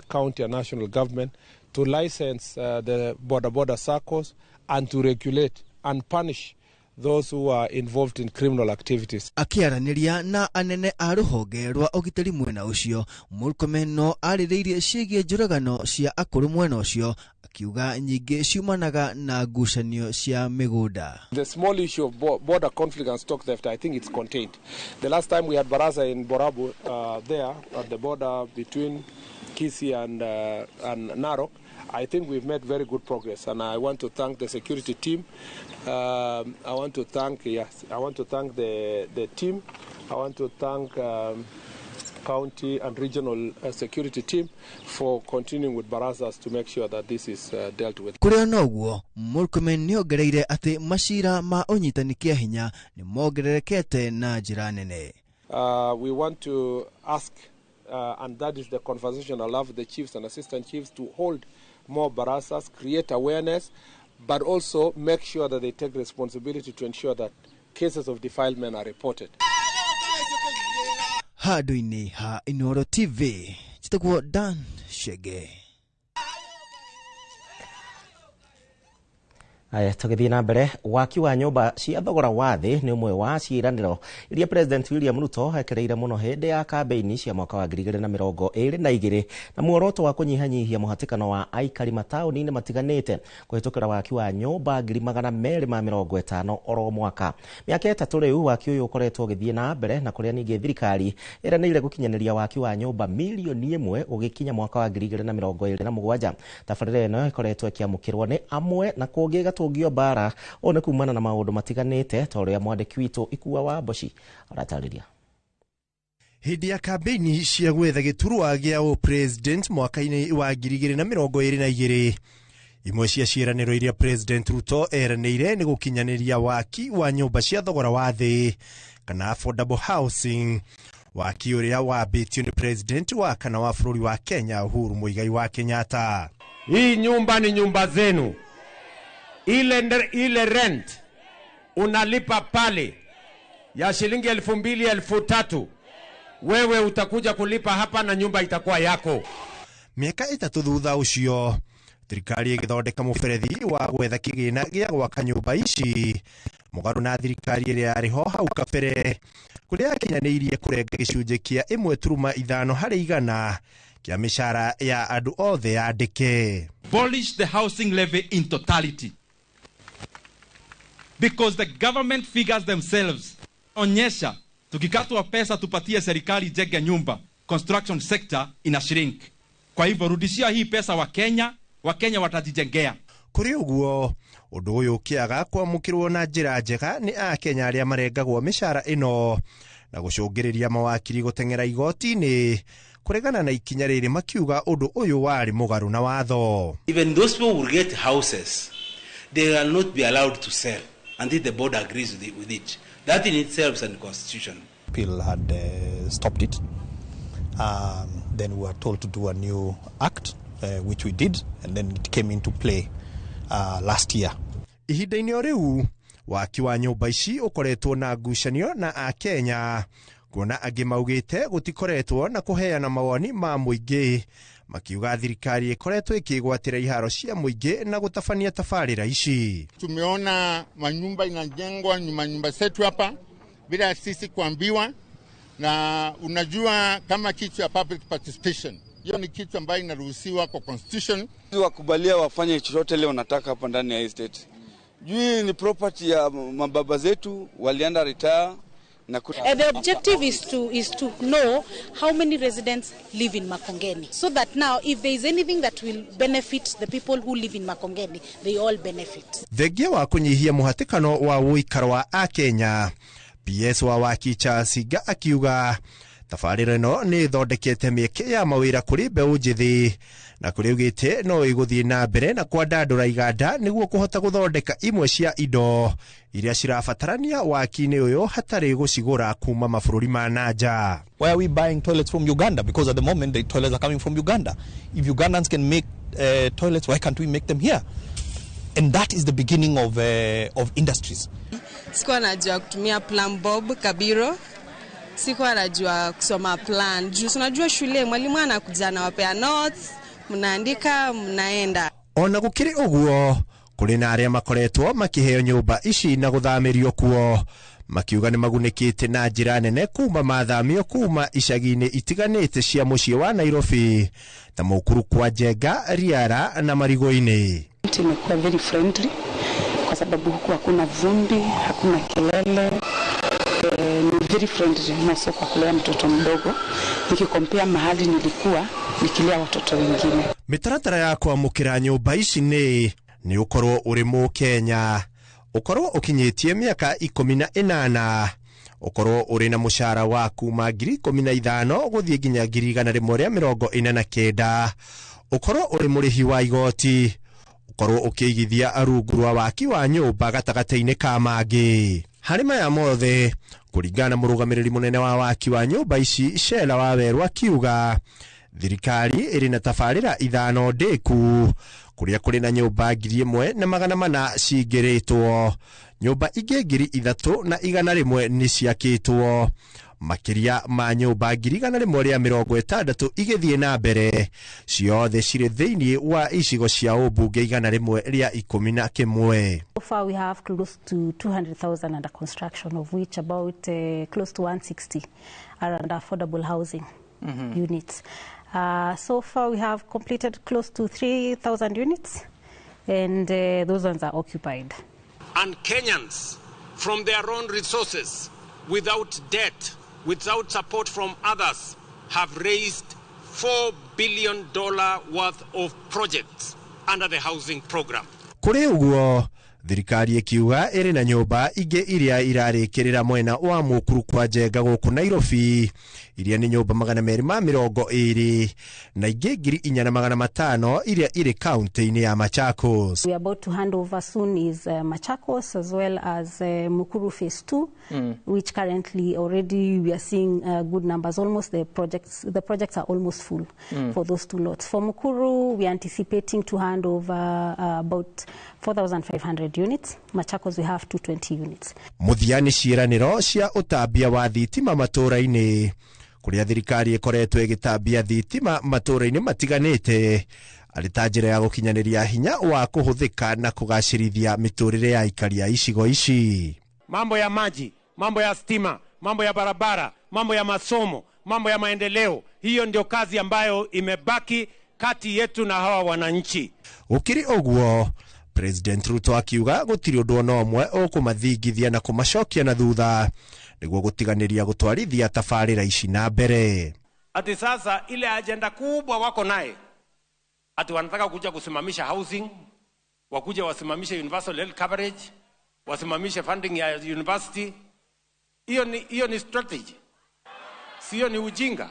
county and national government to license the border border circles and to regulate and punish those who are involved in criminal activities. Akĩaranĩria na anene a rũhonge rwa ũgitĩri mwena ũcio, Murkomen no arĩrĩirie ciĩgiĩ njũragano cia akũrũ mwena ũcio, akiuga nyingĩ ciumanaga na ngucanio cia mĩgũnda. The small issue of border conflict and stock theft, I think it's contained. The last time we had Baraza in Borabu there at the border between Kisii and Narok, I think we've made very good progress, and I want to thank the security team. I want to thank the team. I want to thank county and regional security team for continuing with barazas to make sure that this is dealt with. Kũrĩ ona ũguo, Murkomen nĩongereire atĩ macira ma ũnyitani kĩa hinya nĩ mongererekete na njĩra nene. We want to ask, and that is the conversation I love the chiefs and assistant chiefs to hold more barazas, create awareness, but also make sure that they take responsibility to ensure that cases of defilement are reported. Handũ-inĩ ha Inooro TV, njĩtagwo Dan Shege. Aya, tũgĩthiĩ na mbere, waki wa nyũmba cia thogora wa thĩ nĩ ũmwe wa ciĩranĩro iria President William Ruto ekereire mũno hĩndĩ ya kambĩini cia mwaka wa 2022 na muoroto wa kũnyihanyihia mũhatĩkano wa aikari mataũni-inĩ matiganĩte kũhĩtũkĩra waki wa nyũmba 250 oro mwaka. Mĩaka 3 rĩu waki ũyũ ũkoretwo ũgĩthiĩ na mbere na kũrĩa ningĩ thirikari ĩranĩire gũkinyanĩria waki wa nyũmba 1,000,000 ũgĩkinya mwaka wa 2027. Tabarĩra ĩno ĩkoretwo ĩkĩamũkĩrwo nĩ amwe na kũngĩ gatũngio mbara ũũ nĩ kumana na maũndũ matiganĩte ta ũrĩa mwandĩki witũ Ikua wa Mboci aratarĩria. Hĩndĩ ya kambĩini cia gwetha gĩturwa gĩa ũpresident mwaka-inĩ wa 2022, imwe cia ciĩranĩro iria President Ruto eranĩire nĩ gũkinyanĩria waki wa nyũmba cia thogora wa thĩ kana affordable housing, waki ũrĩa wambĩtio nĩ president wa kana wa bũrũri wa Kenya Uhuru Muigai wa Kenyatta. Hii nyumba ni nyumba zenu. Ile rent unalipa pale ya shilingi 2,000 3,000, wewe utakuja kulipa hapa na nyumba itakuwa yako. Miaka 3 thutha ũcio, thirikari ĩgĩthondeka mũberethi wa gwetha kĩgĩna gĩa gwaka nyũmba ici mũgarũ na thirikari ĩrĩa yarĩ ho hau kabere, kũrĩa yakinyanĩirie kũrenga gĩcunjĩ kĩa 1.5 harĩ igana kĩa mĩcara ya andũ othe yandĩke. Abolish the housing levy in totality, because the government figures themselves onyesha tukikatwa pesa tupatie serikali jenge nyumba, construction sector ina shrink. Kwa hivyo rudishia hii pesa wa Kenya, wa Kenya watajijengea. Kũrĩ ũguo, ũndũ ũyũ ũkĩaga kwamũkĩrwo na njĩra njega nĩ akenya arĩa marengagwo mĩcara ĩno na gũcũngĩrĩria mawakiri gũteng'era igoti-inĩ kũregana na ikinya rĩrĩ, makiuga ũndũ ũyũ warĩ mũgarũ na watho. Even those people who get houses, they will not be allowed to sell until the board agrees with it. That in itself is unconstitutional. Bill had stopped it. Then we were told to do a new act, which we did, and then it came into play last year. Ihinda-inĩ o rĩu, waki wa nyũmba ici ũkoretwo na ngucanio na akenya, kuona angĩ maugĩte gũtikoretwo na kũheana mawoni ma mũingĩ, makiuga thirikari ĩkoretwo ĩkĩgwatĩra iharo cia mũingĩ na gũtabania tabarĩra ici. Tumeona manyumba inajengwa nyumba zetu hapa bila sisi kuambiwa, na unajua kama kitu ya public participation, hiyo ni kitu ambayo inaruhusiwa kwa constitution. Wakubalia wafanye chochote leo wanataka hapa ndani ya estate. Juu ni property ya mababa zetu walienda retire. The objective is to know how many residents live in Makongeni, so that now if there is anything that will benefit the people who live in Makongeni, they all benefit. Thengia wa kũnyihia mũhatĩkano wa ũikaro wa akenya, PS wa waki Charles Hinga akiuga tabarĩra ĩno nĩ ĩthondekete mĩeke ya mawĩra kũrĩ mbeũ njĩthĩ, na kũrĩ ugĩte no ĩgũthiĩ na mbere na kwandandũra iganda nĩguo kũhota gũthondeka imwe cia indo iria cirabatarania waki-inĩ ũyũ hatarĩ gũcigũra kuma mabũrũri ma nanja. Why are we buying toilets from Uganda? Because at the moment the toilets are coming from Uganda. If Ugandans can make toilets, why can't we make them here? And that is the beginning of industries. Sikuwa najua kutumia plan bob kabiro. Sikuwa najua kusoma plan. Juu unajua shule mwalimu anakuja anawapea notes, mnaandika, mnaenda. Ona gũkĩrĩ ũguo, Kũrĩ na arĩa makoretwo makĩheo nyũmba ici na gũthamĩrio kuo, makiuga nĩ magunĩkĩte na njĩra nene kuma mathamio kuma icagi-inĩ itiganĩte cia mũciĩ wa Nairobi ta Mukuru kwa Njenga, Riara na Marigũ-inĩ. Imekuwa very friendly kwa sababu huku hakuna vumbi, hakuna kelele. Ni very friendly na kwa kulea mtoto mdogo nikikompea mahali nilikuwa nikilea watoto wengine. Mĩtaratara ya kwamũkĩra nyũmba ici nĩ ũkorwo ũrĩ Mũkenya, ũkorwo ũkinyĩtie mĩaka 18, ũkorwo ũrĩ na mũcara wa kuma 15,000 gũthiĩ nginya 149,000, ũkorwo ũrĩ mũrĩhi wa igoti, ũkorwo ũkĩigithia rungu rwa waki wa nyũmba gatagatĩ-inĩ ka mangĩ. Harĩ maya mothe, kũringana na mũrũgamĩrĩri mũnene wa waki wa nyũmba ici Shela Wawerũ akiuga thirikari ĩrĩ na tabarĩra 5 ndĩku kũrĩa kũrĩ na nyũmba 1400 cingĩrĩtwo, nyũmba ingĩ 3100 nĩ ciakĩtwo, makĩria ma nyũmba 160 igĩthiĩ na mbere, ciothe cirĩ thĩinĩ wa icigo cia ũmbunge 111. So far we have close to 200,000 under construction, of which about close to 160 are under affordable housing units. So far we have completed close to 3,000 units, and those ones are occupied. And Kenyans, from their own resources, without debt, without support from others, have raised $4 billion worth of projects under the housing program. Kũrĩ ũguo, thirikari ĩkiuga ĩrĩ na nyũmba ingĩ iria irarĩkĩrĩra mwena wa Mukuru kwa Njenga gũkũ Nairobi, iria nĩ nyũmba 220 na ingĩ 4,500 iria irĩ kaunti-inĩ ya Machakos. We are about to hand over soon is Machakos as well as Mukuru Phase 2, which currently already we are seeing good numbers. Almost the projects are almost full for those two lots. For Mukuru, we are anticipating to hand over about 4,500 units. Machakos we have 220 units. Mũthia nĩ ciĩranĩro cia ũtambia wa thitima matũũra-inĩ, kũrĩa thirikari ĩkoretwo ĩgĩtambia thitima matũũra-inĩ matiganĩte arĩ ta njĩra ya gũkinyanĩria hinya wa kũhũthĩka na kũgacĩrithia mĩtũũrĩre ya aikari a icigo ici. Mambo ya maji, mambo ya stima, mambo ya barabara, mambo ya masomo, mambo ya maendeleo, hiyo ndio kazi ambayo imebaki kati yetu na hawa wananchi. Gũkĩrĩ ũguo, President Ruto akiuga gũtirĩ ũndũ ona ũmwe ũkũmathingithia na kũmacokia na thutha nĩguo gũtiganĩria gũtwarithia tabarĩra ici na mbere. Ati sasa ile agenda kubwa wako naye, ati wanataka kuja kusimamisha housing, wakuja wasimamishe universal health coverage, wasimamishe funding ya university. Hiyo ni strategy, sio ni ujinga.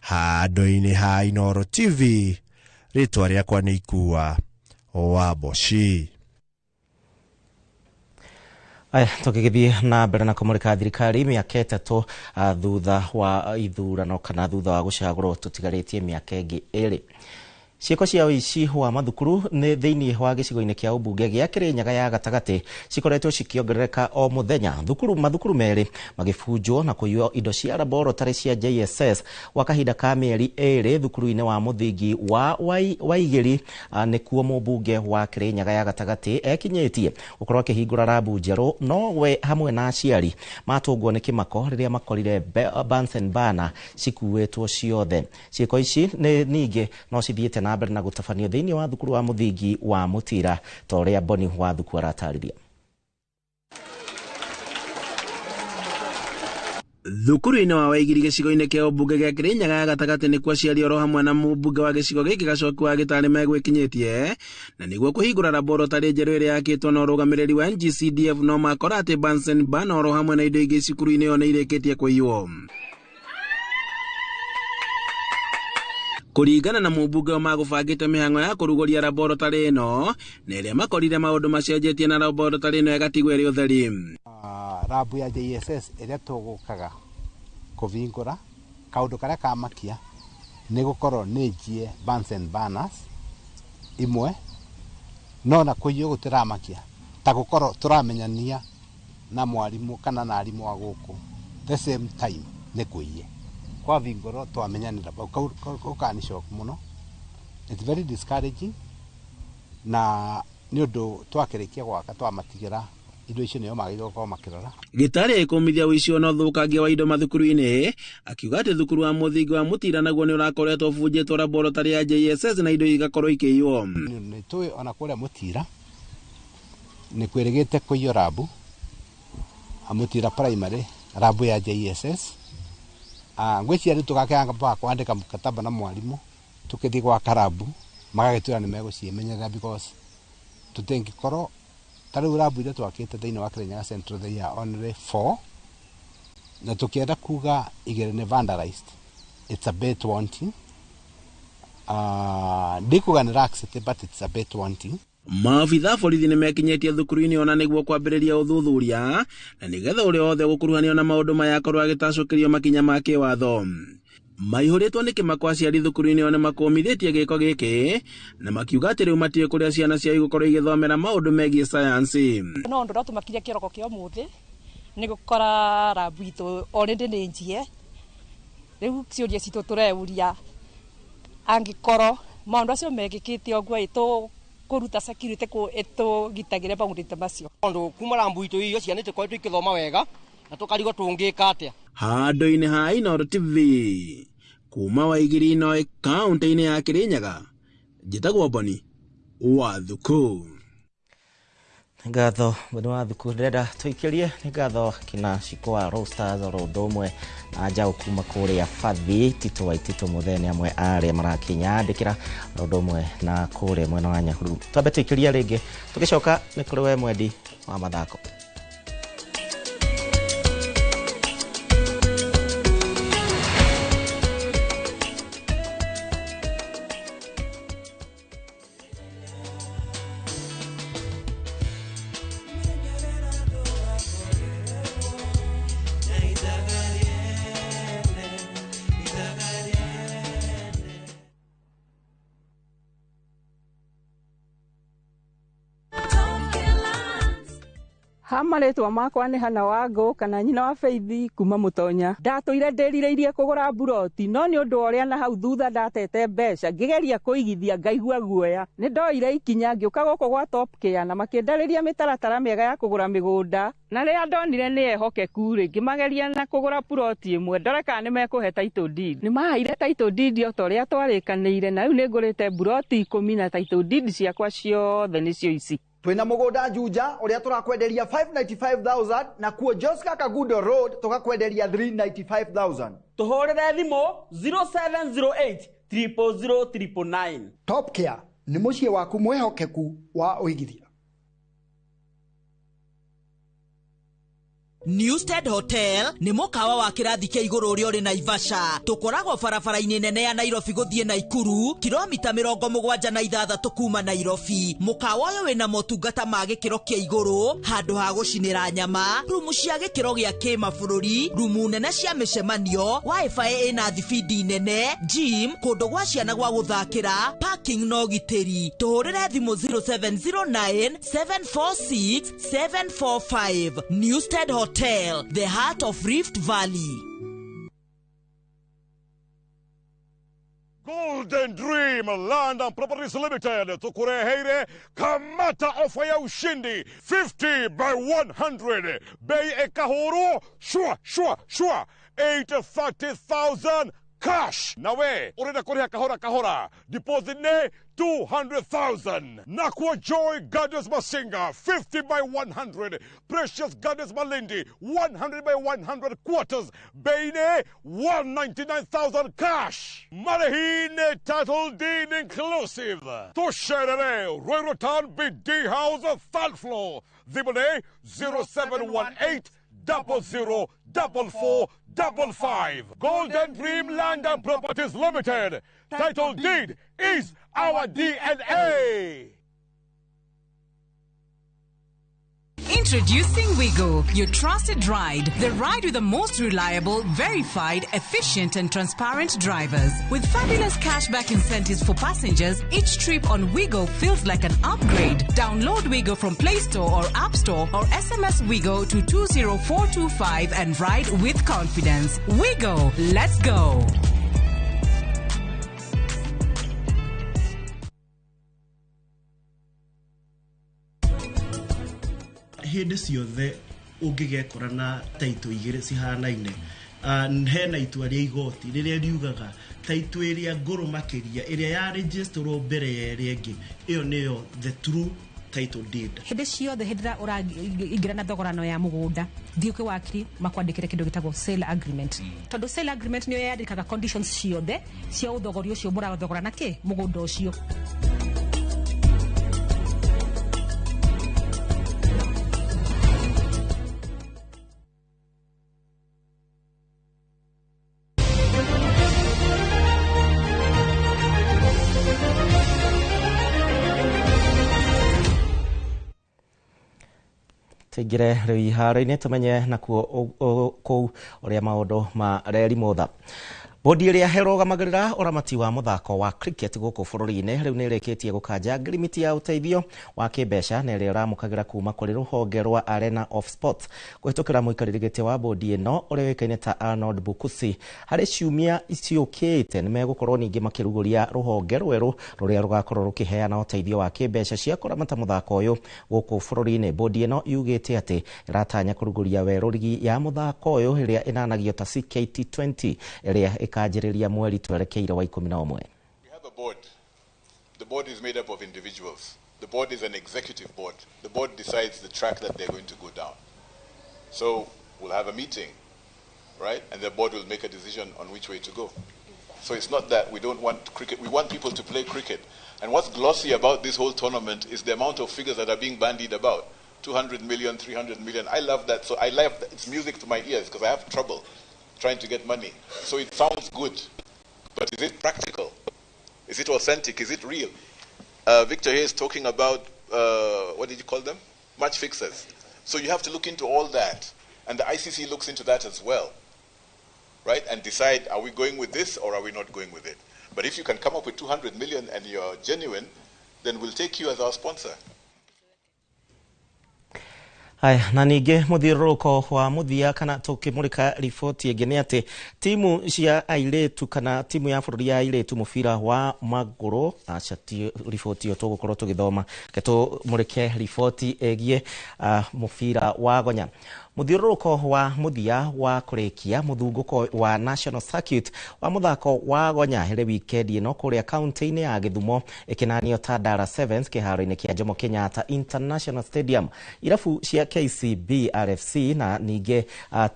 Handũ-inĩ ha Inooro TV, rĩtwa rĩakwa nĩ Ikua wa Boshi. Aya, tũgĩgĩthiĩ na mbere na kũmũrĩka thirikari mĩaka 3 thutha wa ithurano kana thutha wa gũcagũrwo tũtigarĩtie mĩaka ĩngĩ 2. Ciĩko cia ũici wa mathukuru nĩ thĩinĩ wa gĩcigo-inĩ kĩa ũmbunge gĩa Kĩrĩnyaga ya gatagatĩ cikoretwo cikĩongerereka o mũthenya, mathukuru merĩ magĩbunjwo na kũiywo indo cia laboratory cia JSS gwa kahinda ka mĩeri 2 thukuru-inĩ wa mũthingi wa Waigĩri. Nĩkuo mũmbunge wa Kĩrĩnyaga ya gatagatĩ ekinyĩtie gũkorwo akĩhingũra rabu njerũ, no we hamwe na aciari matũngwo nĩ kĩmako rĩrĩa makorire Bunsen burner cikuĩtwo ciothe. Ciĩko ici nĩ ningĩ no cithiĩte na mbere na gũtabanio thĩinĩ wa thukuru wa mũthingi wa Mũtira ta ũrĩa Boni wa Thuku aratarĩria. Thukuru-inĩ wa Waigiri gĩcigo-inĩ kĩa ũmbunge gĩa Kĩrĩnyaga ya gatagatĩ nĩkuo aciari oro hamwe na mũmbunge wa gĩcigo gĩkĩ Gacoki wa Gĩtarĩ megwĩkinyĩtie na nĩguo kũhingũra laboratory njerũ ĩrĩa yakĩtwo na ũrũgamĩrĩri wa NGCDF, no makora atĩ Bunsen burner oro hamwe na indo ingĩ cukuru-inĩ ĩyo nĩ irĩkĩtie kũiywo. Kũringana na mũmbunge o magũbangĩte mĩhang'o ya kũrugũria laboratory ĩno na ĩrĩa makorire maũndũ macenjetie na laboratory ĩno ĩgatigwo ĩrĩ ũtheri. Rabu ya JSS ĩrĩa tũgũkaga kũvingũra kaũndũ karĩa kamakia nĩ gũkorwo nĩ njie Bunsen burners imwe, no na kũiywo gũtiramakia ta gũkorwo tũramenyania na mwarimũ kana na arimũ a gũkũ the same time nĩ kũiye kwa vingũrwo twamenyanĩra kau kani shock mũno. It's very discouraging na Nĩ ũndũ twakĩrĩkia gwaka twamatigĩra indo icio nĩo magĩrĩirwo gũkorwo makĩrora. Gĩtarĩ agĩkũmithia ũici ona ũthũkangia wa indo mathukuru-inĩ, akiuga atĩ thukuru wa mũthingi wa Mũtira naguo nĩ ũrakoretwo ũbunjĩtwo laboratory ya JSS na indo igakorwo ikĩiywo. Nĩ tũĩ ona kũrĩa Mũtira nĩ kwĩrĩgĩte kũiywo rabu Mũtira primary rabu ya JSS. Ngwĩciria rĩu tũgakĩamba kwandĩka mkataba na mwarimũ tũkĩthiĩ gwaka rabu magagĩtwĩra nĩ megũciĩmenyerera because tũtingĩkorwo ta rĩu rabu iria twakĩte thĩinĩ wa Kirinyaga Central they are only 4 na tũkĩenda kuga igĩrĩ nĩ vandalized, it's a bit wanting. Ndikuga nĩ laxity but it's a bit wanting. Maabitha a borithi nĩ mekinyĩtie thukuru-inĩ ona nĩguo kwambĩrĩria ũthuthuria na nĩgetha ũrĩa wothe gũkuruhanio na maũndũ maya akorwo agĩtacũkĩrio makinya ma kĩwatho. Maihũrĩtwo nĩ kĩmako aciari thukuru-inĩ ĩyo nĩ makũmithĩtie gĩko gĩkĩ na makiuga atĩ rĩu matiũĩ kũrĩa ciana ciao igũkorwo igĩthomera maũndũ megiĩ sayansi. No ũndũ ũrĩa tũmakire kĩroko kĩa ũmũthĩ nĩ gũkora rabu itũ already nĩ njie. Rĩu ciũria citũ tũreuria angĩkorwo maũndũ acio mekĩkĩte ũguo ĩtũ kũruta security kũ ĩtũgitagĩre maũndũ ta macio. Tondũ kuma rambu itũ iyo ciana itikoretwo ikĩthoma wega na tũkarigwo tũngĩka atĩa. Handũ-inĩ ha Inooro TV kuma Waigiri Inoe kaũntĩ-inĩ ya Kirinyaga, njĩtagwo Boni wa Thuku. Ngatho Boni wa Thuku, ndĩrenda tũikĩrie nĩ ngatho kina Shiko wa Roasters oro ũndũ ũmwe na njaũ kuma kũrĩa Bathi Tito wa Itito Mũthee amwe arĩa marakinya andĩkĩra oro ũndũ ũmwe na kũrĩa mwena wa Nyahururu. Twambe tũikĩrie rĩngĩ tũgĩcoka nĩ kũrĩ we mwendi wa mathako. Ha marĩtwa makwa nĩ Hana Wangũ kana nyina wa Faith kuma Mũtonya. Ndatũire ndĩrirĩirie kũgũra mburoti no nĩ ũndũ wa ũrĩa na hau thutha ndatete mbeca ngĩgeria kũigithia ngaigua guoya. Nĩ ndoire ikinya ngĩũka gũkũ gwa Top Care na makĩndarĩria mĩtaratara mĩega ya kũgũra mĩgũnda na rĩrĩa ndonire nĩ ehokeku rĩ ngĩmageria na kũgũra puroti ĩmwe ndore kana nĩ mekũhe title deed. Nĩ maheire title deed o ta ũrĩa twarĩkanĩire na rĩu nĩ ngũrĩte mburoti 10 na title deed ciakwa ciothe nĩcio ici. Twina mugunda Juja uria turakwenderia 595,000 na kuo Joska Kagudo Road tukakwenderia 395,000. Tuhurire thimu 0708 000 999. Top Care ni muciĩ waku mwihokeku wa uigithia. Newstead Hotel nĩ mũkawa wa kĩrathi kĩa igũrũ ũrĩa ũrĩ Naivasha. Tũkoragwo barabara-inĩ nene ya Nairobi gũthiĩ Naikuru, kilomita 76 kuma Nairobi. Mũkawa ũyũ wĩna motungata ma gĩkĩro kĩa igũrũ, handũ ha gũcinĩra nyama, rumu cia gĩkĩro gĩa kĩmabũrũri, rumu nene cia mĩcemanio, wifi ĩna thibindi nene, gym, kũndũ gwa ciana gwa gũthakĩra, parking na ũgitĩri. Tũhũrĩre thimũ 0709 746 745. Newstead Hotel, the heart of Rift Valley. Golden Dream Land and Properties Limited tukureheire kamata ofa ya ushindi 50 by 100 bei ekahuru shua shua shua 830,000 cash. Nawe urenda kuriha kahora kahora deposit ne 200,000. Nakwa Joy Gardens Masinga 50 by 100, Precious Gardens Malindi 100 by 100 quarters Beine 199,000 cash. Marihine title deed inclusive. Tusherere Ruiru Town BD House third floor. Thimone 0718 00 44 55. Golden Dream Land and Properties Limited. Title deed is our DNA. Introducing Wigo, your trusted ride. The ride with the most reliable, verified, efficient and transparent drivers. With fabulous cashback incentives for passengers, each trip on Wigo feels like an upgrade. Download Wigo from Play Store or App Store or SMS Wigo to 20425 and ride with confidence. Wigo, let's go. Hĩndĩ ciothe ũngĩgekora na taitũ igĩrĩ cihanaine, hena itua rĩa igoti rĩrĩa riugaga taitũ ĩrĩa ngũrũ makĩria, ĩrĩa ya registerwo mbere ya ĩrĩa ĩngĩ, ĩyo nĩyo the true title deed. Hĩndĩ ciothe, hĩndĩ ĩrĩa ũraingĩra na thogorano ya mũgũnda, thiĩ kwĩ wakiri makwandĩkĩre kĩndũ gĩtagwo sale agreement, tondũ sale agreement nĩyo yandĩkaga conditions ciothe cia ũthogori ũcio mũrathogora na kĩ mũgũnda ũcio. Tũingĩre rĩu iharo-inĩ, tũmenye nakuo kũu ũrĩa maũndũ ma reri motha. Bodi ĩrĩa ĩrũgamagĩrĩra ũramati wa mũthako wa cricket gũkũ bũrũri-inĩ rĩu nĩ ĩrĩkĩtie gũkanja ngirimiti ya ũteithio wa kĩmbeca na ĩrĩa ĩramũkagĩra kuma kũrĩ rũhonge rwa Arena of Sports kũhĩtũkĩra mũikarĩri gĩtĩ wa bodi ĩno ũrĩa ũĩkaine ta Arnold Bukusi. Harĩ ciumia ciũkĩte nĩ megũkorwo ningĩ makĩrugũria rũhonge rwerũ rũrĩa rũgakorwo rũkĩheana ũteithio wa kĩmbeca cia kũramata mũthako ũyũ gũkũ bũrũri-inĩ. Bodi ĩno yugĩte atĩ ĩratanya kũrugũria werũ rigi ya mũthako ũyũ ĩrĩa ĩnanagio ta CKT20 ĩrĩa ĩkanjĩrĩria mweri twerekeire wa 11. We have a board. The board is made up of individuals. The board is an executive board. The board decides the track that they're going to go down. So we'll have a meeting, right? And the board will make a decision on which way to go. So it's not that we don't want cricket. We want people to play cricket. And what's glossy about this whole tournament is the amount of figures that are being bandied about. 200 million, 300 million. I love that. So I love that. It's music to my ears because I have trouble trying to get money. So it sounds good, but is it practical? Is it authentic? Is it real? Victor here is talking about, what did you call them? Match fixers. So you have to look into all that. And the ICC looks into that as well, right? And decide, are we going with this or are we not going with it? But if you can come up with 200 million and you're genuine, then we'll take you as our sponsor. Haya, na ningĩ mũthiũrũrũko wa mũthia kana tũkĩmũrĩka riboti ĩngĩ nĩ atĩ timu cia airĩtu kana timu ya bũrũri ya airĩtu mũbira wa magũrũ, aca ti riboti ĩyo tũgũkorwo tũgĩthoma, reke tũmũrĩke riboti ĩgiĩ mũbira wa gonya. Mũthiũrũrũko wa mũthia wa kũrĩkia mũthungũko wa National Circuit wa mũthako wa gonya harĩ wikendi ĩno kũrĩa kaunti-inĩ ya Gĩthumo ĩkĩnanio ta Dara Sevens kĩharo-inĩ kĩa Jomo Kenyatta International Stadium. Irabu cia KCB RFC na ningĩ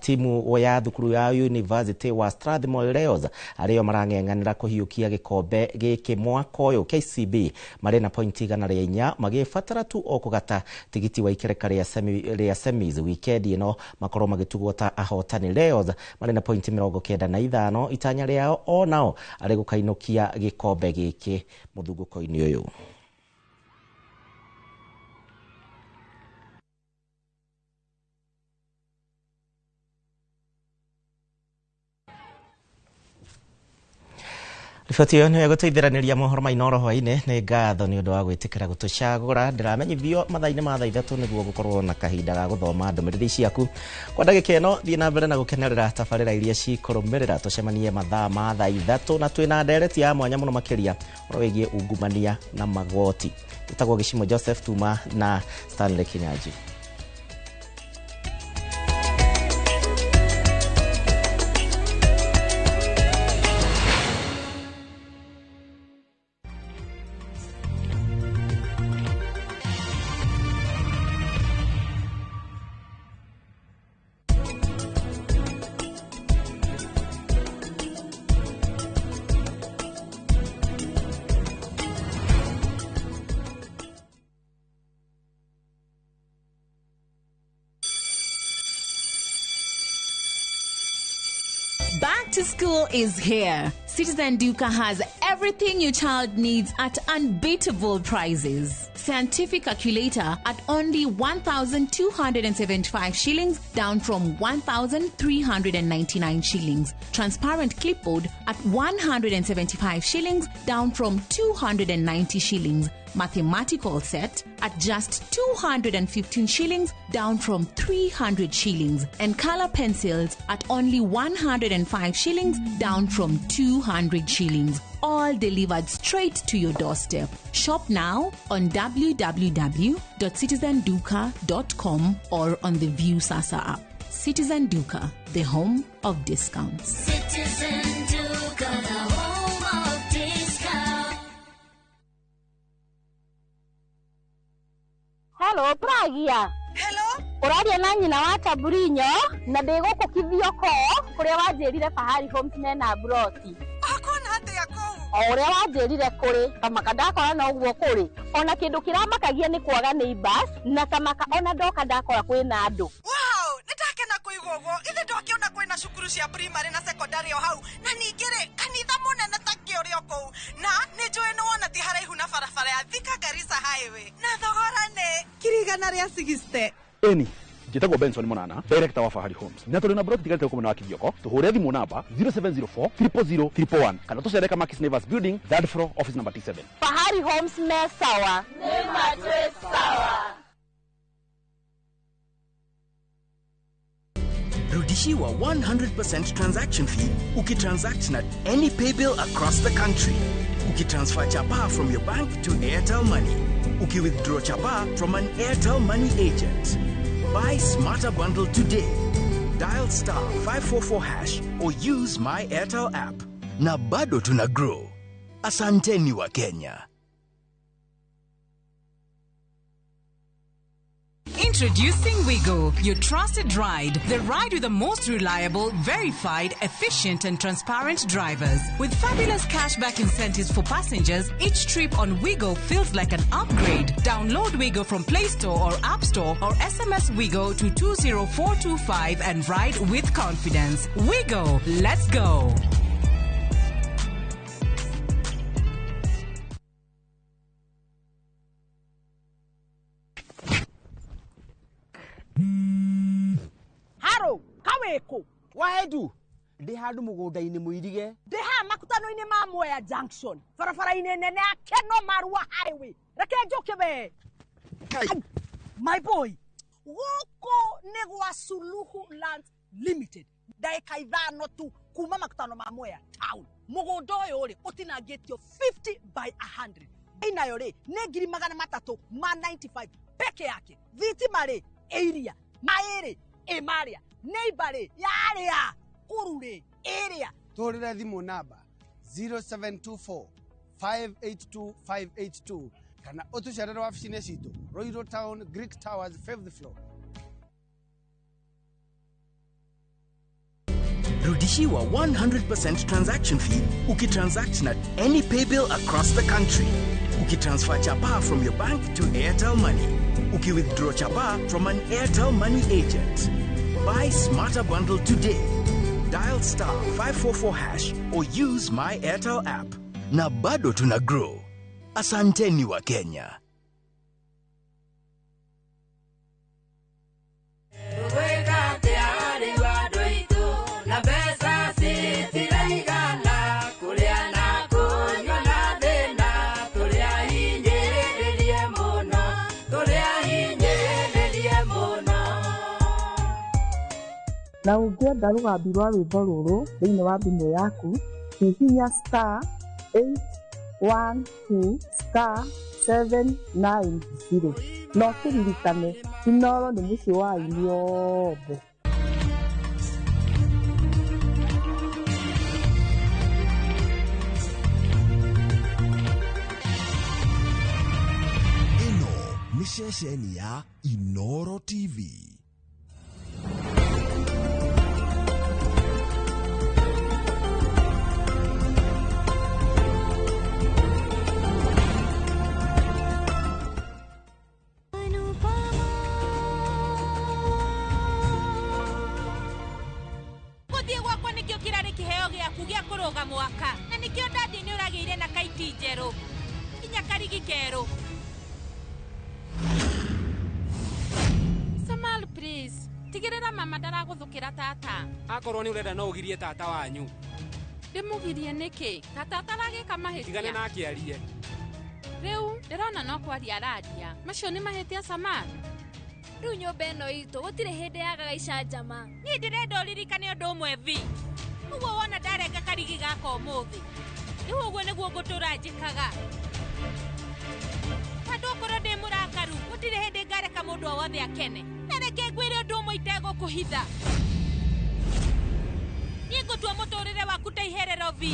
timu ya thukuru ya University wa Strathmore Leos arĩo marang'eng'anĩra kũhiũkia gĩkombe gĩkĩ mwaka ũyũ. KCB marĩ na pointi 104 magĩbatara tu o kũgata tigiti wa ikereka rĩa semis wikendi ĩno makorwo magĩtugwo ta ahotani. Leos marĩ na pointi 95, itanya rĩao o nao arĩ gũkainũkia gĩkombe gĩkĩ mũthungũko-inĩ ũyũ. Riboti ĩyo nĩyo ĩgũteithĩranĩria mohoro ma Inooro hwaĩ-inĩ. Nĩ ngatho nĩ ũndũ wa gwĩtĩkĩra gũtũcagũra. Ndĩramenyithio mathaa-inĩ ma thaa 3 nĩguo gũkorwo na kahinda ga gũthoma ndũmĩrĩri ciaku. Kwa ndagĩka ĩno thiĩ na mbere na gũkenerera tabarĩra iria cikũrũmĩrĩra. Tũcemanie mathaa ma thaa 3 na twĩna ndereti ya mwanya mũno makĩria ũhoro wĩgiĩ ungumania na magoti. Ĩtagwo Gĩcimo Joseph Tuma na Stanley Kinyanjui. Back to school is here. Citizen Duka has everything your child needs at unbeatable prices. Scientific calculator at only 1,275 shillings, down from 1,399 shillings. Transparent clipboard at 175 shillings, down from 290 shillings. Mathematical set at just 215 shillings, down from 300 shillings. And color pencils at only 105 shillings, down from 200 shillings. All delivered straight to your doorstep. Shop now on www.citizenduka.com or on the Viusasa app. Citizen Duka, the home of discounts. Citizen Duka, the home of discount. Hello, Pragia. Hello? Ũraria na nyina wa Taburinyo na ndĩ gũkũ Kithioko kũrĩa wanjĩrire Fahari Homes mena mburoti. Akona atĩa kũu? O ũrĩa wanjĩrire kũrĩ kamaka ndakora noguo kũrĩ ona kĩndũ kĩramakagia nĩ kwaga neighbors na kamaka ona ndoka ndakora kwĩna andũ. Wow, nĩ ndakena kũigua ũguo. Ithe ndwakĩona kwĩna cukuru cia primary na secondary o hau na ningĩ rĩ kanitha mũnene ta kĩ ũrĩ o kũu na nĩ njũĩ nĩ wona ti haraihu na barabara ya Thika Garissa Highway na thogora nĩ 160,000. Eni njĩtagwo Benson Monana, director wa Fahari Homes, na tũrĩ na broti tigarĩte gũkũ mwena wa Kithioko. Tũhũre thimũ namba 0704 000 111 kana tũcere Kamakis Neighbors Building, third floor, office number T7. Fahari Homes me sawa. Nĩ matwĩ sawa. Rudishiwa 100% transaction fee ukitransact na any paybill across the country. Ukitransfer chapa from your bank to Airtel Money. Ukiwithdraw chapa from an Airtel Money agent. Buy Smarter Bundle today. Dial star 544 hash or use my Airtel app. Na bado tuna grow. Asanteni wa Kenya. Introducing Wigo, your trusted ride. The ride with the most reliable, verified, efficient, and transparent drivers. With fabulous cashback incentives for passengers, each trip on Wigo feels like an upgrade. Download Wigo from Play Store or App Store or SMS Wigo to 20425 and ride with confidence. Wigo, let's go. Haro, kaweko. Waedu ndĩ handũ mũgũnda-inĩ mũirige. Ndĩ haha makutano-inĩ ma Mwea Junction, barabara-inĩ nene ya Keno Marua Highway. Reke njũke we. My boy, gũkũ nĩ gwa Suluhu Land Limited. Ndagĩka 5 tu kuma makutano ma Mwea town. Mũgũnda ũyũ rĩ ũtinangĩtio 50 by 100. Inayo rĩ nĩ 395,000 peke yake. Thitima rĩ ĩiria, maĩ rĩ ĩmarĩa, neighbor rĩ yarĩa, kuru rĩ ĩrĩa. Tũhũrĩre thimũ namba 0724 582 582 kana ũtũcerere wabici-inĩ citũ Royal Town, Greek Towers, 5th floor. Rudishiwa 100% transaction fee ukitransact na any paybill across the country. Ukitransfer chapa from your bank to Airtel Money. Ukiwithdraw chapa from an Airtel Money agent. Buy Smarter Bundle today. Dial star 544 hash or use my Airtel app. Na bado tuna grow. Asanteni wa Kenya. Na ũngĩenda rũgambi rwa rwĩmbo rũrũ thĩinĩ wa thimũ yaku, hihinya star 812 star 790 na ũkĩririkane Inooro nĩ mũciĩ wa aini othe. Ĩno nĩ ceceni ya Inooro TV. Kĩheo gĩaku gĩa kũrũga mwaka na nĩkĩo ndadi nĩ ũragĩire na kaiti njerũ nginya karigi kerũ. Samal, please tigĩrĩra mama ndaragũthũkĩra tata. Akorwo nĩ ũrenda no ũgirie tata wanyu. Ndĩmũgirie nĩkĩ? Tata ataragĩka mahĩtia. Tigane nake arie. Rĩu ndĩrona no kwaria araria. Macio nĩ mahĩtia Samal. Rĩu nyũmba ĩno itũ gũtirĩ hĩndĩ yagaga icanjama. Niĩ ndĩrenda ũririkane ũndũ ũmwe vi. Ũguo wona ndarenga karigi gaka ũmũthĩ. Rĩu ũguo nĩguo ngũtũra njĩkaga. Tondũ okorwo ndĩ mũrakaru, gũtirĩ hĩndĩ ngareka mũndũ o wothe akene. Na reke ngwĩre ũndũ ũmwe itegũkũhitha. Niĩ ngũtua mũtũrĩre waku ta iherero vi.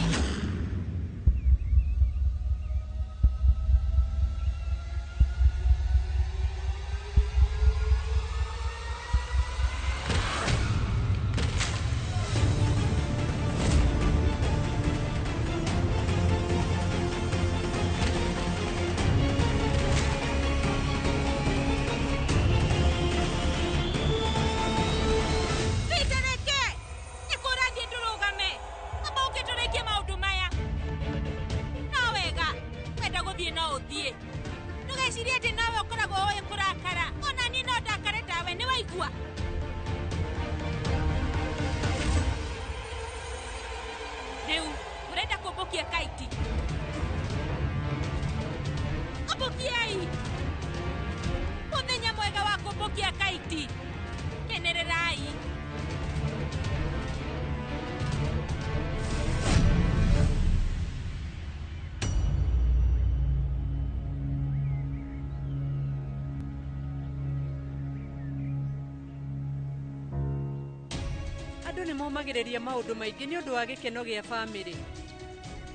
Andũ nĩ momagĩrĩria maũndũ maingĩ nĩ ũndũ wa gĩkeno gĩa bamĩrĩ.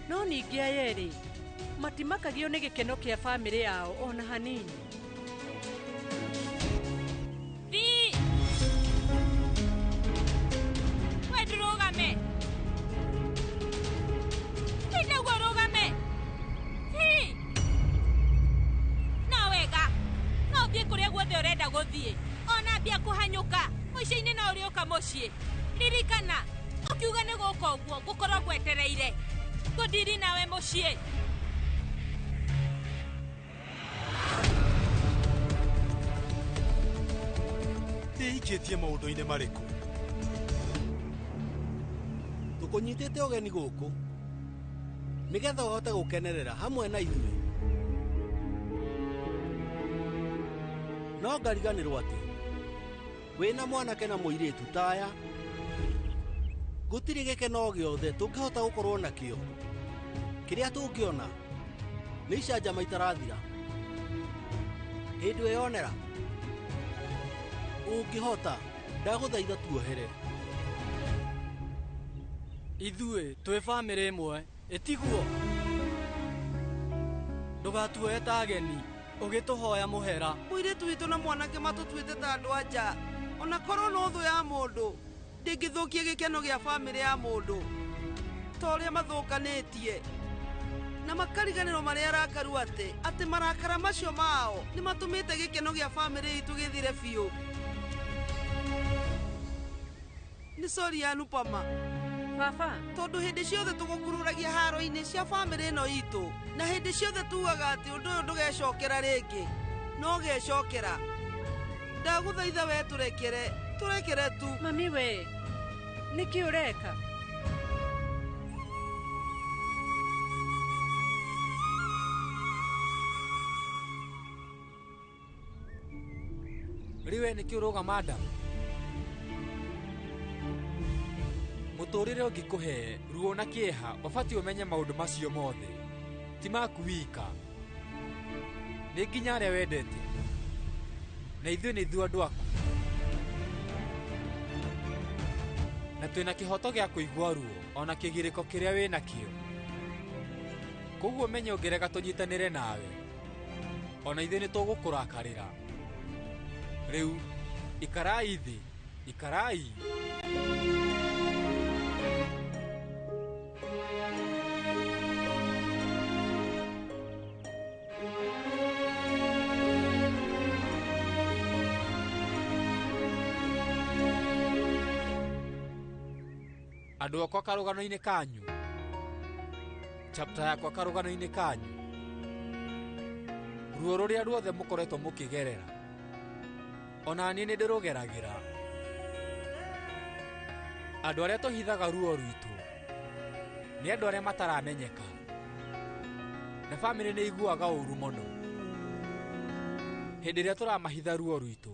No ningĩ aya erĩ matimakagio nĩ gĩkeno kĩa bamĩrĩ yao ona hanini. Thi! We ndũrũgame! Thi nĩguo ũrũgame! Thi! No wega, no ũthiĩ kũrĩa guothe ũrenda gũthiĩ. Ona ambia kũhanyũka, mũico-inĩ no ũrĩũka mũciĩ. Ririkana, ũkiuga nĩ gũka ũguo ngũkorwo ngwetereire. Ngũndiri nawe mũciĩ. Ndĩikĩtie maũndũ-inĩ marĩkũ? Tũkũnyitĩte ũgeni gũkũ nĩgetha ũhote gũkenerera hamwe na ithuĩ. No ngariganĩrwo atĩ wĩna mwanake na mũirĩtu taya gũtirĩ gĩkeno gĩothe tũngĩhota gũkorwo nakĩo. Kĩrĩa tũngĩona nĩ icanjama itarathira. Hĩndĩ weyonera ũngĩhota ndagũthaitha tuohere. Ithuĩ twĩ bamĩrĩ ĩmwe, ĩtiguo? Ndũgatuoe ta ageni ũgĩtũhoya mũhera. Mũirĩtu witũ na mwanake matũtuĩte ta andũ a nja. Ona korwo no thũ ya mũndũ ndĩngĩthũkia gĩkeno gĩa bamĩrĩ ya mũndũ ta ũrĩa mathũkanĩtie na makariganĩrwo marĩa arakaru atĩ marakara macio mao nĩ matũmĩte gĩkeno gĩa bamĩrĩ itũ gĩthire biũ. Nĩ sori Anupama. Baba, tondũ hĩndĩ ciothe tũgũkururagia haro-inĩ cia bamĩrĩ ĩno itũ na hĩndĩ ciothe tugaga atĩ ũndũ ũyũ ndũgecokera rĩngĩ no gecokera. Ndagũthaitha we tũrekere, tũrekere tu. Mami we, nĩkĩ ũreka? Rĩu we nĩkĩ ũrũgama Adamu? Mũtũrĩre ũngĩkũhe ruo na kĩeha ũbatiĩ ũmenye maũndũ macio mothe ti maku wika, nĩ nginya arĩa wendete, na ithuĩ nĩ ithuĩ andũ aku, na twĩna kĩhoto gĩa kũigua ruo ona kĩgirĩko kĩrĩa wĩ nakĩo. Koguo menye ũngĩrega tũnyitanĩre nawe, ona ithuĩ nĩ tũgũkũrakarĩra. Rĩu ikarai thĩ, ikarai. Andũ akwa karũgano-inĩ kanyu, chapter yakwa karũgano-inĩ kanyu, ruo rũrĩa ruothe mũkoretwo mũkĩgerera, ona niĩ nĩ ndĩrũgeragĩra. Andũ arĩa tũhithaga ruo rwitũ nĩ andũ arĩa mataramenyeka, na bamĩrĩ nĩ iguaga ũru mũno hĩndĩ ĩrĩa tũramahitha ruo rwitũ.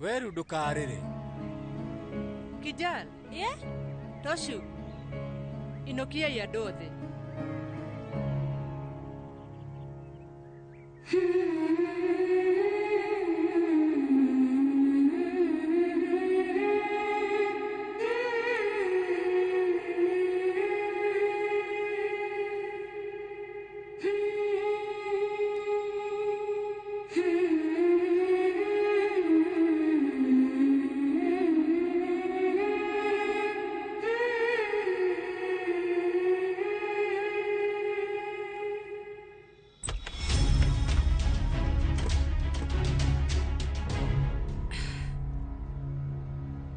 Weru ndũkarĩre. Kijal. Yeah? Toshu. Inokiai andũ othe.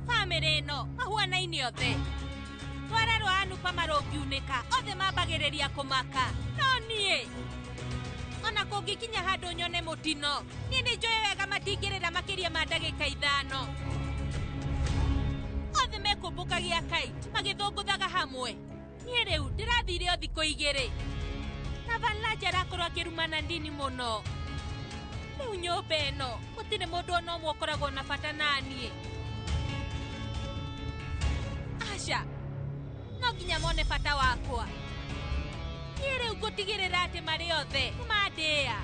Bamĩrĩ ĩno mahuanaine othe. Rwara rwa Anupa rũngiunĩka othe mambagĩrĩria kũmaka. No niĩ ona kũngĩkinya handũ nyone mũtino, niĩ nĩ njũĩ wega matingĩrĩra makĩria ma ndagĩka 5. Othe mekũmbũkagia kite magĩthũngũthaga hamwe. Niĩ rĩu ndĩrathire o thikũ 2. Na Vanlaja arakorwo akĩrumana ndini mũno. Rĩu nyũmba ĩno gũtirĩ mũndũ ona ũmwe ũkoragwo na bata naniĩ. Aca, no nginya mone bata wakwa. Niĩ rĩu ngũtigĩrĩra atĩ marĩ othe nĩmandĩĩa.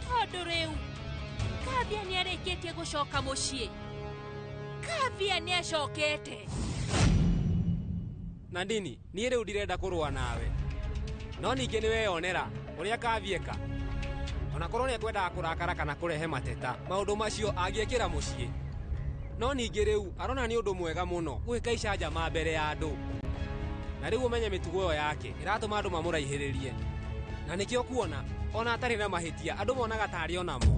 Tondũ rĩu Kavya nĩarĩkĩtie gũcoka mũciĩ. Kavya nĩacokete. Nandini, niĩ rĩu ndirenda kũrũa nawe. No ningĩ nĩweyonera ũrĩa Kavieka. Ona korwo nĩekwendaga kũrakara kana kũrehe mateta, maũndũ macio angĩekĩra mũciĩ. No ningĩ rĩu arona nĩ ũndũ mwega mũno gwĩka icanjama mbere ya andũ. Na rĩu ũmenye mĩtugo ĩyo yake ĩratũma andũ mamũraihĩrĩrie. Na nĩkĩo kuona ona atarĩ na mahĩtia andũ monaga tarĩ onamo.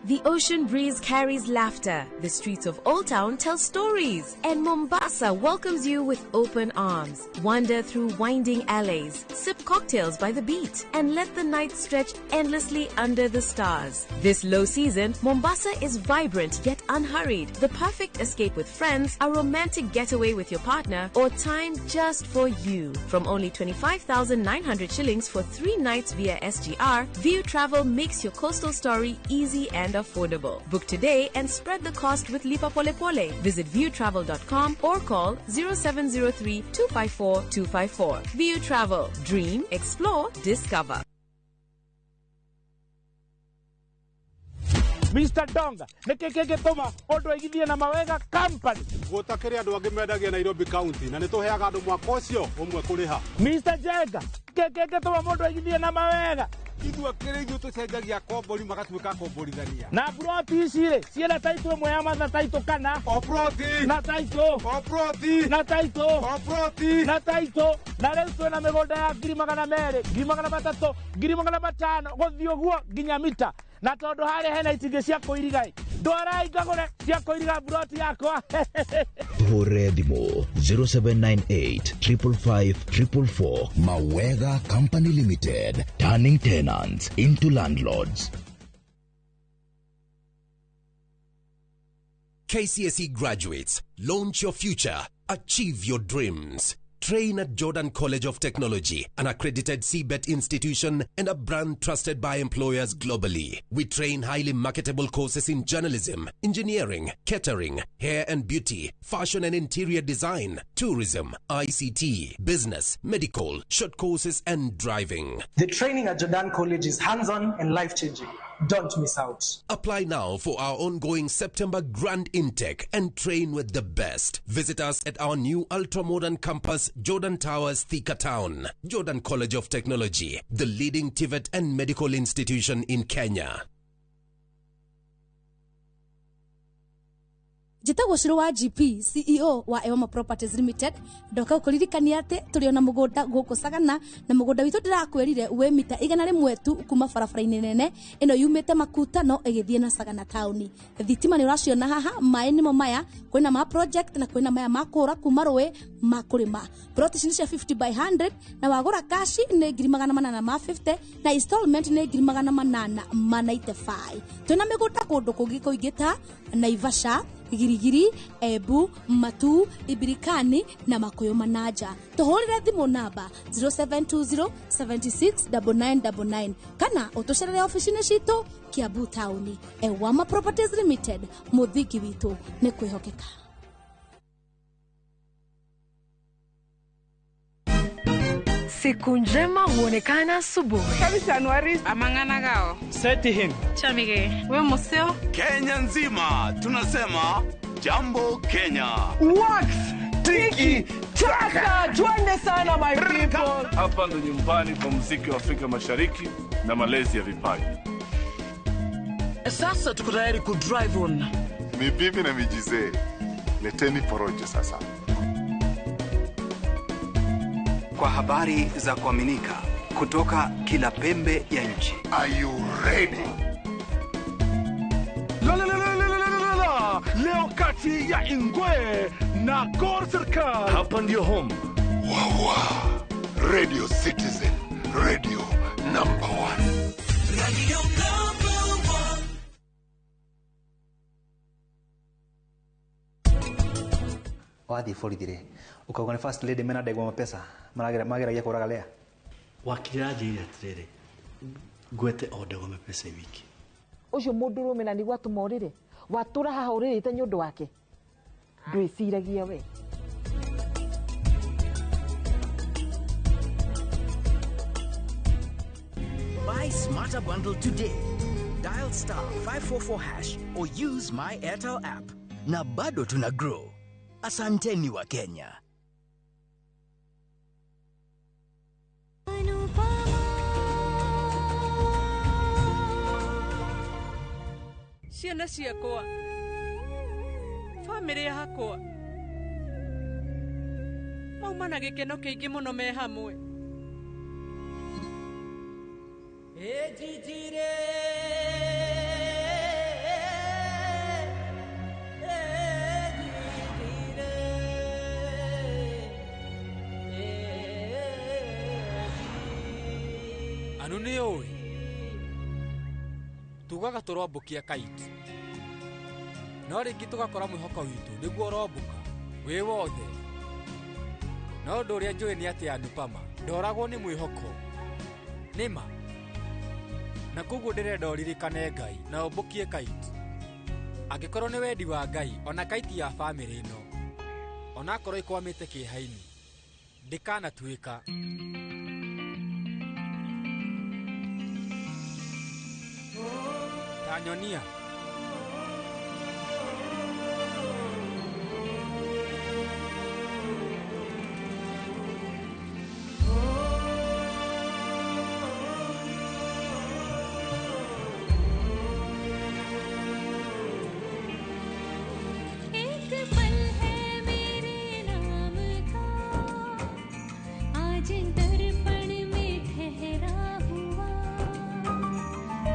The ocean breeze carries laughter. The streets of Old Town tell stories. And Mombasa welcomes you with open arms. Wander through winding alleys, sip cocktails by the beach, and let the night stretch endlessly under the stars. This low season, Mombasa is vibrant yet unhurried. The perfect escape with friends, a romantic getaway with your partner, or time just for you. From only 25,900 shillings for 3 nights via SGR, View Travel makes your coastal story easy and affordable. Book today and spread the cost with Lipa Pole Pole. Visit viewtravel.com or call 0703 254 254. View Travel. Dream, explore, discover. Mr. Donga, nĩkĩ kĩngĩtũma ũndũ aigithie na Mawega Company? Gũtakĩrĩ andũ angĩ mendagia Nairobi County na nĩtũheaga andũ mwaka ũcio ũmwe kũrĩha. Mr. Jenga, nĩkĩ kĩngĩtũma mũndũ aigithie na Mawega? Ithuĩ akĩrĩ ithuĩ tũcenjagia kombori magatuĩka komborithania. Na broti ici rĩ, ciĩna taitũ ĩmwe ya matha taitũ kana? O broti. Na taitũ. O broti. Na taitũ. O broti. Na taitũ. Na rĩu twĩna mĩgũnda ya 200,000, 300,000, 500,000 gũthiĩ ũguo nginya mita. Na tondũ harĩa hena itingĩ cia kũiriga ĩ, ndwarai ngagũre cia kũiriga broti yakwa. Tũhũrĩre thimũ 0798 555 444. Mawega Company Limited, turning tenants into landlords. KCSE graduates, launch your future, achieve your dreams. Train at Jordan College of Technology, an accredited CBET institution and a brand trusted by employers globally. We train highly marketable courses in journalism, engineering, catering, hair and beauty, fashion and interior design, tourism, ICT, business, medical, short courses and driving. The training at Jordan College is hands-on and life-changing. Don't miss out. Apply now for our ongoing September grand intake and train with the best. Visit us at our new ultra-modern campus, Jordan Towers, Thika Town. Jordan College of Technology, the leading TVET and medical institution in Kenya. Njĩtagwo Shiro wa GP CEO wa Ewama Properties Limited. Ndoka gũkũririkania atĩ tũrĩ ona mũgũnda gũkũ Sagana, na mũgũnda witũ ndĩrakwĩrire wĩ mita 100 tu kuma barabara-inĩ nene ĩno yumĩte Makutano ĩgĩthiĩ na Sagana taũni. Thitima nĩ ũraciona haha, maĩ nĩmo maya, kwĩna ma project na kwĩna maya ma kũra kuma rũĩ ma kũrĩma. Plot ici nĩ cia 50 by 100 na wagũra cash nĩ 850,000 na installment nĩ 895. Twĩna mĩgũnda kũndũ kũngĩ kũingĩ ta Naivasha, Girigiri, Embu, Matu, Ibirikani na Makuyu Manaja. Tũhũrĩre thimũ namba 0720 76 9999 kana ũtũcerere ofici-inĩ citũ Kiambu taũni. Ewama Properties Limited, mũthingi witũ nĩ kwĩhokeka. Siku njema huonekana asubuhi. Amang'ana Setihin. Chamige. We museo. Kenya nzima tunasema jambo Kenya. Wax tiki taka, twende sana my people. Hapa ndo nyumbani kwa muziki wa Afrika Mashariki na malezi ya vipaji. Sasa tuko tayari ku drive on. Ni bibi na mijizee. Leteni porojo sasa. Kwa habari za kuaminika kutoka kila pembe ya nchi. Are you ready? La la la la la la la. Leo kati ya Ingwe na Gor Serikal. Hapa ndio home. Wawa. Radio Citizen, radio number 1. Radio number 1. Wathi borithi rĩ, ũkauga nĩ first lady mena ndegwa mapesa mageragia kũraga Lea. Wakiri aranjĩrire atĩrĩrĩ, ngwete o ndegwa mapesa wiki. Ũcio mũndũrũme na nĩguo atũma ũrĩre, watũra haha ũrĩrĩte nĩ ũndũ wake, ndwĩciragia we. Buy Smarter Bundle today. Dial star 544# or use my Airtel app. Na bado tuna grow. Asanteni wa Kenya. Ciana ciakwa, bamĩrĩ yakwa, mauma na gĩkeno kĩingĩ mũno me hamwe. Anu nĩ ũĩ tugaga tũrombũkia kaiti, no rĩngĩ tũgakora mwĩhoko witũ nĩguo ũrombũka wĩ wothe. No ũndũ ũrĩa njũĩ nĩ atĩ Anupama ndoragwo nĩ mwĩhoko nĩma, na koguo ndĩrenda ũririkane Ngai na ũmbũkie kaiti. Angĩkorwo nĩ wendi wa Ngai, ona kaiti ya bamĩrĩ ĩno onakorwo ĩkwamĩte kĩeha-inĩ ndĩkanatuĩka. Tanyonia. एक पल है मेरे नाम का, आज दर्पण में ठहरा हुआ,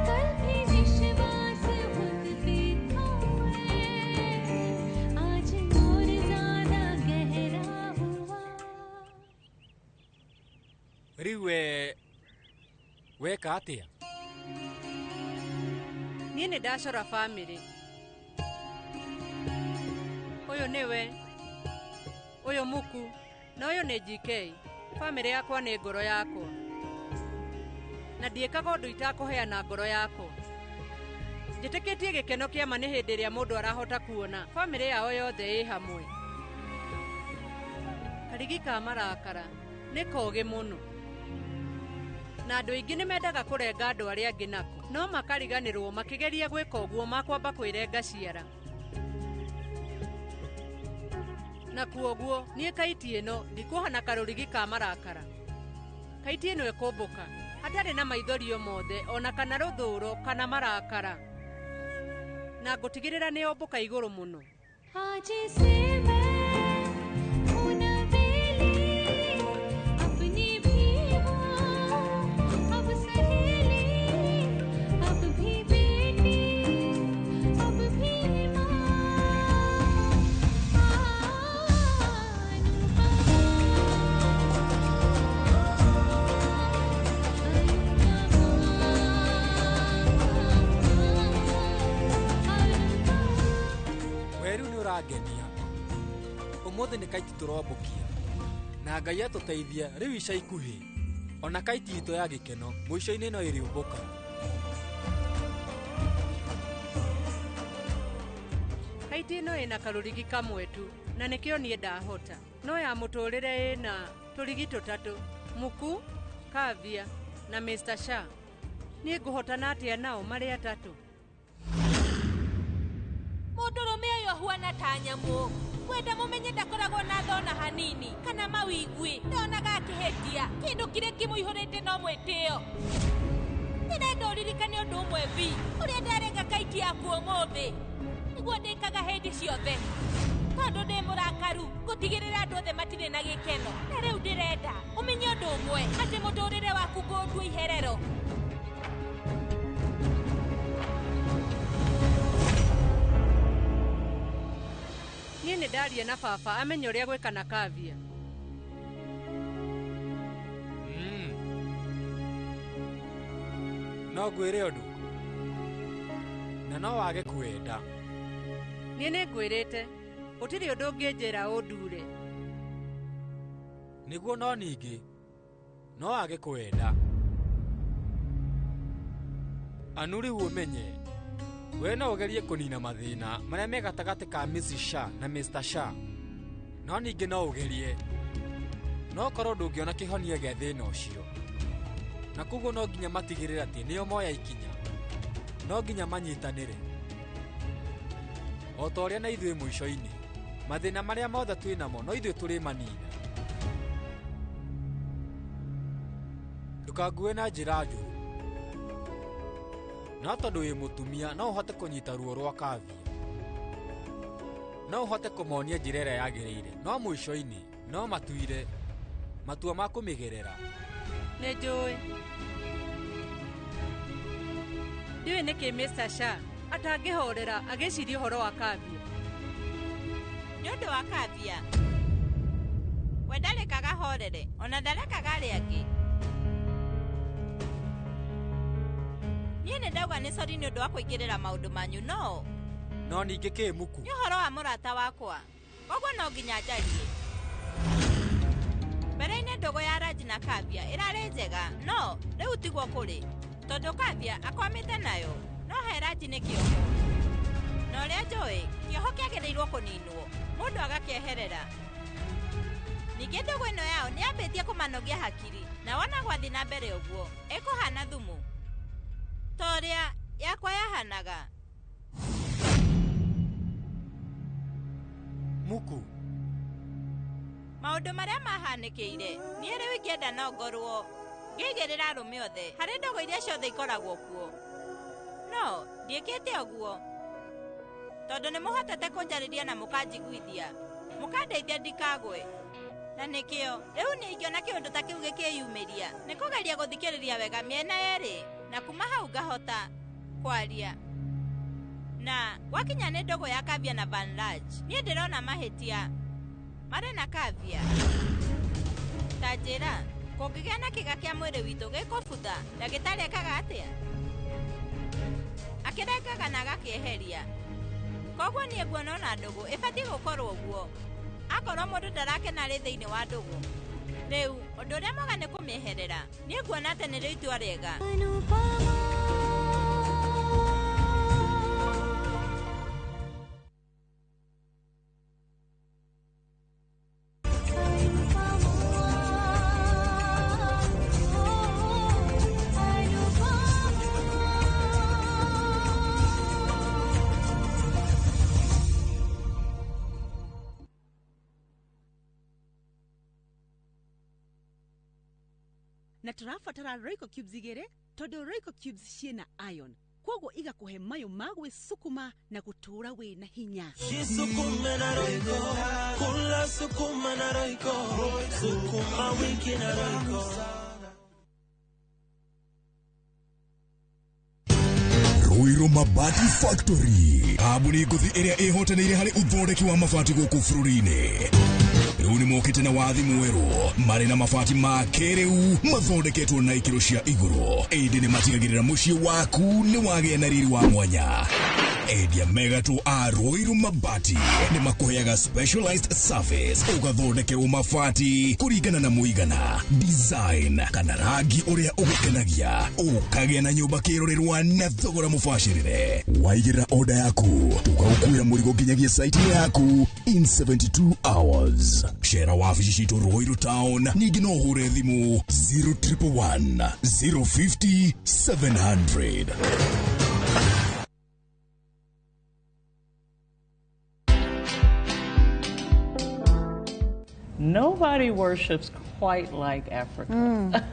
कल भी विश्वास खुद पे था मैं, आज और ज्यादा गहरा हुआ। Rĩu we weka atĩa? Niĩ nĩ ndacora bamĩrĩ. Ũyũ nĩwe, ũyũ Muku, na ũyũ nĩ GK. Bamĩrĩ yakwa nĩ ngoro yakwa, na ndiĩkaga ũndũ itakũheana ngoro yakwa. Njĩtĩkĩtie gĩkeno kĩa ma nĩ hĩndĩ ĩrĩa mũndũ arahota kuona bamĩrĩ yao yothe ĩ hamwe. Karigi ka marakara nĩ kogĩ mũno, na andũ aingĩ nĩ mendaga kũrenga andũ arĩa angĩ nako, no makariganĩrwo makĩgeria gwĩka ũguo makwamba kwĩrenga ciara. Na kuoguo niĩ kaiti ĩno ndikuoha na karũrigi ka marakara. Kaiti ĩno ĩkũmbũka hatarĩ na maithori o mothe ona kana rũthũũro kana marakara, na ngũtigĩrĩra nĩ yombũka igũrũ mũno. आज से मैं हूँ नवेली, अपनी भी हूँ अब सहेली, अब भी बेटी, अब भी माँ। Weru nĩ Nĩyangenia. Ũmũthĩ nĩ kaiti tũrombũkia. Na Ngai atũteithia rĩu ica ikuhĩ. Ona kaiti itũ ya gĩkeno mũico-inĩ no ĩrĩũmbũka. Kaiti ĩno ĩna karũrigi kamwe tu na nĩkĩo niĩ ndahota. No ya mũtũrĩre ĩna tũrigi tũtatũ. Muku, Kavya na Mr. Shah. Niĩ ngũhotana atĩa nao marĩ atatũ? Mũndũrũme ũyũ ahuana ta nyamũ. Kwenda mũmenye ndakoragwo na thona hanini kana mawigwi. Ndonaga akĩhĩtia kĩndũ kĩrĩa kĩmũihũrĩte no mwĩtĩo. Ndĩrenda ũririkane ũndũ ũmwe vi ũrĩa ndarenga kaiti yaku ũmũthĩ. Nĩguo ndĩkaga hĩndĩ ciothe. Tondũ ndĩ mũrakaru ngũtigĩrĩra andũ othe matirĩ na gĩkeno. Na rĩu ndĩrenda ũmenye ũndũ ũmwe atĩ mũtũrĩre waku ngũũtua iherero. Niĩ nĩ ndaria na baba amenye ũrĩa gwĩka na Kavya. No ngwĩre ũndũ. Na no wage kwenda. Niĩ nĩ ngwĩrĩte gũtirĩ ũndũ ũngĩnjĩra ũndure. Nĩguo no ningĩ no wage kwenda. Anu rĩu ũmenye we no ũgerie kũnina mathĩna marĩa me gatagatĩ ka Mrs. Shah na Mr. Shah. No ningĩ no ũgerie. No korwo ndũngĩona kĩhonia gĩa thĩna ũcio. Na koguo no nginya matigĩrĩre atĩ nĩo moya ikinya. No nginya manyitanĩre. O ta ũrĩa na ithuĩ mũico-inĩ, mathĩna marĩa mothe twĩ namo no ithuĩ tũrĩmanina. Ndũkangue na njĩra njũru. No tondũ wĩ mũtumia no ũhote kũnyita ruo rwa Kavya. No ũhote kũmonia njĩra ĩrĩa yagĩrĩire, no mũico-inĩ no matuire matua ma kũmĩgerera. Nĩ njũĩ. Ndiũĩ nĩkĩ Mr. Shah atangĩhorera agĩciria ũhoro wa Kavya. Nĩ ũndũ wa Kavya. We ndarekaga horere, ona ndarekaga arĩa angĩ. Niĩ nĩ ndauga nĩ sori nĩ ũndũ wa kũingĩrĩra maũndũ manyu no. No ningĩ kĩ Muku? Nĩ ũhoro wa mũrata wakwa. Koguo no nginya njarie. Mbere-inĩ ndũgũ ya Raji na Kavya ĩrarĩ njega, no rĩu tiguo kũrĩ. Tondũ Kavya akwamĩte nayo, no he Raji nĩ kĩoho. Na ũrĩa njũĩ, kĩoho kĩagĩrĩirwo kũninwo, mũndũ agakĩeherera. Ningĩ ndũgũ ĩno yao nĩ yambĩtie kũmanogia hakiri, na wona gwathiĩ na mbere ũguo, ĩkũhana thumu. Ta ũrĩa yakwa yahanaga. Muku. Maũndũ marĩa mahanĩkĩire, niĩ rĩu ingĩenda no ngorwo ngĩigĩrĩra arũme othe harĩ ndũgũ iria ciothe ikoragwo kuo. No, ndiĩkĩte ũguo. Tondũ nĩ mũhotete kũnjarĩria na mũkanjiguithia, mũkandeithia ndikagwe. Na nĩkĩo, rĩu niĩ ingĩona kĩũndũ ta kĩu gĩkĩyumĩria, nĩ kũgeria gũthikĩrĩria wega mĩena yerĩ, na kuma hau ngahota kwaria. Na gwakinya nĩ ndũgũ ya Kavya na Van Raj, niĩ ndĩrona mahĩtia marĩ na Kavya. Ta njĩra, kũngĩgĩa na kĩga kĩa mwĩrĩ witũ gĩkũbutha, ndagĩtarĩ ekaga atĩa? Akĩrengaga na agakĩeheria. Koguo niĩ nguona ona ndũgũ ĩbatiĩ gũkorwo ũguo. Akorwo mũndũ ndarakena arĩ thĩinĩ wa ndũgũ. Rĩu, ũndũ ũrĩa mwega nĩ kũmĩeherera. Niĩ nguona atĩ nĩrĩo itua rĩega. Na tũrabatara Royco cubes igĩrĩ tondũ Royco cubes ciĩna iron koguo igakũhe mayũ ma gwĩcukuma na gũtũũra wĩna hinya. Jisukume na Royco, kula sukuma na Royco, sukuma wiki na Royco. Ruiru Mabati Factory kambuni ngũthi ĩrĩa ĩhotanĩire harĩ ũthondeki wa mabati gũkũ bũrũri-inĩ. Rĩu nĩ mokĩte na wathi mwerũ marĩ na mabati ma kĩrĩu mathondeketwo na ikĩro cia igũrũ, ĩndĩ nĩ matigagĩrĩra mũciĩ waku nĩ wagĩa na riri wa mwanya. Endia megatũ a Ruiru Mabati nĩ makũheaga specialized service ũgathondekerwo mabati kũringana na mũigana, design kana rangi ũrĩa ũgũkenagia, ũkagĩa na nyũmba kĩrorerwa na thogora mũbacĩrĩre. Waigĩrĩra order yaku tũgagũkuĩra mũrigo nginyagia site yaku in 72 hours. Cera wabici citũ Ruiru Town, ningĩ no ũhũre thimũ 0111 050 700. Nobody worships quite like Africa.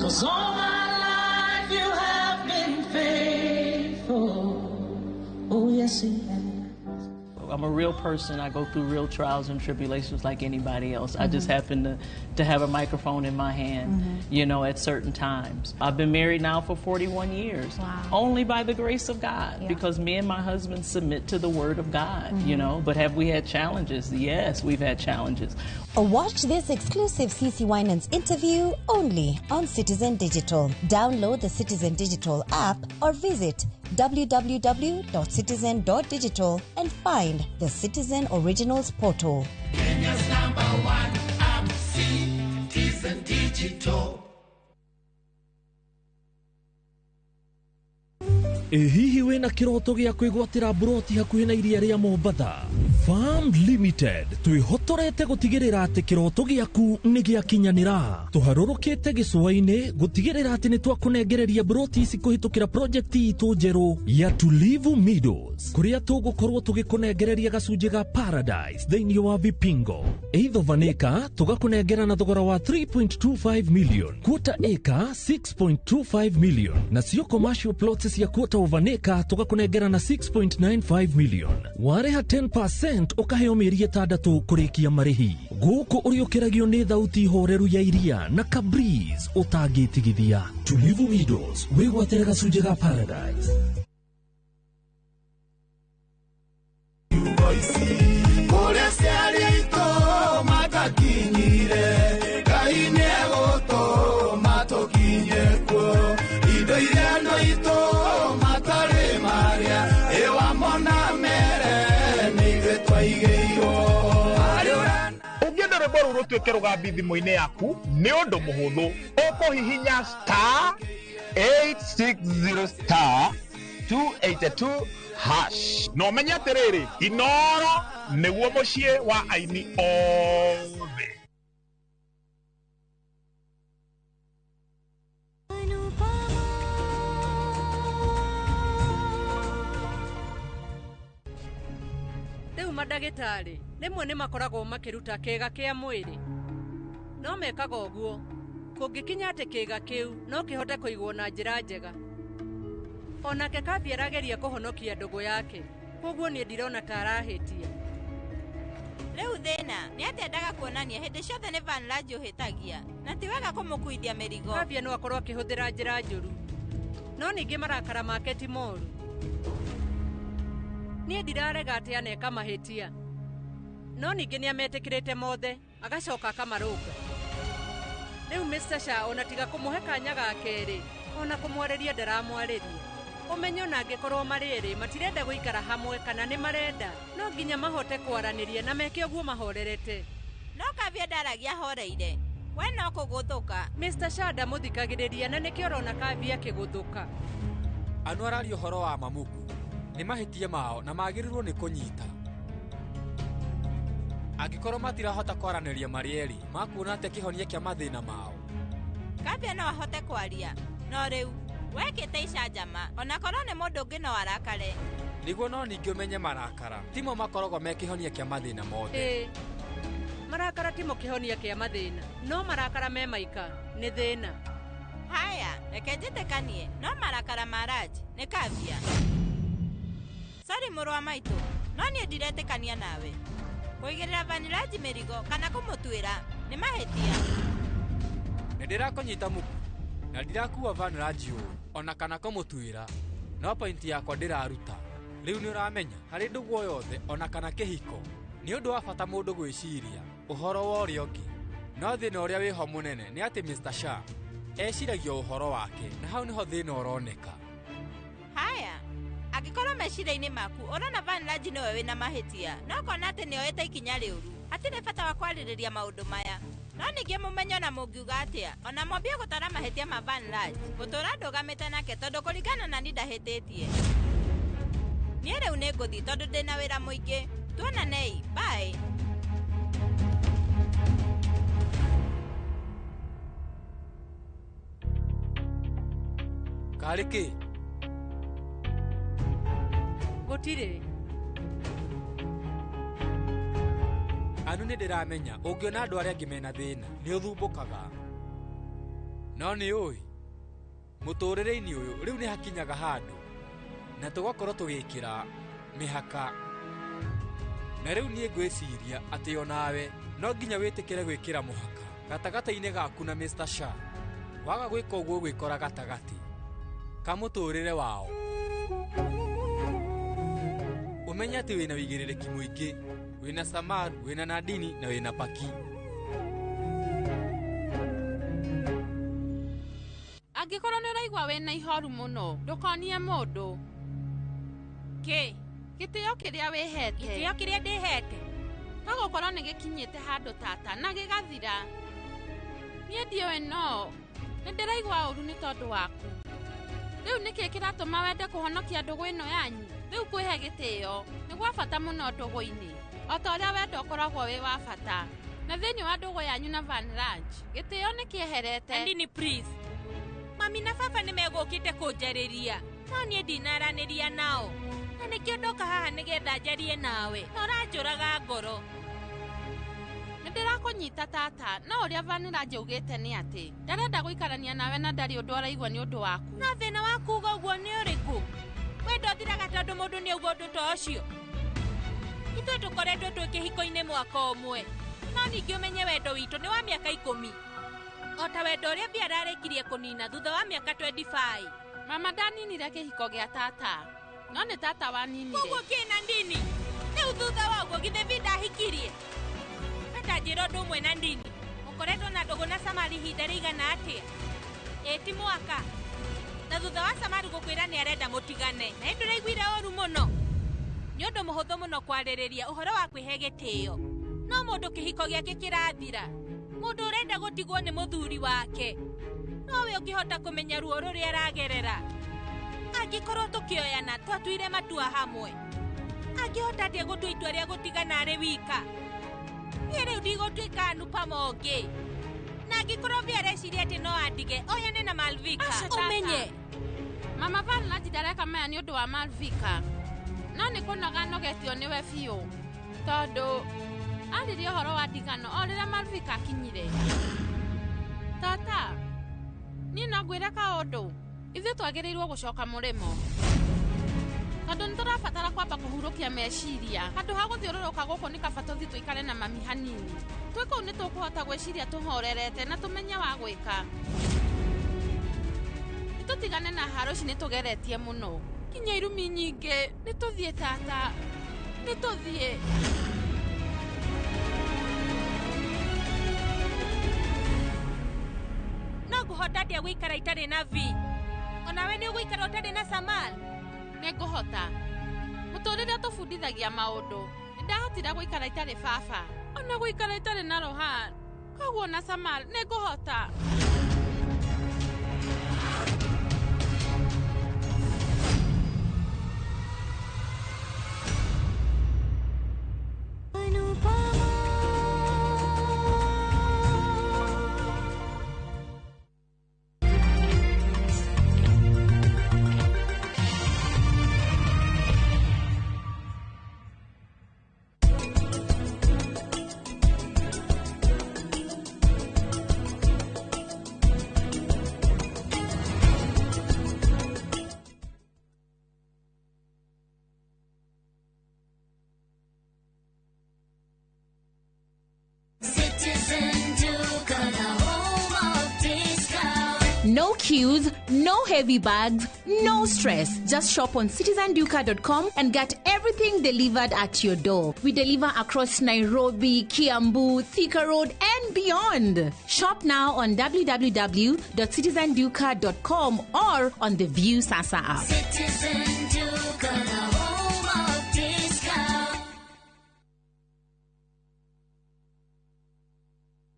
Cause all my life you have been faithful. Oh, yes, he has. I'm a real person. I go through real trials and tribulations like anybody else. I just happen to have a microphone in my hand, you know, at certain times. I've been married now for 41 years. Wow. Only by the grace of God, because me and my husband submit to the word of God, you know. But have we had challenges? Yes, we've had challenges. Watch this exclusive CC Winans interview only on Citizen Digital. Download the Citizen Digital app or visit www.citizen.digital and find the Citizen Originals portal. Kenya's number one app, Citizen Digital. Ĩ hihi wĩna kĩroto gĩa kwĩgwatĩra mburoti hakuhĩ na iria rĩa Mombatha? Farm Limited twĩhotorete gũtigĩrĩra atĩ kĩroto gĩaku nĩ gĩakinyanĩra. Tũharũrũkĩte gĩcũa-inĩ gũtigĩrĩra atĩ nĩ twakũnengereria mburoti ici kũhĩtũkĩra project itũ njerũ ya Tulivu Meadows, kũrĩa tũgũkorwo tũgĩkũnengereria gacunjĩ ga Paradise thĩinĩ wa Vipingo. Eitho vanĩka tũgakũnengera na thogora wa 3.25 million, quarter acre 6.25 million, nacio commercial plots cia quarter of an acre tũgakũnengera na 6.95 million. Warĩha 10% ũkaheo mĩeri 6 kũrĩkia marĩhi. Gũkũ ũrĩũkĩragio nĩ thauti horeru ya iria na ka breeze ũtangĩtigithia. Tulivu Meadows, wĩgwatĩre gacunjĩ ga Paradise. Kũrĩa ciarĩtwo matakinyire, Ngai nĩegũtũma tũkinye kuo. Indo iria andũ aitũ matarĩ marĩa, ĩwa mona mere nĩ ithuĩ twaigĩirwo. Ũngĩenda rwĩmbo rũu rũtuĩke rũgambi thimũ-inĩ yaku nĩ ũndũ mũhũthũ, ũkũhihinya star 860 star 282 hash na ũmenye atĩrĩrĩ, Inoro nĩguo mũciĩ wa aini othe. Rĩu mandagĩtarĩ rĩmwe nĩ makoragwo makĩruta kĩĩga kĩa mwĩrĩ, no mekaga ũguo kũngĩkinya atĩ kĩĩga kĩu no kĩhote kũigwo na njĩra njega. Onake Kabi arageria kũhonokia ndũgũ yake, koguo niĩ ndirona ta arahĩtia. Rĩu thĩna nĩ atĩ endaga kuonania hĩndĩ ciothe nĩ Vanraj ũhĩtagia, na ti wega kũmũkuithia mĩrigo. Kavia no akorwo akĩhũthĩra njĩra njũru, no ningĩ marakara make ti moru. Niĩ ndirarega atĩ aneka mahĩtia, no ningĩ nĩametĩkĩrĩte mothe agacoka akamarũnga. Rĩu Mr. Shah ona tiga kũmũhe kanya ga kerĩ, ona kũmwarĩria ndaramwarĩria. Ũmenye ona angĩkorwo marĩ erĩ matirenda gũikara hamwe kana nĩ marenda, no nginya mahote kwaranĩria na meke ũguo mahorerete. No Kavia ndaragia horeire, we no kũgũthũka. Mr. Shah ndamũthikagĩrĩria na nĩkĩo ũrona Kavia akĩgũthũka. Anu araria ũhoro wa mamuku nĩ mahĩtia mao na magĩrĩirwo nĩ kũnyita. Angĩkorwo matirahota kwaranĩria marĩ erĩ, makuona atĩa kĩhonia kĩa mathĩna mao? Kavia no ahote kwaria, no rĩu wekĩte icanjama, onakorwo nĩ mũndũ ũngĩ no arakare. Nĩguo no ningĩ ũmenye marakara timo makoragwo me kĩhonia kĩa mathĩna mothe. Ĩĩ, marakara timo kĩhonia kĩa mathĩna, no marakara me maika nĩ thĩna. Haya, reke njĩtĩkanie, no marakara ma Raj nĩ Kavia. Sorry mũrũ wa maitũ, no niĩ ndiretĩkania nawe. Kũigĩrĩra Vanraj mĩrigo kana kũmũtuĩra nĩ mahĩtia. Nĩ ndĩrakũnyita muku na ndirakuua Vanraj ũũ ona kana kũmũtuĩra, no pointi yakwa ndĩraruta. Rĩu nĩ ũramenya harĩ ndũgũ o yothe ona kana kĩhiko nĩ ũndũ wa bata mũndũ gwĩciria ũhoro wa ũrĩa ũngĩ. No thĩna ũrĩa wĩho mũnene nĩ atĩ Mr. Shah eciragia ũhoro wake, na hau nĩho thĩna ũroneka. Haya, Angĩkorwo meciria-inĩ maku ũrona Vanraj nĩwe wĩna mahĩtia, no ũkona atĩ nĩoete ikinya rĩũru, hatirĩ bata wa kwarĩrĩria maũndũ maya. No ningĩ mũmenye ona mũngiuga atĩa, ona mwambie gũtara mahĩtia ma Vanraj, ngũtũra ndũgamĩte nake tondũ kũringana na niĩ ndahĩtĩtie. Niĩ rĩu nĩ ngũthiĩ tondũ ndĩna wĩra mũingĩ. Tuonanei, bye. Karĩ kĩ? Gũtirĩ. Anu nĩ ndĩramenya ũngĩona andũ arĩa angĩ mena thĩna nĩ ũthumbũkaga. No nĩ ũĩ mũtũrĩre-inĩ ũyũ rĩu nĩ hakinyaga handũ na tũgakorwo tũgĩkĩra mĩhaka. Na rĩu niĩ ngwĩciria atĩ onawe no nginya wĩtĩkĩre gwĩkĩra mũhaka gatagatĩ-inĩ gaku na Mr. Shah. Waga gwĩka ũguo ũgwĩkora gatagatĩ ka mũtũrĩre wao. Ũmenye atĩ wĩna wĩigĩrĩrĩki mũingĩ, wĩna Samar, wĩna Nadini na wĩna Paki. Angĩkorwo nĩ ũraigua wĩna ihoru mũno, ndũkonie mũndũ. Kĩ? Gĩtĩo kĩrĩa wĩhete. Gĩtĩo kĩrĩa ndĩhete. No gũkorwo nĩ gĩkinyĩte handũ tata na gĩgathira. Niĩ ndiũĩ no, nĩ ndĩraigua ũru nĩ tondũ waku. Rĩu nĩkĩ kĩratũma wende kũhonokia ndũgũ ĩno yanyu? Rĩu kwĩhe gĩtĩo nĩ gwa bata mũno ndũgũ-inĩ, o ta ũrĩa wendo ũkoragwo wĩ wa bata. Na thĩinĩ wa ndũgũ yanyu na Vanraj, gĩtĩo nĩ kĩeherete. Nandini please. Mami na baba nĩ megũkĩte kũnjarĩria, no niĩ ndinaranĩria nao. Na nĩkĩo ndoka haha nĩgetha njarie nawe, na ũranjũraga ngoro. Nĩ ndĩrakũnyita tata, no ũrĩa Vanraj augĩte nĩ atĩ ndarenda gũikarania nawe na ndarĩ ũndũ araigua nĩ ũndũ waku. No thĩna wa kuuga ũguo nĩ ũrĩkũ? Wendo ũthiraga tondũ mũndũ nĩ auga ũndũ ta ũcio. Ithuĩ tũkoretwo twĩ kĩhiko-inĩ mwaka ũmwe, no ningĩ ũmenye wendo witũ nĩ wa mĩaka 10. O ta wendo ũrĩa Bia ararĩkirie kũnina thutha wa mĩaka 25. Mama ndaninire kĩhiko gĩa tata, no nĩ tata waninire. Koguo kĩ Nandini? Rĩu thutha wa ũguo githĩ Vi ndahikirie? Enda njĩra ũndũ ũmwe Nandini, ũkoretwo na ndũgũ na Samari ihinda rĩigana atĩa? Ĩ ti mwaka. Na thutha wa Samari gũkwĩra nĩ arenda mũtigane, na nĩndĩraiguire ũru mũno. Nĩ ũndũ mũhũthũ mũno kwarĩrĩria ũhoro wa kwĩhe gĩtĩo, no mũndũ kĩhiko gĩake kĩrathira, mũndũ ũrenda gũtigwo nĩ mũthuri wake, nowe ũngĩhota kũmenya ruo rũrĩa aragerera. Angĩkorwo tũkĩoyana twatuire matua hamwe, angĩhota atĩa gũtua itua rĩa gũtigana arĩ wika? Niĩ rĩu ndigũtuĩka Anupama ũngĩ. Na angĩkorwo Bia areciria atĩ no andige, oyane na Malvika. Ũmenye Mama Vanraj ndareka maya nĩ ũndũ wa Malvika, no nĩ kũnoga nogetio nĩwe biũ, tondũ aririe ũhoro wa ndigano o rĩrĩa Malvika akinyire. Tata, niĩ no ngwĩre kaũndũ, ithuĩ twagĩrĩirwo gũcoka mũrĩmo, tondũ nĩ tũrabatara kwamba kũhurũkia meciria. Handũ ha gũthiũrũrũka gũkũ nĩ kaba tũthiĩ tũikare na mami hanini. Twĩ kũu nĩ tũkũhota gwĩciria tũhorerete na tũmenye wa gwĩka. Nĩ tũtigane na haro ici nĩ tũgeretie mũno, kinya irumi nyingĩ. Nĩ tũthiĩ tata, nĩ tũthiĩ. No ngũhota atĩa gũikara itarĩ na Vi? Onawe nĩ ũgũikara ũtarĩ na Samal? Nĩ ngũhota. Mũtũrĩre ũtũbundithagia maũndũ. Nĩ ndahotire gũikara itarĩ baba, ona gũikara itarĩ na Rohan. Koguo na Samal nĩ ngũhota. No queues, no heavy bags, no stress. Just shop on citizenduka.com and get everything delivered at your door. We deliver across Nairobi, Kiambu, Thika Road, and beyond. Shop now on www.citizenduka.com or on the View Sasa app. Citizen Duka, the home of discount.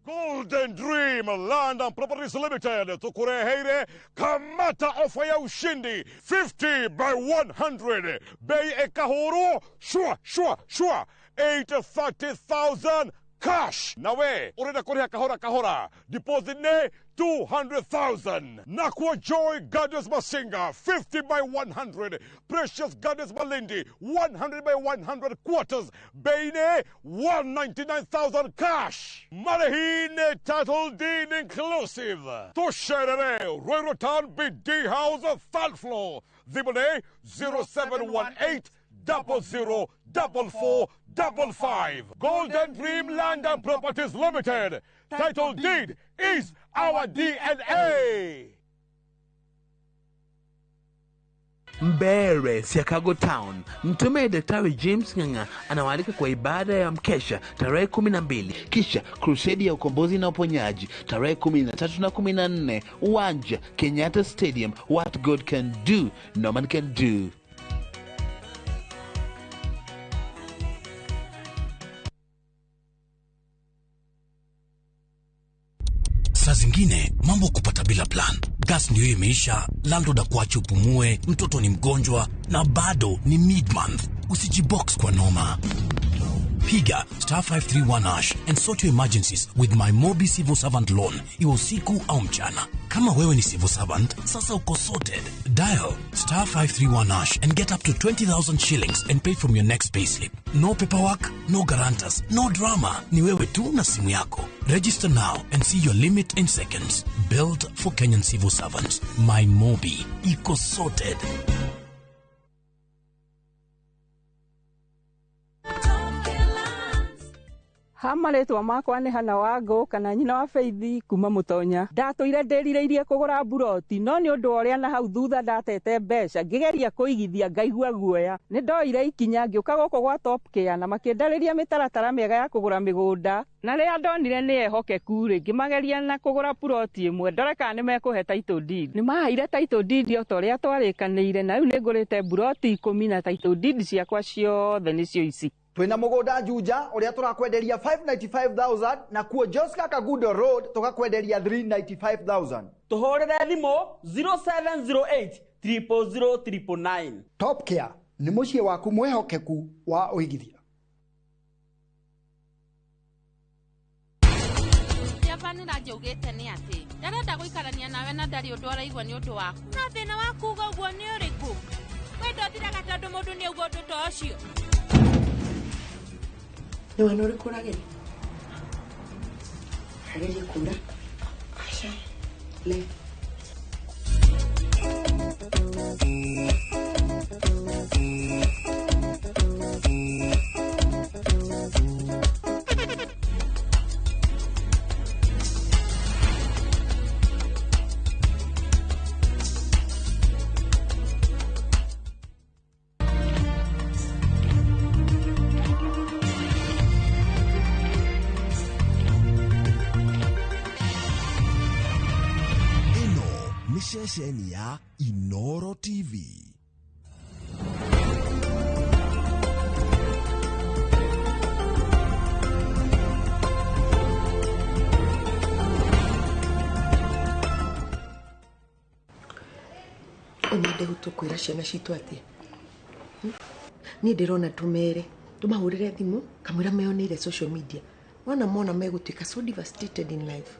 Golden Dream Land and Properties Limited tukureheire kamata ofa ya ushindi 50 by 100 bei ekahuru shua shua shua 830,000 cash nawe urenda kuriha kahora kahora deposit ne 200,000 Nakwa Joy Gardens Masinga 50 by 100 Precious Gardens Malindi 100 by 100 quarters Beine 199,000 cash Marehine title deed inclusive Tusherere Ruiru Town BD House third floor Zibone 0718 00 44 55. Golden Dream Land and Properties Limited. Title deed is our DNA. Mbere Siakago Town. Mtume Daktari James Ng'ang'a anawaalika kwa ibada ya mkesha tarehe 12, kisha crusade ya ukombozi na uponyaji tarehe 13 na 14, uwanja Kenyatta Stadium. What God can do, no man can do. Saa zingine mambo kupata bila plan. Gas ndio imeisha, landlord akuache upumue, mtoto ni mgonjwa na bado ni mid-month. Usijibox kwa noma. Piga star 531 hash and sort your emergencies with my Mobi Civil Servant Loan, iwe usiku au mchana. Kama wewe ni civil servant, sasa uko sorted. Dial star 531 hash and get up to 20,000 shillings and pay from your next payslip. No paperwork, no guarantors, no drama. Ni wewe tu na simu yako. Register now and see your limit in seconds. Built for Kenyan civil servants. My Mobi. Iko sorted. Ha marĩtwa makwa nĩ Hana Wangũ kana nyina wa Faith kuma Mũtonya. Ndatũire ndĩrirĩirie kũgũra mburoti no nĩ ũndũ wa ũrĩa na hau thutha ndatete mbeca ngĩgeria kũigithia ngaigua guoya. Nĩ ndoire ikinya ngĩũka gũkũ gwa Top Care na makĩndarĩria mĩtaratara mĩega ya kũgũra mĩgũnda na rĩrĩa ndonire nĩ ehokeku rĩ ngĩmageria na kũgũra puroti ĩmwe ndore kana nĩ mekũhe title deed. Nĩ maheire title deed o ta ũrĩa twarĩkanĩire na rĩu nĩ ngũrĩte mburoti 10 na title deed ciakwa ciothe nĩcio ici. Twina mugunda Juja uria turakwenderia 595,000 na kuo Joska Kagudo Road tukakwenderia 395,000. Tuhurire thimu 0708 000 999. Top Care ni muciĩ waku mwihokeku wa uigithia. Vanira njaugĩte nĩ atĩ ndarenda gũikarania nawe na ndarĩ ũndũ araigua nĩ ũndũ waku. Na thĩna wa kuuga ũguo nĩ ũrĩkũ? Wendo ũthiraga tondũ mũndũ nĩ auga ũndũ ta ũcio. Nĩ wana ũrĩkũ ũrageria? Agerie kura. Aca. Le. Ceceni ya Inoro TV. Ũnyende gũtũkwĩra ciana citũ atĩa? Niĩ ndĩrona tũmere tũmahũrĩre thimũ kamwĩra meyoneire social media wona mona megũtuĩka so devastated in life.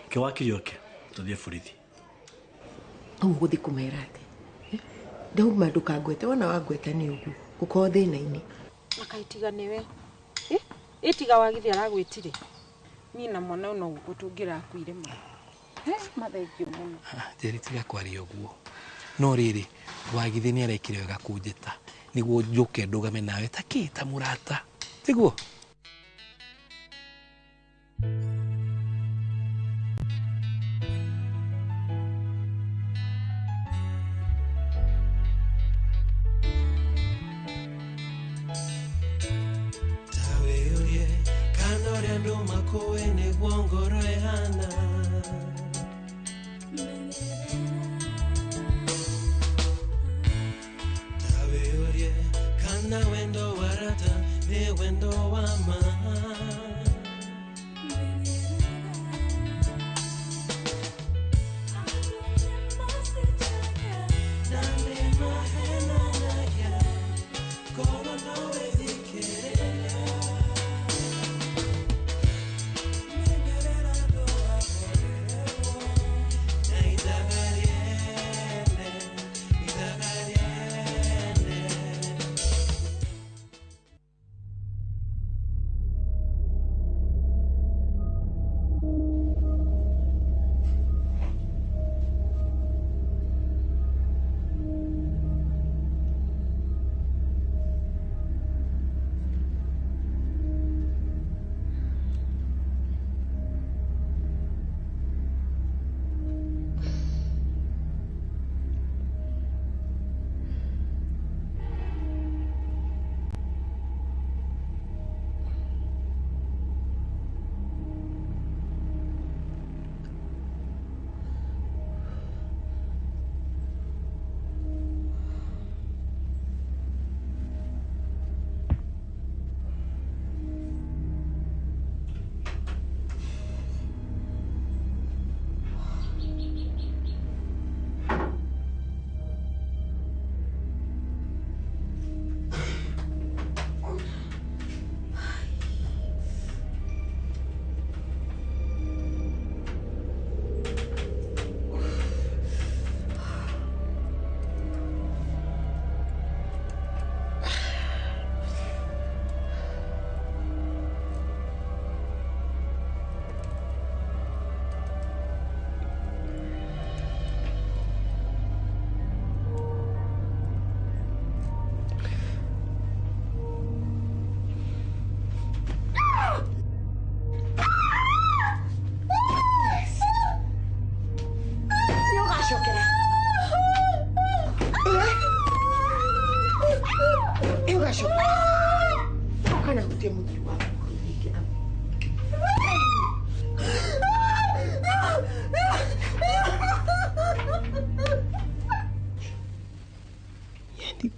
Kĩwakiri oke tũthiĩ borithi. Ũguo gũthiĩ kũmera atĩa? Ndauma ndũkangwete wona wangweta nĩ ũguo gũkorwo thĩna-inĩ. Akaitiga nĩwe. Ĩtiga wagithi aragwĩtire. Niĩ na mwana ũyũ no gũkũ tũngĩrakuire ma. Mathengio mũno. Njeri tiga kwaria ũguo. No rĩrĩ wagithi nĩ arekire wega kũnjĩta nĩguo njũke ndũgame nawe ta kĩ ta mũrata. Tiguo? Andũ makũĩ nĩguo ngoro ĩhana. Tawe ũrie kana wendo wa rata nĩ wendo wa ma.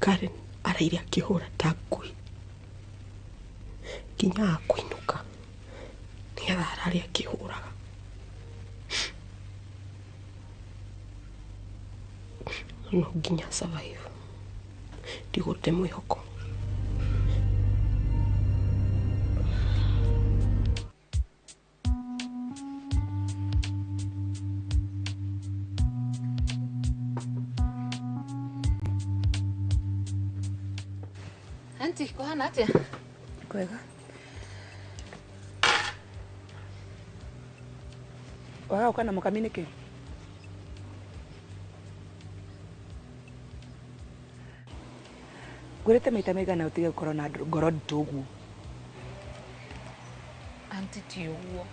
Karen araire akĩhũra ta ngui nginya akũinũka nĩgetha arare akĩhũraga. No nginya survive, ndigũte mwĩhoko. Auntie, kuhana atia? Kwega. Waga ũka na mũkami nĩkĩ? Ngwĩrĩte maita maigana ũtige gũkorwo na ngoro nditũ ũguo. Auntie, ti ũguo.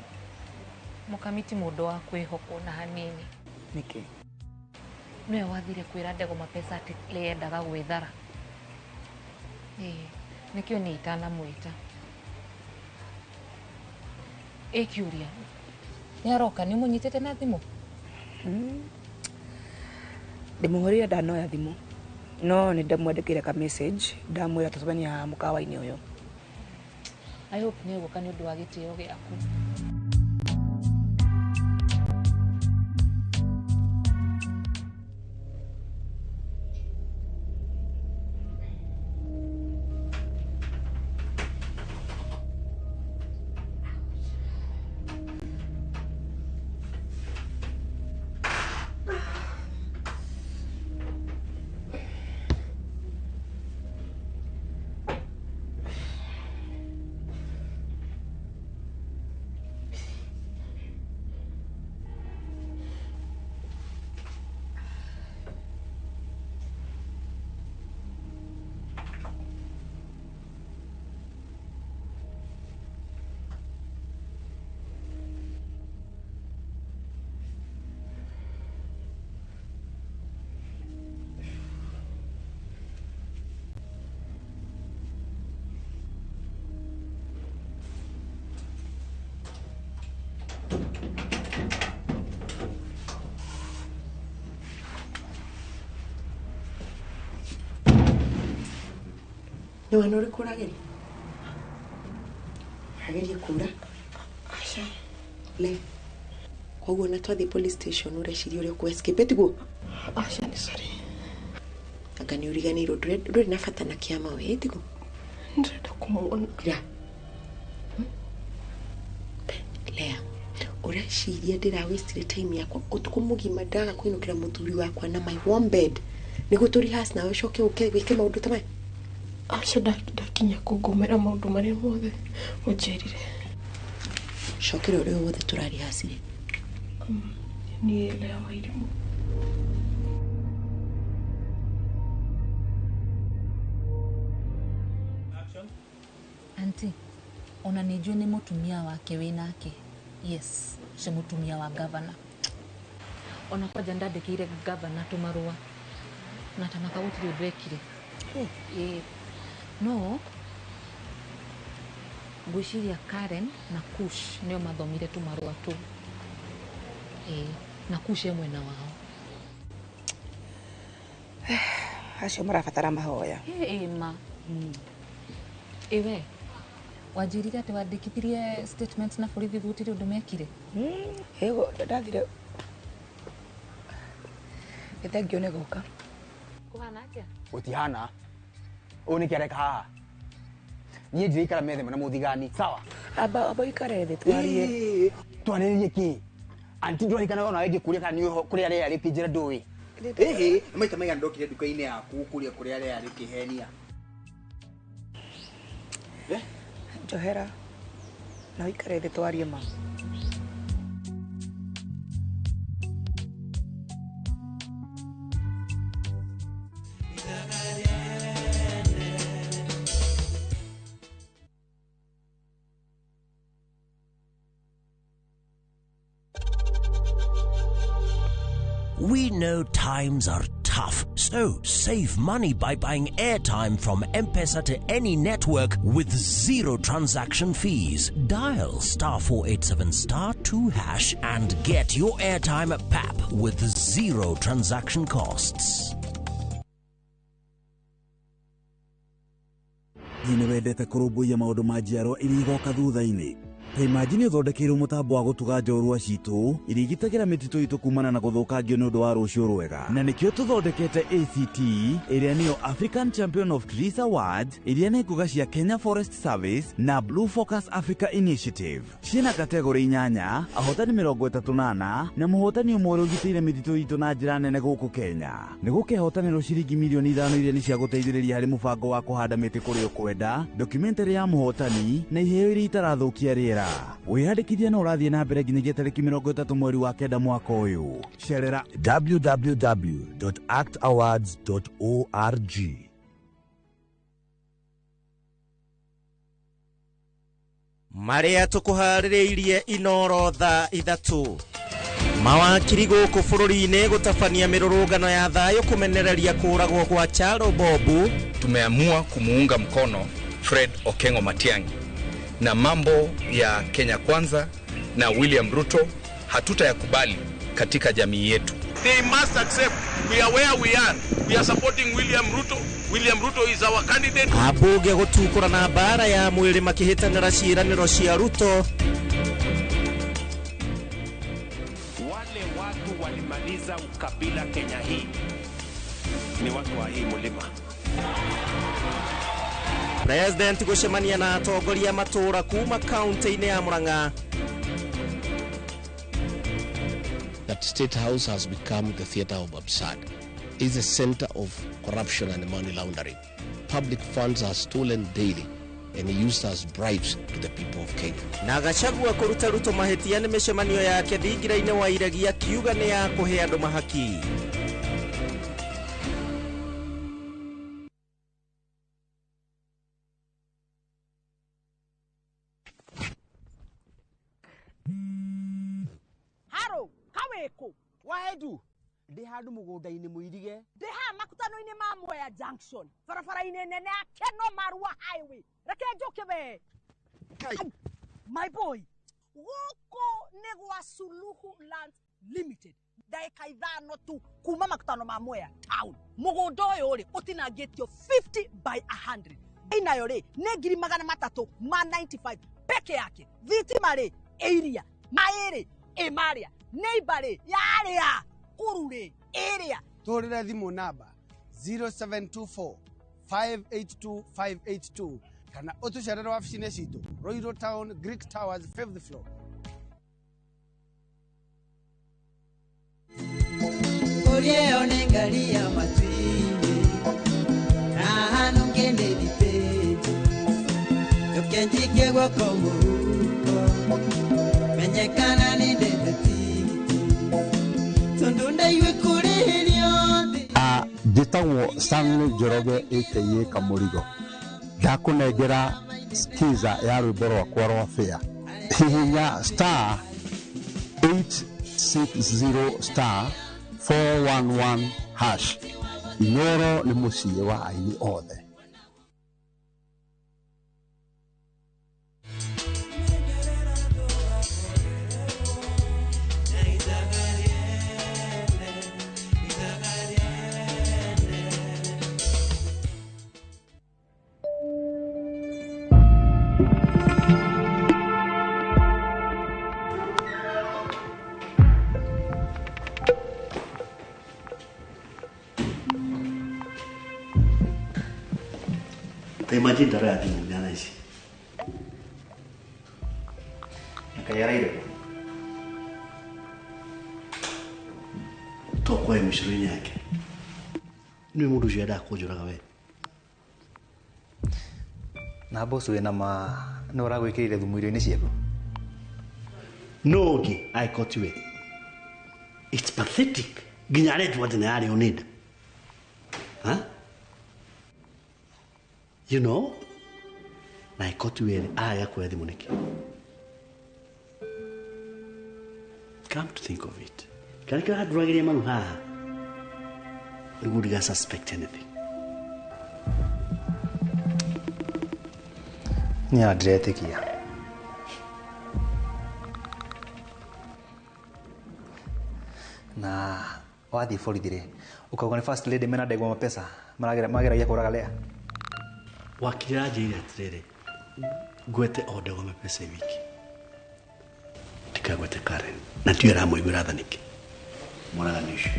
Mũkami ti mũndũ wa kwĩhokwo na hanini. Nĩkĩ? Nĩwe wathire kwĩra Ndego mapesa atĩ nĩendaga gwĩthara. Nĩkĩo niĩ itanamwĩta. Ĩ kĩũria, nĩaroka nĩũmũnyitĩte na thimũ? Ndĩmũhũrĩire ndanoya thimũ no nĩ ndamwandĩkĩire ka message ndamwĩra tũcemanie haha mũkawa-inĩ ũyũ. I hope nĩegũka nĩ ũndũ wa gĩtĩo gĩaku. Nĩ wana ũrĩkũ ũrageria? Ũrageria kũra? Aca. Le. Koguo ona twathiĩ police station ũreciria ũrĩa ũkũ escape tiguo? Aca nĩ sorry. Anga nĩ ũriganĩirwo ndũrĩ na bata na kĩama we tiguo? Ndĩrenda kũmuona. Ra. Lea, ũreciria ndĩrawastire time yakwa ũtukũ mũgima ndaga kũinũkĩra mũthuri wakwa na my warm bed nĩguo tũ rehearse nawe ũcoke ũke wĩke maũndũ ta maya? Aca ndakinya kũngũmĩra maũndũ marĩa mothe ũnjĩrire. Cokera ũrĩa wothe tũrarihacire. Niĩ Lea Wairimũ. Auntie, ona nĩ njũĩ nĩ mũtumia wake wĩ nake. Yes, ũcio mũtumia wa gavana. Ona kwanja ndandĩkĩire gavana tũmarũa na tamaka gũtirĩ ũndũ ekire. Ĩĩ. No ngwĩciria Karen na Kush nĩo mathomire tũmarũa tũu. Ĩĩ, na Kush e mwena wao. Acio marabatara mahoya. Ĩĩ ma. Ĩwe, wanjĩrire atĩ wandĩkithirie statement na borithi gũtirĩ ũndũ mekire? Ĩgo ndathire. Nĩ thengio nĩ gũka. Kũhana atĩa? Gũtihana. Ũyũ nĩkĩ areka haha? Niĩ ndiraikara metha ĩmwe na mũthigani, sawa? Amba amba ũikare thĩ twarie. Twarĩrĩrie kĩ? Anti ndũrarikanaga onawe ngĩkũria kana nĩũĩ kũrĩa rĩera rĩkĩnjĩra ndũĩ. Ĩhĩ, nĩ maita maigana ndokire nduka-inĩ yaku kũrĩa kũrĩa rĩera rĩkĩhenia. Njohera na ũikare thĩ twarie ma. We know times are tough, so save money by buying airtime from M-Pesa to any network with zero transaction fees. Dial *487*2# and get your airtime at PAP with zero transaction costs. Nĩ wendete kũrũmbũiya maũndũ ma njiarwa iria igoka thutha-inĩ. Ta imagine ũthondekeirwo mũtambo wa gũtuga njorua citũ iria igitagĩra mĩtitũ itũ kumana na gũthũkangio nĩ ũndũ wa rũciũ rwega. Na nĩkĩo tũthondekete ACT ĩrĩa nĩyo African Champion of Trees Awards iria nĩ ngũga cia Kenya Forest Service na Blue Focus Africa Initiative. Ciĩna kategori 8, ahotani 34 na mũhotani ũmwe ũrĩa ũgitĩire mĩtitũ itũ na njĩra nene gũkũ Kenya. Nĩ gũkehotanĩrwo ciringi mirioni 5 iria nĩ cia gũteithĩrĩria harĩ mũbango wa kũhanda mĩtĩ kũrĩa ũkwenda, documentary ya mũhotani na iheo iria itarathũkia rĩera. Wĩyandĩkithia no ũrathiĩ na mbere nginyagia tarĩki 30 mweri wa 9 mwaka ũyũ. Cerera www.actawards.org. Marĩa tũkũharĩrĩirie Inoro thaa 3. Mawakiri gũkũ bũrũri-inĩ gũtabania mĩrũrũngano ya thayũ kũmenereria kũragwo kwa Charo Bobu. Tumeamua kumuunga mkono Fred Okengo Matiang'i na mambo ya Kenya Kwanza na William Ruto hatutayakubali katika jamii yetu. They must accept we are where we are. We are supporting William Ruto. William Ruto is our candidate. Abunge gũtukũra na mbara ya mwĩrĩ makĩhĩtanĩra ciĩranĩro cia Ruto. Wale watu walimaliza ukabila Kenya hii ni watu wa hii mlima. President gũcemania na atongoria matũra kuma kaunti-inĩ ya Murang'a. That State House has become the theater of absurd. Is a center of corruption and money laundering. Public funds are stolen daily and used as bribes to the people of Kenya. Na Gachagua kũruta Ruto mahĩtia nĩ mĩcemanio yake thingira-inĩ wa iregi akiuga nĩ ya kũhe andũ mahaki. Haro, kaweko. Waedu. Ndi handu mugunda-ini muirige. Ndi haha makutano-ini ma Mwea Junction. Barabara-ini nene ya Keno Marua Highway. Reke njuke we. My boy. Guku ni gwa Suluhu Land Limited. Ndagika 5 tu kuma makutano ma Mwea town. Mugunda uyu ri utinangitio 50 by 100. Nayo rĩ nĩ 395,000 peke yake. Thitima rĩ ĩiria, maĩ rĩ ĩ marĩa, neighbor rĩ yarĩa, kuru rĩ ĩrĩa. Tũhũrĩre thimũ namba 0724 582 582 kana ũtũcerere wabici-inĩ citũ Ruiru Town, Greek Towers, 5th floor. Ũrĩeo nĩ ngari ya matuinĩ na hanu Kennedy page ndũkenjikie guoko mũhuko menyekana nĩ ndete tigiti tondũ ndaigue kũrĩhĩrio thĩ. Njĩtagwo Stanley Njoroge aka Kamũrigo. Ndakũnengera skiza ya rwĩmbo rwakwa rwa fare. Hihinya star 860 star 411 hash. Inooro nĩ mũciĩ wa aini othe. Imagine ndara ya thimũ mĩana ici. Kaĩ araire kũ? Tokwae mĩcoro-inĩ yake. Nĩwe mũndũ ũcio endaga kũnjũraga we. Na boss wĩna ma nĩ ũragwĩkĩrĩire thumu irio-inĩ ciaku? No ũngĩ angĩkorwo tiwe. It's pathetic. Nginya aretua atĩ nĩ ararĩo nĩ nda. Huh? You know? Na angĩkorwo tiwe rĩ, ararega kuoya thimũ nĩkĩ? Come to think of it. Kana kĩrĩa aranduragĩria maru haha nĩguo ndiga suspect anything. Niĩ ona ndiretĩkia. Na wathiĩ borithi rĩ, ũkauga nĩ first lady mena ndegwa mapesa mageragia kũraga Lea. Wakiri aranjĩrire atĩrĩrĩ, ngwete o ndegwa mapesa wiki. Ndikagwete Karen. Na tiwe aramũiguĩra tha nĩkĩ? Mũragani ũcio.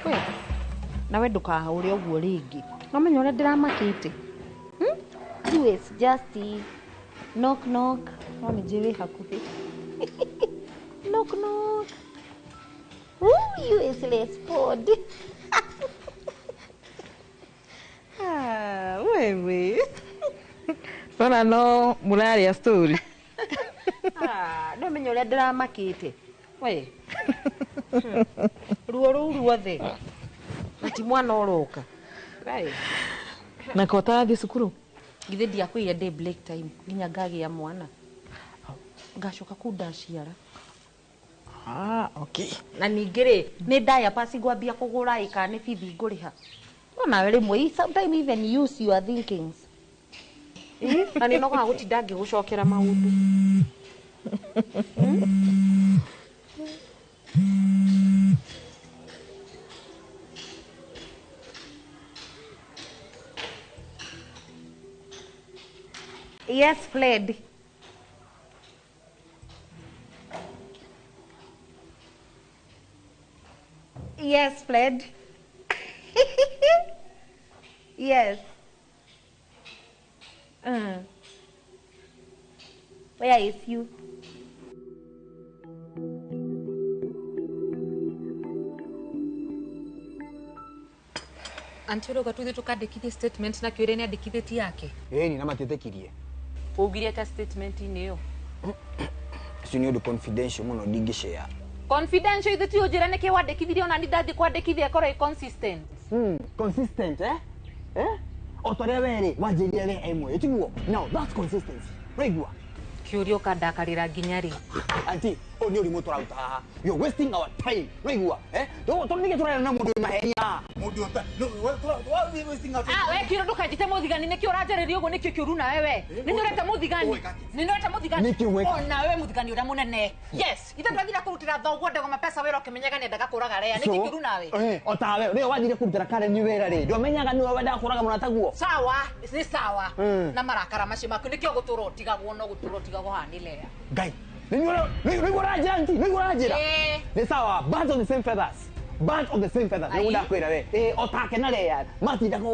We, nawe ndũkahũre ũguo rĩngĩ. No menya ũrĩa ndĩramakĩte. It's just knock knock. No nĩ njũĩ wĩ hakuhĩ. Knock knock. Ooh, you is respond. Ah, wewe. Sona no mũraria story. Ah, no menya ũrĩa ndĩramakĩte. We. Ruo rũu ruothe. Na ti mwana ũroka. Right. Na ko ũtarathiĩ cukuru? Githĩ ndiakwĩire ndĩ break time nginya ngagĩa mwana. Ngacoka kũu ndaciara. Ah, okay. Na ningĩ rĩ, nĩ ndaya pasi ngwambia kũgũra ĩ kana nĩ bithi ngũrĩha. No nawe rĩmwe sometimes even use your thinkings. Na nĩ nogaga gũtinda ngĩgũcokera maũndũ. Yes, Fred. Yes, Fred. Yes. Where is you? Auntie ũrauga tũthiĩ tũkandĩkithie statement na kĩũria nĩ andĩkithĩtie yake. Ĩni na matiĩtĩkirie. Ũugire atĩa statement-inĩ ĩyo? Ũcio nĩ ũndũ confidential mũno ndingĩ share. Confidential ithuĩ ti ũnjĩre nĩkĩ wandĩkithirie ona niĩ ndathiĩ kwandĩkithia ĩkorwo ĩ consistent. Consistent eh? Eh? O ta ũrĩa we rĩ wanjĩrire we ĩmwe tiguo? Now that's consistency. Waigua? Kĩũria ũkandakarĩra nginya rĩ? Auntie, Ũyũ nĩ ũrimũ tũraruta haha. You're wasting our time. Nĩwaigua? Eh? Tondũ nĩkĩ tũraria na mũndũ wĩ mahenia? Mũndũ ũta no we wasting our time. Ah, we kiro ndukanjite muthigani niki uranjariria uguo niki kiuru nawe we ni nureta muthigani ni nureta muthigani Nĩkĩ weka? ona we muthigani uria munene yes ithe twathira kurutira thoguo ndego mapesa wira ukimenyaga nendaga kuraga rea niki kiuru nawe O tawe rĩo wathire kũrutĩra Karen wĩra rĩ, ndwamenyaga nĩwe wendaga kũraga mũrataguo. Sawa ni sawa na marakara macio maku nikio gutura utigagwo no gutura utigagwo haha ni lea Ngai, nĩguo ũranjĩra nti, nĩguo ũranjĩra. Ĩĩ. Nĩ sawa, birds of the same feathers. Birds of the same feathers. Nĩguo Ai. ndakwĩra we. O take na Lea, matindaga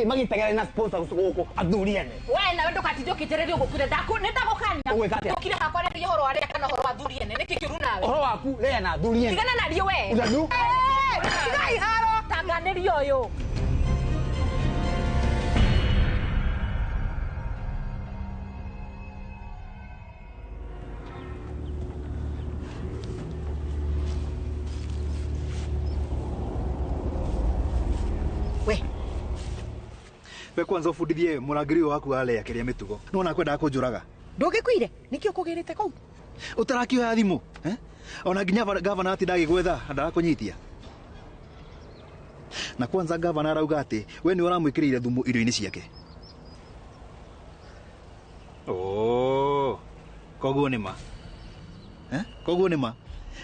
magĩteng'era na sponsors gũkũ athuri ene. We nawe ndukatinde ũkĩnjarĩria ũguo kwire ndaku nĩ ndagũkania Ũgwĩka atĩa? ũkire hakwa rĩria ũhoro wa Lea kana ũhoro wa thuri ene nĩkĩ kĩũru nawe Ũhoro waku Lea na athuri ene. Tigana na niĩ we. Ũthandu? Tigai haro tanganĩria ũyũ. We kwanza ũbundithie mũrangĩri ũyũ waku wa Lea kĩrĩa mĩtugo. Nĩwona kwendaga kũnjũraga. Ndũgĩkuire nĩkĩ ũkũgĩrĩte kũu? Ũtarakĩoya thimũ, eh? Ona nginya gavana atinda agĩgwetha na ndarakũnyitia. Na kwanza gavana arauga atĩ we nĩwe ũramwĩkĩrĩire thumu irio-inĩ ciake. Oh, koguo nĩ ma. Eh? Koguo nĩ ma.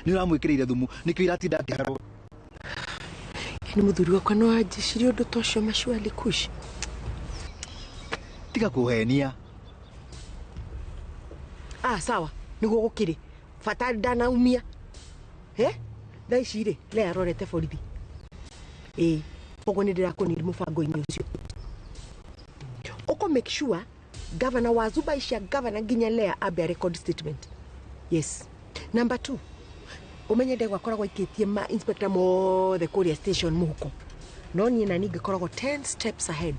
Nĩ ũramwĩkĩrĩire thumu nĩkĩo iratinda akĩharwo. Yaani mũthuri wakwa no anjĩcirie ũndũ ta ũcio macuali kush. Tiga kũhenia. Ah, sawa nĩguo gũkĩrĩ bata ndanaumia. He thaa ici rĩ Lea arorete borithi ĩĩ koguo nĩ ndĩrakũniri mũbango-inĩ ũcio ũkũ make sure governor wa zubaisha governor nginya Lea ambe a record statement. Yes, number 2 ũmenye ndegwa akoragwo aikĩtie ma inspector mothe kũrĩa station mũhuko no niĩ na niĩ ngĩkoragwo 10 steps ahead.